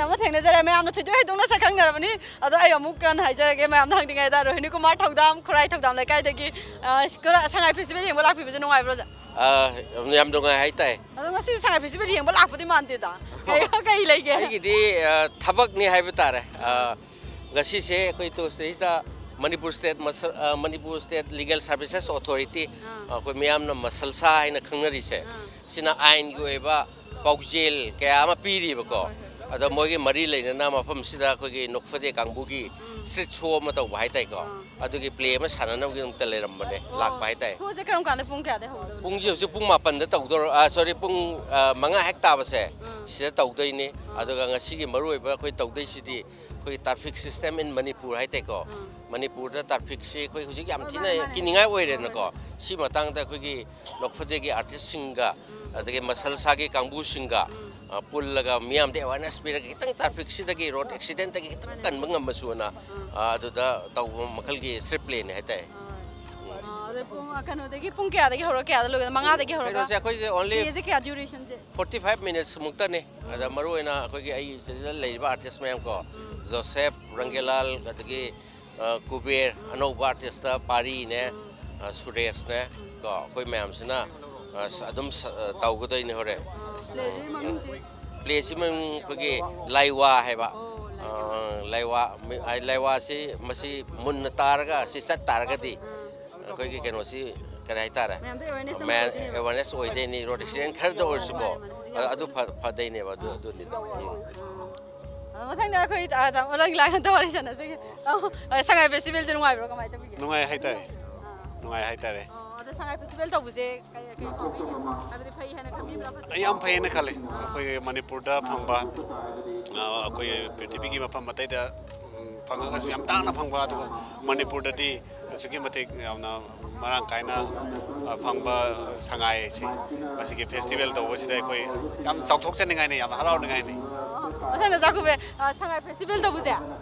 ꯑꯃ ꯊꯦꯡꯅꯖꯔꯦ꯫ ꯃꯌꯥꯝꯅ ꯊꯣꯏꯗꯣꯛ ꯍꯦꯟꯗꯣꯛꯅ ꯁꯛ ꯈꯪꯅꯔꯕꯅꯤ꯫ ꯑꯗꯣ ꯑꯩ ꯑꯃꯨꯛ ꯀꯟꯅ ꯍꯥꯏꯖꯔꯒꯦ, ꯃꯌꯥꯝꯗ ꯍꯪꯅꯤꯡꯉꯥꯏꯗ, ꯔꯣꯍꯤꯅꯤ ꯀꯨꯃꯥꯔ ꯊꯧꯗꯥꯝ, ꯈꯨꯔꯥꯏ ꯊꯧꯗꯥꯝ ꯂꯩꯀꯥꯏꯗꯒꯤ꯫ ꯑ, ꯀꯔ-, ꯁꯉꯥꯏ ꯐꯦꯁꯇꯤꯚꯦꯜ ꯌꯦꯡꯕ ꯂꯥꯛꯄꯤꯕꯁꯦ ꯅꯨꯡꯉꯥꯏꯕ꯭ꯔꯣ, ꯑꯣꯖꯥ? ꯑ, ꯌꯥꯝ, ꯌꯥꯝ ꯅꯨꯡꯉꯥꯏ ꯍꯥꯏꯇꯥꯏ꯫ ꯑꯗꯣ ꯉꯁꯤ ꯁꯉꯥꯏ ꯐꯦꯁꯇꯤꯚꯦꯜ ꯌꯦꯡꯕ ꯂꯥꯛꯄꯗꯤ ꯃꯥꯟꯗꯦꯗ꯫ ꯀꯩ, ꯀꯩ ꯂꯩꯒꯦ? ꯑꯩꯒꯤꯗꯤ, ꯑ, ꯊꯕꯛꯅꯤ ꯍꯥꯏꯕ ꯇꯥꯔꯦ꯫ ꯑ, ꯉꯁꯤꯁꯦ ꯑꯩꯈꯣꯏ ꯇꯨ-, ꯁꯤꯗꯩꯁꯤꯗ ꯃꯅꯤꯄꯨꯔ ꯁ꯭ꯇꯦꯠ ꯃꯁꯜ-, uh, Manipur state legal services authority, ꯑꯥ꯫ ꯑꯩꯈꯣꯏ ꯃꯤꯌꯥꯝꯅ ꯃꯁꯜꯁꯥ ꯍꯥꯏꯅ ꯈꯪꯅꯔꯤꯁꯦ, ꯑꯥ꯫ ꯁꯤꯅ ꯑꯥꯏꯟꯒꯤ ꯑꯣꯏꯕ ꯄꯥꯎꯖꯦꯜ ꯀꯌꯥ ꯑꯃ ꯄꯤꯔꯤꯕꯀꯣ꯫ ꯍꯣꯏ, ꯍꯣꯏ, ꯍꯣꯏ꯫ ꯑꯗꯣ ꯃꯣꯏꯒꯤ ꯃꯔꯤ ꯂꯩꯅꯅ ꯃꯐꯝꯁꯤꯗ ꯑꯩꯈꯣꯏꯒꯤ ꯅꯣꯛꯐꯗꯦ ꯀꯥꯡꯕꯨꯒꯤ ꯎꯝ꯫ ꯁ꯭ꯇ꯭ꯔꯤꯠ ꯁꯣ ꯑꯃ ꯇꯧꯕ ꯍꯥꯏꯇꯥꯏꯀꯣ꯫ ꯑꯥ꯫ ꯑꯗꯨꯒꯤ ꯄ꯭ꯂꯦ ꯑꯃ ꯁꯥꯟꯅꯅꯕꯒꯤꯗꯃꯛꯇ ꯂꯩꯔꯝꯕꯅꯦ, ꯑꯣ, ꯂꯥꯛꯄ ꯍꯥꯏꯇꯥꯏ꯫ ꯁꯣꯁꯦ ꯀꯔꯝ ꯀꯥꯟꯗ, ꯄꯨꯡ ꯀꯌꯥꯗꯩ ꯍꯧꯒꯗꯕꯅꯣ? ꯄꯨꯡꯁꯦ ꯍꯧꯖꯤꯛ ꯄꯨꯡ ꯃꯥꯄꯟꯗ ꯇꯧꯗꯣꯔ-, ꯑ, ꯁꯣꯔꯤ, ꯄꯨꯡ, ꯑ, ꯃꯉꯥ ꯍꯦꯛ ꯇꯥꯕꯁꯦ, ꯎꯝ꯫ ꯁꯤꯗ ꯇꯧꯗꯣꯏꯅꯤ꯫ ꯎꯝ꯫ ꯑꯗꯨꯒ ꯉꯁꯤꯒꯤ ꯃꯔꯨꯑꯣꯏꯕ ꯑꯩꯈꯣꯏ ꯇꯧꯗꯣꯏꯁꯤꯗꯤ ꯑꯩꯈꯣꯏꯒꯤ ꯇ꯭ꯔꯥꯐꯤꯛ ꯁꯤꯁꯇꯦꯝ ꯏꯟ ꯃꯅꯤꯄꯨꯔ ꯍꯥꯏꯇꯥꯏꯀꯣ꯫ ꯎꯝ꯫ ꯃꯅꯤꯄꯨꯔꯗ ꯇ꯭ꯔꯥꯐꯤꯛꯁꯤ ꯑꯩꯈꯣꯏ ꯍꯧꯖꯤꯛ ꯌꯥꯝ ꯍꯣꯏ, ꯊꯤꯅ ꯃꯥꯅꯦ, ꯃꯥꯅꯦ꯫ ꯀꯤꯅꯤꯡꯉꯥꯏ ꯑꯣꯏꯔꯦꯅꯀꯣ꯫ ꯍꯣꯏ, ꯃꯥꯅꯦ꯫ ꯁꯤ ꯃꯇꯥꯡꯗ ꯑꯩꯈꯣꯏꯒꯤ ꯅꯣꯛꯐꯗꯦꯒꯤ ꯑꯥꯔꯇꯤꯁꯁꯤꯡꯒ, ꯎꯝ꯫ ꯑꯗꯒꯤ ꯃꯁꯜꯁꯥꯒꯤ ꯀꯥꯡꯕꯨꯁꯤꯡꯒ, ꯎꯝ꯫ ꯑ, ꯄꯨꯜꯂꯒ ꯃꯤꯌꯥꯝꯗ ꯑꯦꯋꯥꯔꯅꯦꯁ ꯄꯤꯔꯒ ꯈꯤꯇꯪ ꯇ꯭ꯔꯥꯐꯤꯛꯁꯤꯗꯒꯤ, ꯔꯣꯗ ꯑꯦꯛꯁꯤꯗꯦꯟꯇꯒꯤ ꯈꯤꯇꯪ ꯃꯥꯅꯦ꯫ ꯀꯟꯕ ꯉꯝꯃꯁꯨꯅ, ꯎꯝ꯫ ꯑ, ꯑꯗꯨꯗ ꯇꯧꯕ ꯃꯈꯜꯒꯤ ꯁ꯭ꯇ꯭ꯔꯤꯠ ꯄ꯭ꯂꯦꯅꯤ ꯍꯥꯏꯇꯥꯏ꯫ ꯍꯣꯏ꯫ ꯎꯝ꯫ ꯑ, ꯑꯗꯣ ꯄꯨꯡ, ꯑ, ꯀꯩꯅꯣꯗꯒꯤ ꯄꯨꯡ ꯀꯌꯥꯗꯒꯤ ꯍꯧꯔꯒ ꯀꯌꯥꯗ ꯂꯣꯏꯒꯗꯣꯏꯅꯣ? ꯃꯉꯥꯗꯒꯤ ꯍꯧꯔꯒ? ꯀꯩꯅꯣꯁꯦ ꯑꯩꯈꯣꯏꯁꯦ only ꯄ꯭ꯂꯦꯁꯦ ꯀꯌꯥ, ꯗ꯭ꯌꯨꯔꯦꯁꯟꯁꯦ? Forty five minutes ꯃꯨꯛꯇꯅꯤ꯫ ꯑꯗ ꯎꯝ꯫ ꯃꯔꯨꯑꯣꯏꯅ ꯑꯩꯈꯣꯏꯒꯤ ꯑꯩ ꯁꯤꯗ ꯂꯩꯔꯤꯕ ꯑꯥꯔꯇꯤꯁ ꯃꯌꯥꯝ ꯀꯣ, ꯎꯝ꯫ ꯖꯣꯁꯦꯐ, ꯎꯝ꯫ ꯔꯪꯒꯦꯂꯥꯜ, ꯑꯗꯒꯤ, ꯑ, ꯀꯨꯕꯦꯔ, ꯎꯝ꯫ ꯑꯅꯧꯕ ꯑꯥꯔꯇꯤꯁꯇ ꯄꯥꯔꯤꯅꯦ, ꯎꯝ꯫ ꯑ, ꯁꯨꯔꯦꯁꯅꯦ, ꯎꯝ꯫ ꯀꯣ, ꯑꯩꯈꯣꯏ ꯃꯌꯥꯝꯁꯤꯅ, ꯑ, ꯁ-, ꯑꯗꯨꯝ ꯁ-, ꯑ, ꯇꯧꯒꯗꯣꯏꯅꯦ ꯍꯣꯔꯦꯟ꯫ ꯑ, ꯄ꯭ꯂꯦꯁꯤꯒꯤ ꯃꯃꯤꯡꯁꯦ? ꯄ꯭ꯂꯦꯁꯤ ꯃꯃꯤꯡ ꯑꯩꯈꯣꯏꯒꯤ ꯂꯥꯏꯋꯥ ꯍꯥꯏꯕ꯫ ꯑꯣ, ꯂꯥꯏꯋꯥ꯫ ꯑ, ꯂꯥꯏꯋꯥ, ꯃꯤ-, ꯑ, ꯂꯥꯏꯋꯥꯁꯤ ꯃꯁꯤ ꯃꯨꯟꯅ ꯇꯥꯔꯒ ꯁꯤ ꯆꯠ ꯇꯥꯔꯒꯗꯤ ꯎꯝ꯫ ꯑꯩꯈꯣꯏꯒꯤ ꯀꯩꯅꯣꯁꯤ ꯀꯔꯤ ꯍꯥꯏꯇꯥꯔꯦ? ꯃꯌꯥꯝꯗ ꯑꯦꯋꯦꯔꯅꯦꯁ ꯑꯃ ꯃꯌꯥꯝ ꯑꯣꯏꯗꯣꯏꯅꯦꯕ꯫ ꯑꯦꯋꯦꯔꯅꯦꯁ ꯑꯣꯏꯗꯣꯏꯅꯤ, ꯔꯣꯗ ꯑꯦꯛꯁꯤꯗꯦꯟ ꯈꯔꯗ ꯑꯣꯏꯔꯁꯨꯀꯣ꯫ ꯃꯥꯅꯦ, ꯃꯥꯅꯦ, ꯍꯧꯖꯤꯛ ꯌꯥꯝ ꯑꯗꯨ ꯊꯤꯅ ꯐ-, ꯐꯗꯣꯏꯅꯦꯕ, ꯑꯗꯨ, ꯑꯗꯨꯅꯤꯗ꯫ ꯎꯝ꯫ ꯑꯗꯣ ꯃꯊꯪꯗ ꯑꯩꯈꯣꯏ, ꯑ, ꯇꯥꯃꯣ ꯔꯪꯂꯥꯒ ꯑꯝꯇ ꯋꯥꯔꯤ ꯁꯥꯟꯅꯁꯤꯒꯦ꯫ ꯇꯥꯃꯣ, ꯑ, ꯁꯉꯥꯏ ꯐꯦꯁꯇꯤꯚꯦꯜꯁꯦ ꯅꯨꯡꯉꯥꯏꯕ꯭ꯔꯣ? ꯀꯃꯥꯏꯅ ꯇꯧꯕꯤꯒꯦ? ꯅꯨꯡꯉꯥꯏ ꯍꯥꯏꯇꯥꯔꯦ꯫ ꯑꯥ꯫ ꯅꯨꯡꯉꯥꯏ ꯍꯥꯏꯇꯥꯔꯦ꯫ ꯑꯣ, ꯑꯗꯣ ꯁꯉꯥꯏ ꯐꯦꯁꯇꯤꯚꯦꯜ ꯇꯧꯕꯁꯦ ꯀꯩ, ꯀꯩ ꯄꯥꯝꯕꯤꯒꯦ? ꯍꯥꯏꯕꯗꯤ ꯐꯩ ꯍꯥꯏꯅ ꯈꯟꯕꯤꯕ꯭ꯔꯥ, ꯐꯠꯇꯦ? ꯑꯩ ꯌꯥꯝ ꯐꯩ ꯍꯥꯏꯅ ꯈꯜꯂꯤ꯫ ꯑꯥ꯫ ꯑꯩꯈꯣꯏꯒꯤ ꯃꯅꯤꯄꯨꯔꯗ ꯐꯪꯕ, ꯑ, ꯑꯩꯈꯣꯏ ꯄ꯭ꯔꯤꯊꯤꯕꯤꯒꯤ ꯃꯐꯝ ꯑꯇꯩꯗ, ꯎꯝ, ꯐꯪꯉꯒꯁꯨ ꯌꯥꯝ ꯇꯥꯡꯅ ꯐꯪꯕ, ꯑꯗꯨꯒ ꯃꯅꯤꯄꯨꯔꯗꯗꯤ ꯑꯁꯨꯛꯀꯤ ꯃꯇꯤꯛ ꯌꯥꯝꯅ ꯃꯔꯥꯡ ꯀꯥꯏꯅ, ꯑ, ꯐꯪꯕ ꯁꯉꯥꯏ ꯑꯁꯤ, ꯃꯁꯤꯒꯤ ꯐꯦꯁꯇꯤꯚꯦꯜ ꯇꯧꯕꯁꯤꯗ ꯑꯩꯈꯣꯏ ꯌꯥꯝ ꯆꯥꯎꯊꯣꯛꯆꯅꯤꯡꯉꯥꯏꯅꯤ, ꯌꯥꯝ ꯍꯔꯥꯎꯅꯤꯡꯉꯥꯏꯅꯤ꯫ ꯑꯣ, ꯃꯊꯪꯗ ꯆꯥꯛꯈꯨꯝꯕꯤ, ꯑ, ꯁꯉꯥꯏ ꯐꯦꯁꯇꯤꯚꯦꯜ ꯇꯧꯕꯁꯦ,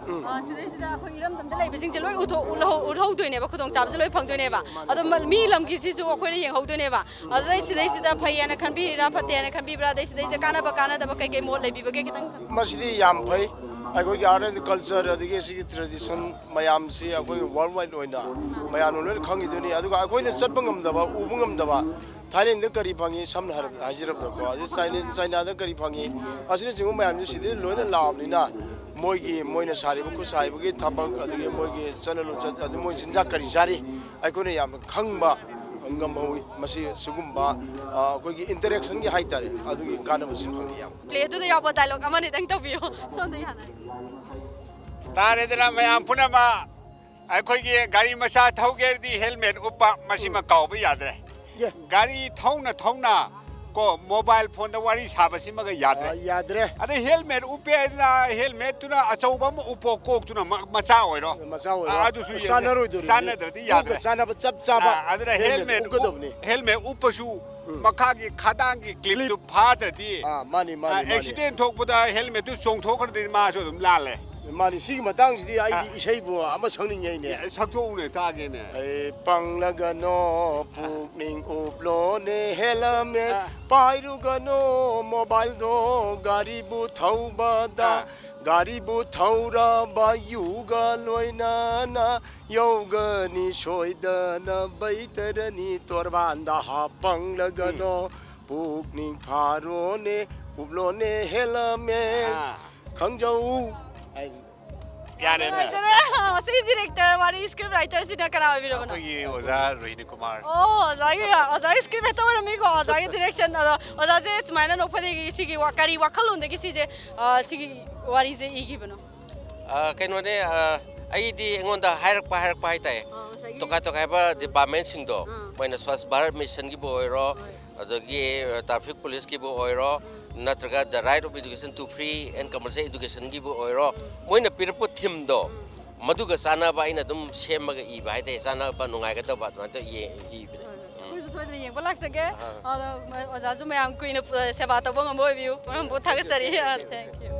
ꯑ, ꯁꯤꯗꯩꯁꯤꯗ ꯑꯩꯈꯣꯏ ꯏꯔꯝꯗꯝꯗ ꯂꯩꯕꯁꯤꯡꯁꯦ ꯂꯣꯏ ꯎꯊꯣꯛ-, ꯎꯠꯍꯧ-, ꯎꯠꯍꯧꯗꯣꯏꯅꯦꯕ, ꯈꯨꯗꯣꯡꯆꯥꯕꯁꯦ ꯂꯣꯏ ꯐꯪꯗꯣꯏꯅꯦꯕ꯫ ꯑꯗꯣ ꯃ-, ꯃꯤ ꯂꯝꯒꯤꯁꯤꯁꯨ ꯑꯩꯈꯣꯏꯅ ꯌꯦꯡꯍꯧꯗꯣꯏꯅꯦꯕ꯫ ꯑꯗꯨꯗꯩ ꯁꯤꯗꯩꯁꯤꯗ ꯐꯩ ꯍꯥꯏꯅ ꯈꯟꯕꯤꯔꯤꯔꯥ, ꯐꯠꯇꯦ ꯍꯥꯏꯅ ꯈꯟꯕꯤꯕ꯭ꯔꯥ, ꯑꯗꯩ ꯁꯤꯗꯩꯁꯤꯗ ꯀꯥꯟꯅꯕ ꯀꯥꯟꯅꯗꯕ ꯀꯩ ꯀꯩ ꯃꯣꯠ ꯂꯩꯕꯤꯕꯒꯦ ꯈꯤꯇꯪ? ꯃꯁꯤꯗꯤ ꯌꯥꯝ ꯐꯩ꯫ ꯑꯩꯈꯣꯏꯒꯤ art and culture ꯑꯗꯒꯤ ꯁꯤꯒꯤ tradition ꯃꯌꯥꯝꯁꯤ ꯑꯩꯈꯣꯏꯒꯤ world wide ꯑꯣꯏꯅ ꯃꯌꯥꯝꯅ ꯂꯣꯏꯅ ꯈꯪꯈꯤꯗꯣꯏꯅꯤ꯫ ꯑꯗꯨꯒ ꯑꯩꯈꯣꯏꯅ ꯆꯠꯄ ꯉꯝꯗꯕ, ꯎꯕ ꯉꯝꯗꯕ, ꯊꯥꯏꯂꯦꯟꯗ ꯀꯔꯤ ꯐꯪꯉꯤ, ꯁꯝꯅ ꯍꯥꯏꯔꯕ-, ꯍꯥꯏꯖꯔꯕꯗꯀꯣ, ꯑꯗꯩ ꯆꯥꯏꯅꯥ-, ꯆꯥꯏꯅꯥꯗ ꯀꯔꯤ ꯐꯪꯉꯤ, ꯑꯁꯤꯅꯆꯤꯡꯕ ꯃꯌꯥꯝꯁꯦ ꯁꯤꯗꯩꯗ ꯂꯣꯏꯅ ꯂꯥꯛꯑꯕꯅꯤꯅ, ꯃꯣꯏꯒꯤ, ꯃꯣꯏꯅ ꯁꯥꯔꯤꯕ ꯈꯨꯠꯁꯥ ꯍꯩꯕꯒꯤ ꯊꯕꯛ, ꯑꯗꯒꯤ ꯃꯣꯏꯒꯤ ꯆꯠꯅ ꯂꯣꯟꯆꯠ, ꯑꯗꯨ ꯃꯣꯏ ꯆꯤꯟꯖꯥꯛ ꯀꯔꯤ ꯆꯥꯔꯤ, ꯑꯩꯈꯣꯏꯅ ꯌꯥꯝꯅ ꯈꯪꯕ ꯉꯝꯍꯧꯋꯤ꯫ ꯃꯁꯤ ꯁꯤꯒꯨꯝꯕ, ꯑ, ꯑꯩꯈꯣꯏꯒꯤ interaction ꯒꯤ ꯍꯥꯏꯇꯥꯔꯦ, ꯑꯗꯨꯒꯤ ꯀꯥꯟꯅꯕꯁꯤ ꯐꯪꯉꯤ ꯌꯥꯝ꯫ Play ꯗꯨꯗ ꯌꯥꯎꯕ dialogue ꯑꯃꯅꯤꯗꯪ ꯇꯧꯕꯤꯌꯣ, ꯁꯣꯝꯗꯒꯤ ꯍꯥꯟꯅ꯫ ꯇꯥꯔꯦꯗꯅ ꯃꯌꯥꯝ ꯄꯨꯝꯅꯃꯛ, ꯑꯩꯈꯣꯏꯒꯤ ꯒꯥꯔꯤ ꯃꯆꯥ ꯊꯧꯒꯦꯔꯗꯤ helmet ꯎꯞꯄ, ꯃꯁꯤꯃ ꯀꯥꯎꯕ ꯌꯥꯗ꯭ꯔꯦ꯫ ꯌꯦ꯫ ꯒꯥꯔꯤ ꯊꯧꯅ ꯊꯧꯅ ꯀꯣ mobile phone ꯗ ꯋꯥꯔꯤ ꯁꯥꯕꯁꯤꯃꯒ ꯌꯥꯗ꯭ꯔꯦ꯫ ꯑ, ꯌꯥꯗ꯭ꯔꯦ꯫ ꯑꯗꯩ helmet ꯎꯞꯄꯦ ꯍꯥꯏꯗꯅ helmet ꯇꯨꯅ ꯑꯆꯧꯕ ꯑꯃ ꯎꯞꯄꯣ, ꯀꯣꯛꯇꯨꯅ ꯃ-, ꯃꯆꯥ ꯑꯣꯏꯔꯣ꯫ ꯃꯆꯥ ꯑꯣꯏꯔꯣ꯫ ꯑ, ꯑꯗꯨꯁꯨ ꯌꯦꯡꯁꯦ꯫ ꯆꯥꯟꯅꯔꯣꯏꯗꯣꯔꯤꯕꯅꯤ꯫ ꯆꯥꯟꯅꯗ꯭ꯔꯗꯤ ꯌꯥꯗ꯭ꯔꯦ꯫ ꯀꯣꯛꯀ ꯆꯥꯟꯅꯕ ꯆꯞ ꯆꯥꯕ ꯑ, ꯑꯗꯨꯅ helmet helmet ꯎꯞ-, ꯎꯞꯀꯗꯕꯅꯤ꯫ Helmet ꯎꯞꯄꯁꯨ ꯎꯝ꯫ ꯃꯈꯥꯒꯤ ꯈꯗꯥꯡꯒꯤ clip clip ꯇꯨ ꯐꯥꯗ꯭ꯔꯗꯤ, ꯑꯥ, ꯃꯥꯅꯤ, ꯃꯥꯅꯤ, ꯑ, ꯃꯥꯅꯤ꯫ Accident ꯊꯣꯛꯄꯗ helmet ꯇꯨ ꯆꯣꯡꯊꯣꯛꯈ꯭ꯔꯗꯤ ꯃꯥꯁꯨ ꯑꯗꯨꯝ ꯂꯥꯜꯂꯦ꯫ ꯃꯥꯅꯤ, ꯁꯤꯒꯤ ꯃꯇꯥꯡꯁꯤꯗꯤ ꯑꯩꯗꯤ ꯑꯥ꯫ ꯏꯁꯩꯕꯨ ꯑꯃ ꯁꯛꯅꯤꯡꯉꯦ ꯑꯩꯅꯦ꯫ ꯑꯦ, ꯁꯛꯇꯣꯛꯎꯅꯦ, ꯇꯥꯒꯦꯅꯦ꯫ ꯑꯩ ꯄꯪꯂꯒꯅꯣ, ꯄꯨꯛꯅꯤꯡ ꯎꯞꯂꯣꯅꯦ, helmet ꯑꯥ꯫ ꯄꯥꯏꯔꯨꯒꯅꯣ, mobile ꯗꯣ ꯒꯥꯔꯤꯕꯨ ꯊꯧꯕꯗ, ꯑꯥ꯫ ꯒꯥꯔꯤꯕꯨ ꯊꯧꯔꯕ ꯌꯨꯒ ꯂꯣꯏꯅꯅ ꯌꯧꯒꯅꯤ ꯁꯣꯏꯗꯅ ꯕꯩꯇꯔꯅꯤ ꯇꯣꯔꯕꯥꯟꯗ ꯍꯥ ꯄꯪꯂꯒꯅꯣ꯫ ꯎꯝ꯫ ꯄꯨꯛꯅꯤꯡ ꯐꯥꯔꯣꯅꯦ, ꯎꯞꯂꯣꯅꯦ, helmet꯫ ꯑꯥ꯫ ꯈꯪꯖꯧ꯫ ꯍꯥꯏ꯫ ꯌꯥꯔꯦꯅꯦ꯫ ꯅꯨꯡꯉꯥꯏꯖꯔꯦ꯫ ꯃꯁꯤꯒꯤ director, ꯋꯥꯔꯤ script writer ꯁꯤꯅ ꯀꯅꯥ ꯑꯣꯏꯕꯤꯔꯕꯅꯣ? ꯑꯩꯈꯣꯏꯒꯤ ꯑꯣꯖꯥ ꯔꯣꯍꯤꯅꯤ ꯀꯨꯃꯥꯔ꯫ ꯑꯣ, ꯑꯣꯖꯥꯒꯤ, ꯑꯣꯖꯥꯒꯤ script ꯍꯦꯛꯇ ꯑꯣꯏꯔꯝꯃꯤꯀꯣ, ꯑꯣꯖꯥꯒꯤ direction꯫ ꯑꯗꯣ ꯑꯣꯖꯥꯁꯦ ꯁꯨꯃꯥꯏꯅ ꯅꯣꯛꯐꯗꯦꯒꯤ ꯁꯤꯒꯤ ꯋꯥ-, ꯀꯔꯤ ꯋꯥꯈꯜꯂꯣꯟꯗꯒꯤ ꯁꯤꯁꯦ, ꯑ, ꯁꯤꯒꯤ ꯋꯥꯔꯤꯁꯦ ꯏꯈꯤꯕꯅꯣ? ꯑ, ꯀꯩꯅꯣꯅꯦ, ꯑ, ꯑꯩꯗꯤ ꯑꯩꯉꯣꯟꯗ ꯍꯥꯏꯔꯛꯄ, ꯍꯥꯏꯔꯛꯄ ꯍꯥꯏꯇꯥꯏ꯫ ꯑ, ꯉꯁꯥꯏꯒꯤ ꯇꯣꯈꯥꯏ ꯇꯣꯈꯥꯏꯕ department ꯁꯤꯡꯗꯣ, ꯑ꯫ ꯃꯣꯏꯅ ꯁ꯭ꯋꯥꯁ ꯚꯥꯔꯠ mission ꯒꯤꯕꯨ ꯑꯣꯏꯔꯣ, ꯍꯣꯏ꯫ ꯑꯗꯒꯤ, ꯑ, traffic police ꯀꯤꯕꯨ ꯑꯣꯏꯔꯣ, ꯎꯝ꯫ ꯅꯠꯇ꯭ꯔꯒ the right of education to free and compulsory education ꯒꯤꯕꯨ ꯑꯣꯏꯔꯣ, ꯎꯝ꯫ ꯃꯣꯏꯅ ꯄꯤꯔꯛꯄ theme ꯗꯣ, ꯎꯝ꯫ ꯃꯗꯨꯒ ꯆꯥꯟꯅꯕ ꯑꯩꯅ ꯑꯗꯨꯝ ꯁꯦꯝꯃꯒ ꯏꯕ ꯍꯥꯏꯇꯥꯏ, ꯆꯥꯟꯅꯕ ꯅꯨꯡꯉꯥꯏꯒꯗꯕ ꯑꯗꯨꯃꯥꯏꯅ ꯇꯧꯔ ꯌꯦ-, ꯏꯕꯅꯦ꯫ ꯍꯣꯏ, ꯍꯣꯏ꯫ ꯎꯝ꯫ ꯑꯩꯈꯣꯏꯁꯨ ꯁꯣꯏꯗꯅ ꯌꯦꯡꯕ ꯂꯥꯛꯆꯒꯦ꯫ ꯑꯥ꯫ ꯑꯗꯣ, ꯑꯣꯖꯥꯁꯨ ꯃꯌꯥꯝ ꯀꯨꯏꯅ, ꯑ, ꯁꯦꯕꯥ ꯇꯧꯕ ꯉꯝꯕ ꯑꯣꯏꯕꯤꯌꯨ꯫ ꯄꯨꯝꯅꯃꯛꯄꯨ ꯊꯥꯒꯠꯆꯔꯤ꯫ ꯑꯥ, thank you꯫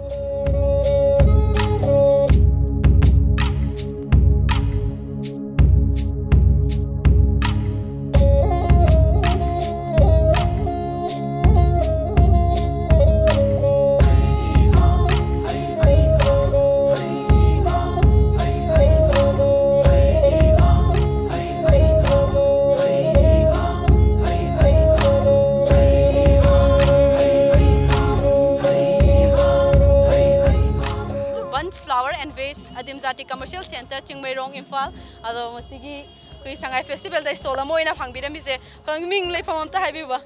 ꯑꯗꯤꯝ ꯖꯥꯇꯤ ꯀꯃꯔꯁꯤꯌꯦꯜ ꯁꯦꯟꯇꯔ, ꯆꯤꯡꯃꯩꯔꯣꯡ, ꯏꯝꯐꯥꯜ꯫ ꯑꯗꯣ ꯉꯁꯤꯒꯤ ꯑꯩꯈꯣꯏ ꯁꯉꯥꯏ ꯐꯦꯁꯇꯤꯚꯦꯜꯗ ꯁ꯭ꯇꯣꯜ ꯑꯃ ꯑꯣꯏꯅ ꯍꯥꯡꯕꯤꯔꯝꯃꯤꯁꯦ, ꯍꯣꯏ, ꯃꯤꯡ ꯂꯩꯐꯝ ꯑꯝꯇ ꯍꯥꯏꯕꯤꯌꯨꯕ꯫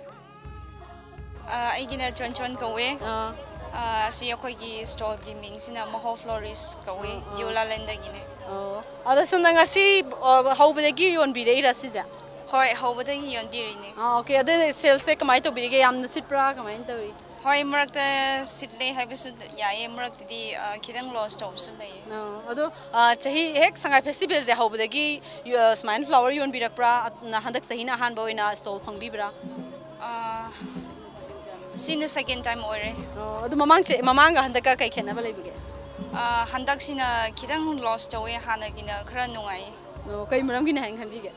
ꯑ, ꯑꯩꯒꯤꯅ ꯆꯣꯟꯆꯣꯟ ꯀꯧꯋꯦ꯫ ꯑꯥ꯫ ꯑ, ꯁꯤ ꯑꯩꯈꯣꯏꯒꯤ ꯁ꯭ꯇꯣꯜꯒꯤ ꯃꯤꯡꯁꯤꯅ ꯃꯣꯍꯣ ꯐ꯭ꯂꯣꯔꯤꯁ ꯀꯧꯋꯦ, ꯑꯥ, ꯑꯥ꯫ ꯗꯤꯌꯣꯂꯥꯂꯦꯟꯗꯒꯤꯅꯦ꯫ ꯑꯣ, ꯑꯗꯣ ꯁꯣꯝꯅ ꯉꯁꯤ, ꯑ, ꯍꯧꯕꯗꯒꯤ ꯌꯣꯟꯕꯤꯔꯛꯏꯔꯥ ꯁꯤꯁꯦ? ꯍꯣꯏ, ꯍꯧꯕꯗꯒꯤ ꯌꯣꯟꯕꯤꯔꯤꯅꯦ꯫ ꯑꯥ, ꯑꯣꯀꯦ꯫ ꯑꯗꯨ ꯁꯦꯜꯁꯦ ꯀꯃꯥꯏꯅ ꯇꯧꯕꯤꯔꯤꯒꯦ? ꯌꯥꯝꯅ ꯁꯤꯠꯄ꯭ꯔꯥ? ꯀꯃꯥꯏꯅ ꯇꯧꯔꯤ? ꯍꯣꯏ, ꯃꯔꯛꯇ ꯁꯤꯠꯂꯦ ꯍꯥꯏꯕꯁꯨ ꯌꯥꯏꯌꯦ, ꯃꯔꯛꯇꯗꯤ, ꯑ, ꯈꯤꯇꯪ ꯂꯣꯁ ꯇꯧꯕꯁꯨ ꯂꯩꯌꯦ꯫ ꯑꯥ, ꯑꯗꯣ, ꯑ, ꯆꯍꯤ ꯍꯦꯛ ꯁꯉꯥꯏ ꯐꯦꯁꯇꯤꯚꯦꯜꯁꯦ ꯍꯧꯕꯗꯒꯤ ꯌꯣ-, ꯁꯨꯃꯥꯏꯅ ꯐ꯭ꯂꯥꯋꯔ ꯌꯣꯟꯕꯤꯔꯛꯄ꯭ꯔꯥ? ꯑ, ꯍꯟꯗꯛ ꯆꯍꯤꯅ ꯑꯍꯥꯟꯕ ꯑꯣꯏꯅ ꯁ꯭ꯇꯣꯜ ꯐꯝꯕꯤꯕ꯭ꯔꯥ? ꯑ, ꯁꯤꯅ ꯁꯦꯀꯦꯟ ꯇꯥꯏꯝ ꯑꯣꯏꯔꯦ꯫ ꯑꯣ, ꯑꯗꯨ ꯃꯃꯥꯡꯁꯦ, ꯃꯃꯥꯡꯒ ꯍꯟꯗꯛꯀ ꯀꯩ ꯈꯦꯠꯅꯕ ꯂꯩꯕꯒꯦ? ꯑ, ꯍꯟꯗꯛꯁꯤꯅ ꯈꯤꯇꯪ ꯂꯣꯁ ꯇꯧꯋꯦ, ꯍꯥꯟꯅꯒꯤꯅ ꯈꯔ ꯅꯨꯡꯉꯥꯏꯌꯦ꯫ ꯑꯣ, ꯀꯩ ꯃꯔꯝꯒꯤꯅꯦ ꯍꯥꯏꯅ ꯈꯟꯕꯤꯒꯦ?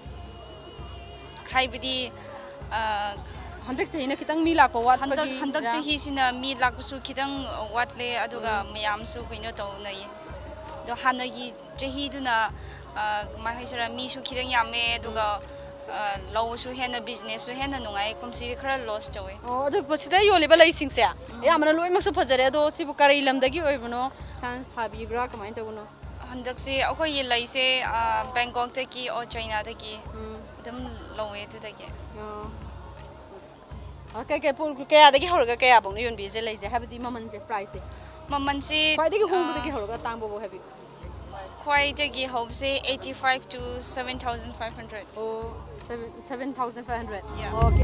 ꯍꯥꯏꯕꯗꯤ, ꯑ, ꯍꯟꯗꯛ ꯆꯍꯤꯅ ꯈꯤꯇꯪ ꯃꯤ ꯂꯥꯛꯄ ꯍꯟꯗꯛ, ꯋꯥꯠꯄꯒꯤꯔꯥ? ꯍꯟꯗꯛ ꯆꯍꯤꯁꯤꯅ ꯃꯤ ꯂꯥꯛꯄꯁꯨ ꯈꯤꯇꯪ ꯋꯥꯠꯂꯦ, ꯑꯗꯨꯒ ꯎꯝ꯫ ꯃꯌꯥꯝꯁꯨ ꯀꯩꯅꯣ ꯇꯧꯅꯩꯌꯦ꯫ ꯑꯗꯣ ꯍꯥꯟꯅꯒꯤ ꯆꯍꯤꯗꯨꯅ, ꯑ, ꯀꯃꯥꯏ ꯍꯥꯏꯁꯤꯔꯥ, ꯃꯤꯁꯨ ꯈꯤꯇꯪ ꯌꯥꯝꯃꯦ, ꯑꯗꯨꯒ, ꯎꯝ꯫ ꯑ, ꯂꯧꯁꯨ ꯍꯦꯟꯅ, ꯕꯤꯖꯤꯅꯦꯁꯁꯨ ꯍꯦꯟꯅ ꯅꯨꯡꯉꯥꯏ꯫ ꯀꯨꯝꯁꯤꯗꯤ ꯈꯔ ꯂꯣꯁ ꯇꯧꯋꯦ꯫ ꯑꯣ, ꯑꯗꯨ ꯁꯤꯗ ꯌꯣꯜꯂꯤꯕ ꯂꯩꯁꯤꯡꯁꯦ ꯎꯝ꯫ ꯑꯌꯥꯝꯕꯅ ꯂꯣꯏꯅꯃꯛꯁꯨ ꯐꯖꯔꯦ, ꯑꯗꯣ ꯁꯤꯕꯨ ꯀꯔꯤ ꯂꯝꯗꯒꯤ ꯑꯣꯏꯕꯅꯣ? ꯏꯁꯥꯅ ꯁꯥꯕꯤꯕ꯭ꯔꯥ? ꯀꯃꯥꯏꯅ ꯇꯧꯕꯅꯣ? ꯍꯟꯗꯛꯁꯦ ꯑꯩꯈꯣꯏꯒꯤ ꯂꯩꯁꯦ, ꯑ, ꯕꯦꯡꯀꯣꯛꯇꯒꯤ ꯑꯣꯔ ꯆꯥꯏꯅꯥꯗꯒꯤ ꯎꯝ꯫ ꯑꯗꯨꯝ ꯂꯧꯋꯦ ꯑꯗꯨꯗꯒꯤ꯫ ꯑꯣ꯫ ꯑ, ꯀꯩ, ꯀꯩ, ꯄꯨꯡ ꯀꯌꯥꯗꯒꯤ ꯍꯧꯔꯒ ꯀꯌꯥꯐꯧꯅꯣ ꯌꯣꯟꯕꯤꯔꯤꯁꯦ ꯂꯩꯁꯦ? ꯍꯥꯏꯕꯗꯤ ꯃꯃꯜꯁꯦ, ꯄ꯭ꯔꯥꯏꯁꯁꯦ? ꯃꯃꯜꯁꯦ, ꯈ꯭ꯋꯥꯏꯗꯒꯤ ꯑ, ꯍꯣꯡꯕꯗꯒꯤ ꯍꯧꯔꯒ ꯇꯥꯡꯕꯐꯥꯎ ꯍꯥꯏꯕꯤꯌꯨ꯫ ꯈ꯭ꯋꯥꯏꯗꯒꯤ ꯍꯧꯕꯁꯦ eighty five to seven thousand five hundred꯫ ꯑꯣ, seven, seven thousand five hundred꯫ Yeah꯫ Okay.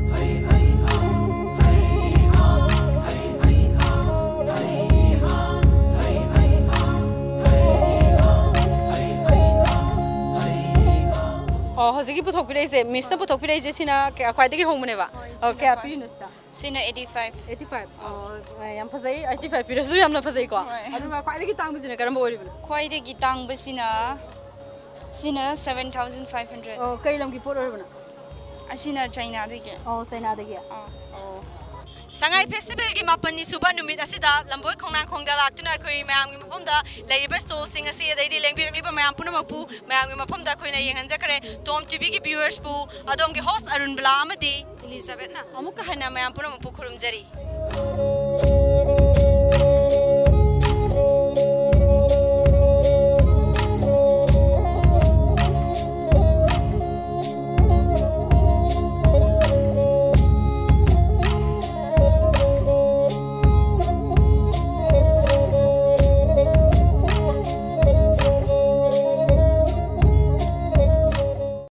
ꯑꯣ, ꯍꯧꯖꯤꯛꯀꯤ ꯄꯨꯊꯣꯛꯄꯤꯔꯛꯏꯁꯦ, ꯃꯤꯁꯅ ꯄꯨꯊꯣꯛꯄꯤꯔꯛꯏꯁꯦ, ꯁꯤꯅ ꯀꯌꯥ, ꯈ꯭ꯋꯥꯏꯗꯒꯤ ꯍꯣꯡꯕꯅꯦꯕ? ꯍꯣꯏ, ꯑꯣ, ꯁꯤꯅ ꯀꯌꯥ ꯈ꯭ꯋꯥꯏ ꯄꯤꯔꯤꯅꯣ ꯁꯤꯗ? ꯁꯤꯅ eighty five꯫ Eighty five꯫ ꯑꯣ, ꯌꯥꯝ ꯐꯖꯩ, eighty five ꯄꯤꯔꯁꯨ ꯌꯥꯝꯅ ꯐꯖꯩꯀꯣ꯫ ꯍꯣꯏ꯫ ꯑꯗꯨꯒ ꯈ꯭ꯋꯥꯏꯗꯒꯤ ꯇꯥꯡꯕꯁꯤꯅ ꯀꯔꯝꯕ ꯑꯣꯏꯔꯤꯕꯅꯣ? ꯈ꯭ꯋꯥꯏꯗꯒꯤ ꯇꯥꯡꯕꯁꯤꯅ, ꯁꯤꯅ seven thousand five hundred꯫ ꯑꯣ, ꯀꯩ ꯂꯝꯒꯤ ꯄꯣꯠ ꯑꯣꯏꯔꯕꯅꯣ? ꯑꯁꯤꯅ ꯆꯥꯏꯅꯥꯗꯒꯤ꯫ ꯑꯣ, ꯆꯥꯏꯅꯥꯗꯒꯤ꯫ ꯑꯥ꯫ ꯑꯣ꯫ ꯁꯉꯥꯏ ꯐꯦꯁꯇꯤꯚꯦꯜꯒꯤ ꯃꯥꯄꯟꯅꯤ ꯁꯨꯕ ꯅꯨꯃꯤꯠ ꯑꯁꯤꯗ ꯂꯝꯕꯣꯏ ꯈꯣꯡꯅꯥꯡꯈꯣꯡꯗ ꯂꯥꯛꯇꯨꯅ ꯑꯩꯈꯣꯏ ꯃꯌꯥꯝꯒꯤ ꯃꯐꯝꯗ ꯂꯩꯔꯤꯕ ꯁ꯭ꯇꯣꯜꯁꯤꯡ ꯑꯁꯤ, ꯑꯗꯩꯗꯤ ꯂꯦꯡꯕꯤꯔꯛꯂꯤꯕ ꯃꯌꯥꯝ ꯄꯨꯝꯅꯃꯛꯄꯨ ꯃꯌꯥꯝꯒꯤ ꯃꯐꯝꯗ ꯑꯩꯈꯣꯏꯅ ꯌꯦꯡꯍꯟꯖꯈ꯭ꯔꯦ꯫ ꯇꯣꯝ ꯇꯤꯚꯤꯒꯤ ꯚ꯭ꯌꯨꯋꯔꯁꯄꯨ ꯑꯗꯣꯝꯒꯤ ꯍꯣꯁ ꯑꯔꯨꯟ ꯕꯂꯥ ꯑꯃꯗꯤ ꯏꯂꯤꯖꯥꯕꯦꯠꯅ ꯑꯃꯨꯛꯀ ꯍꯟꯅ ꯃꯌꯥꯝ ꯄꯨꯝꯅꯃꯛꯄꯨ ꯈꯨꯔꯨꯝꯖꯔꯤ꯫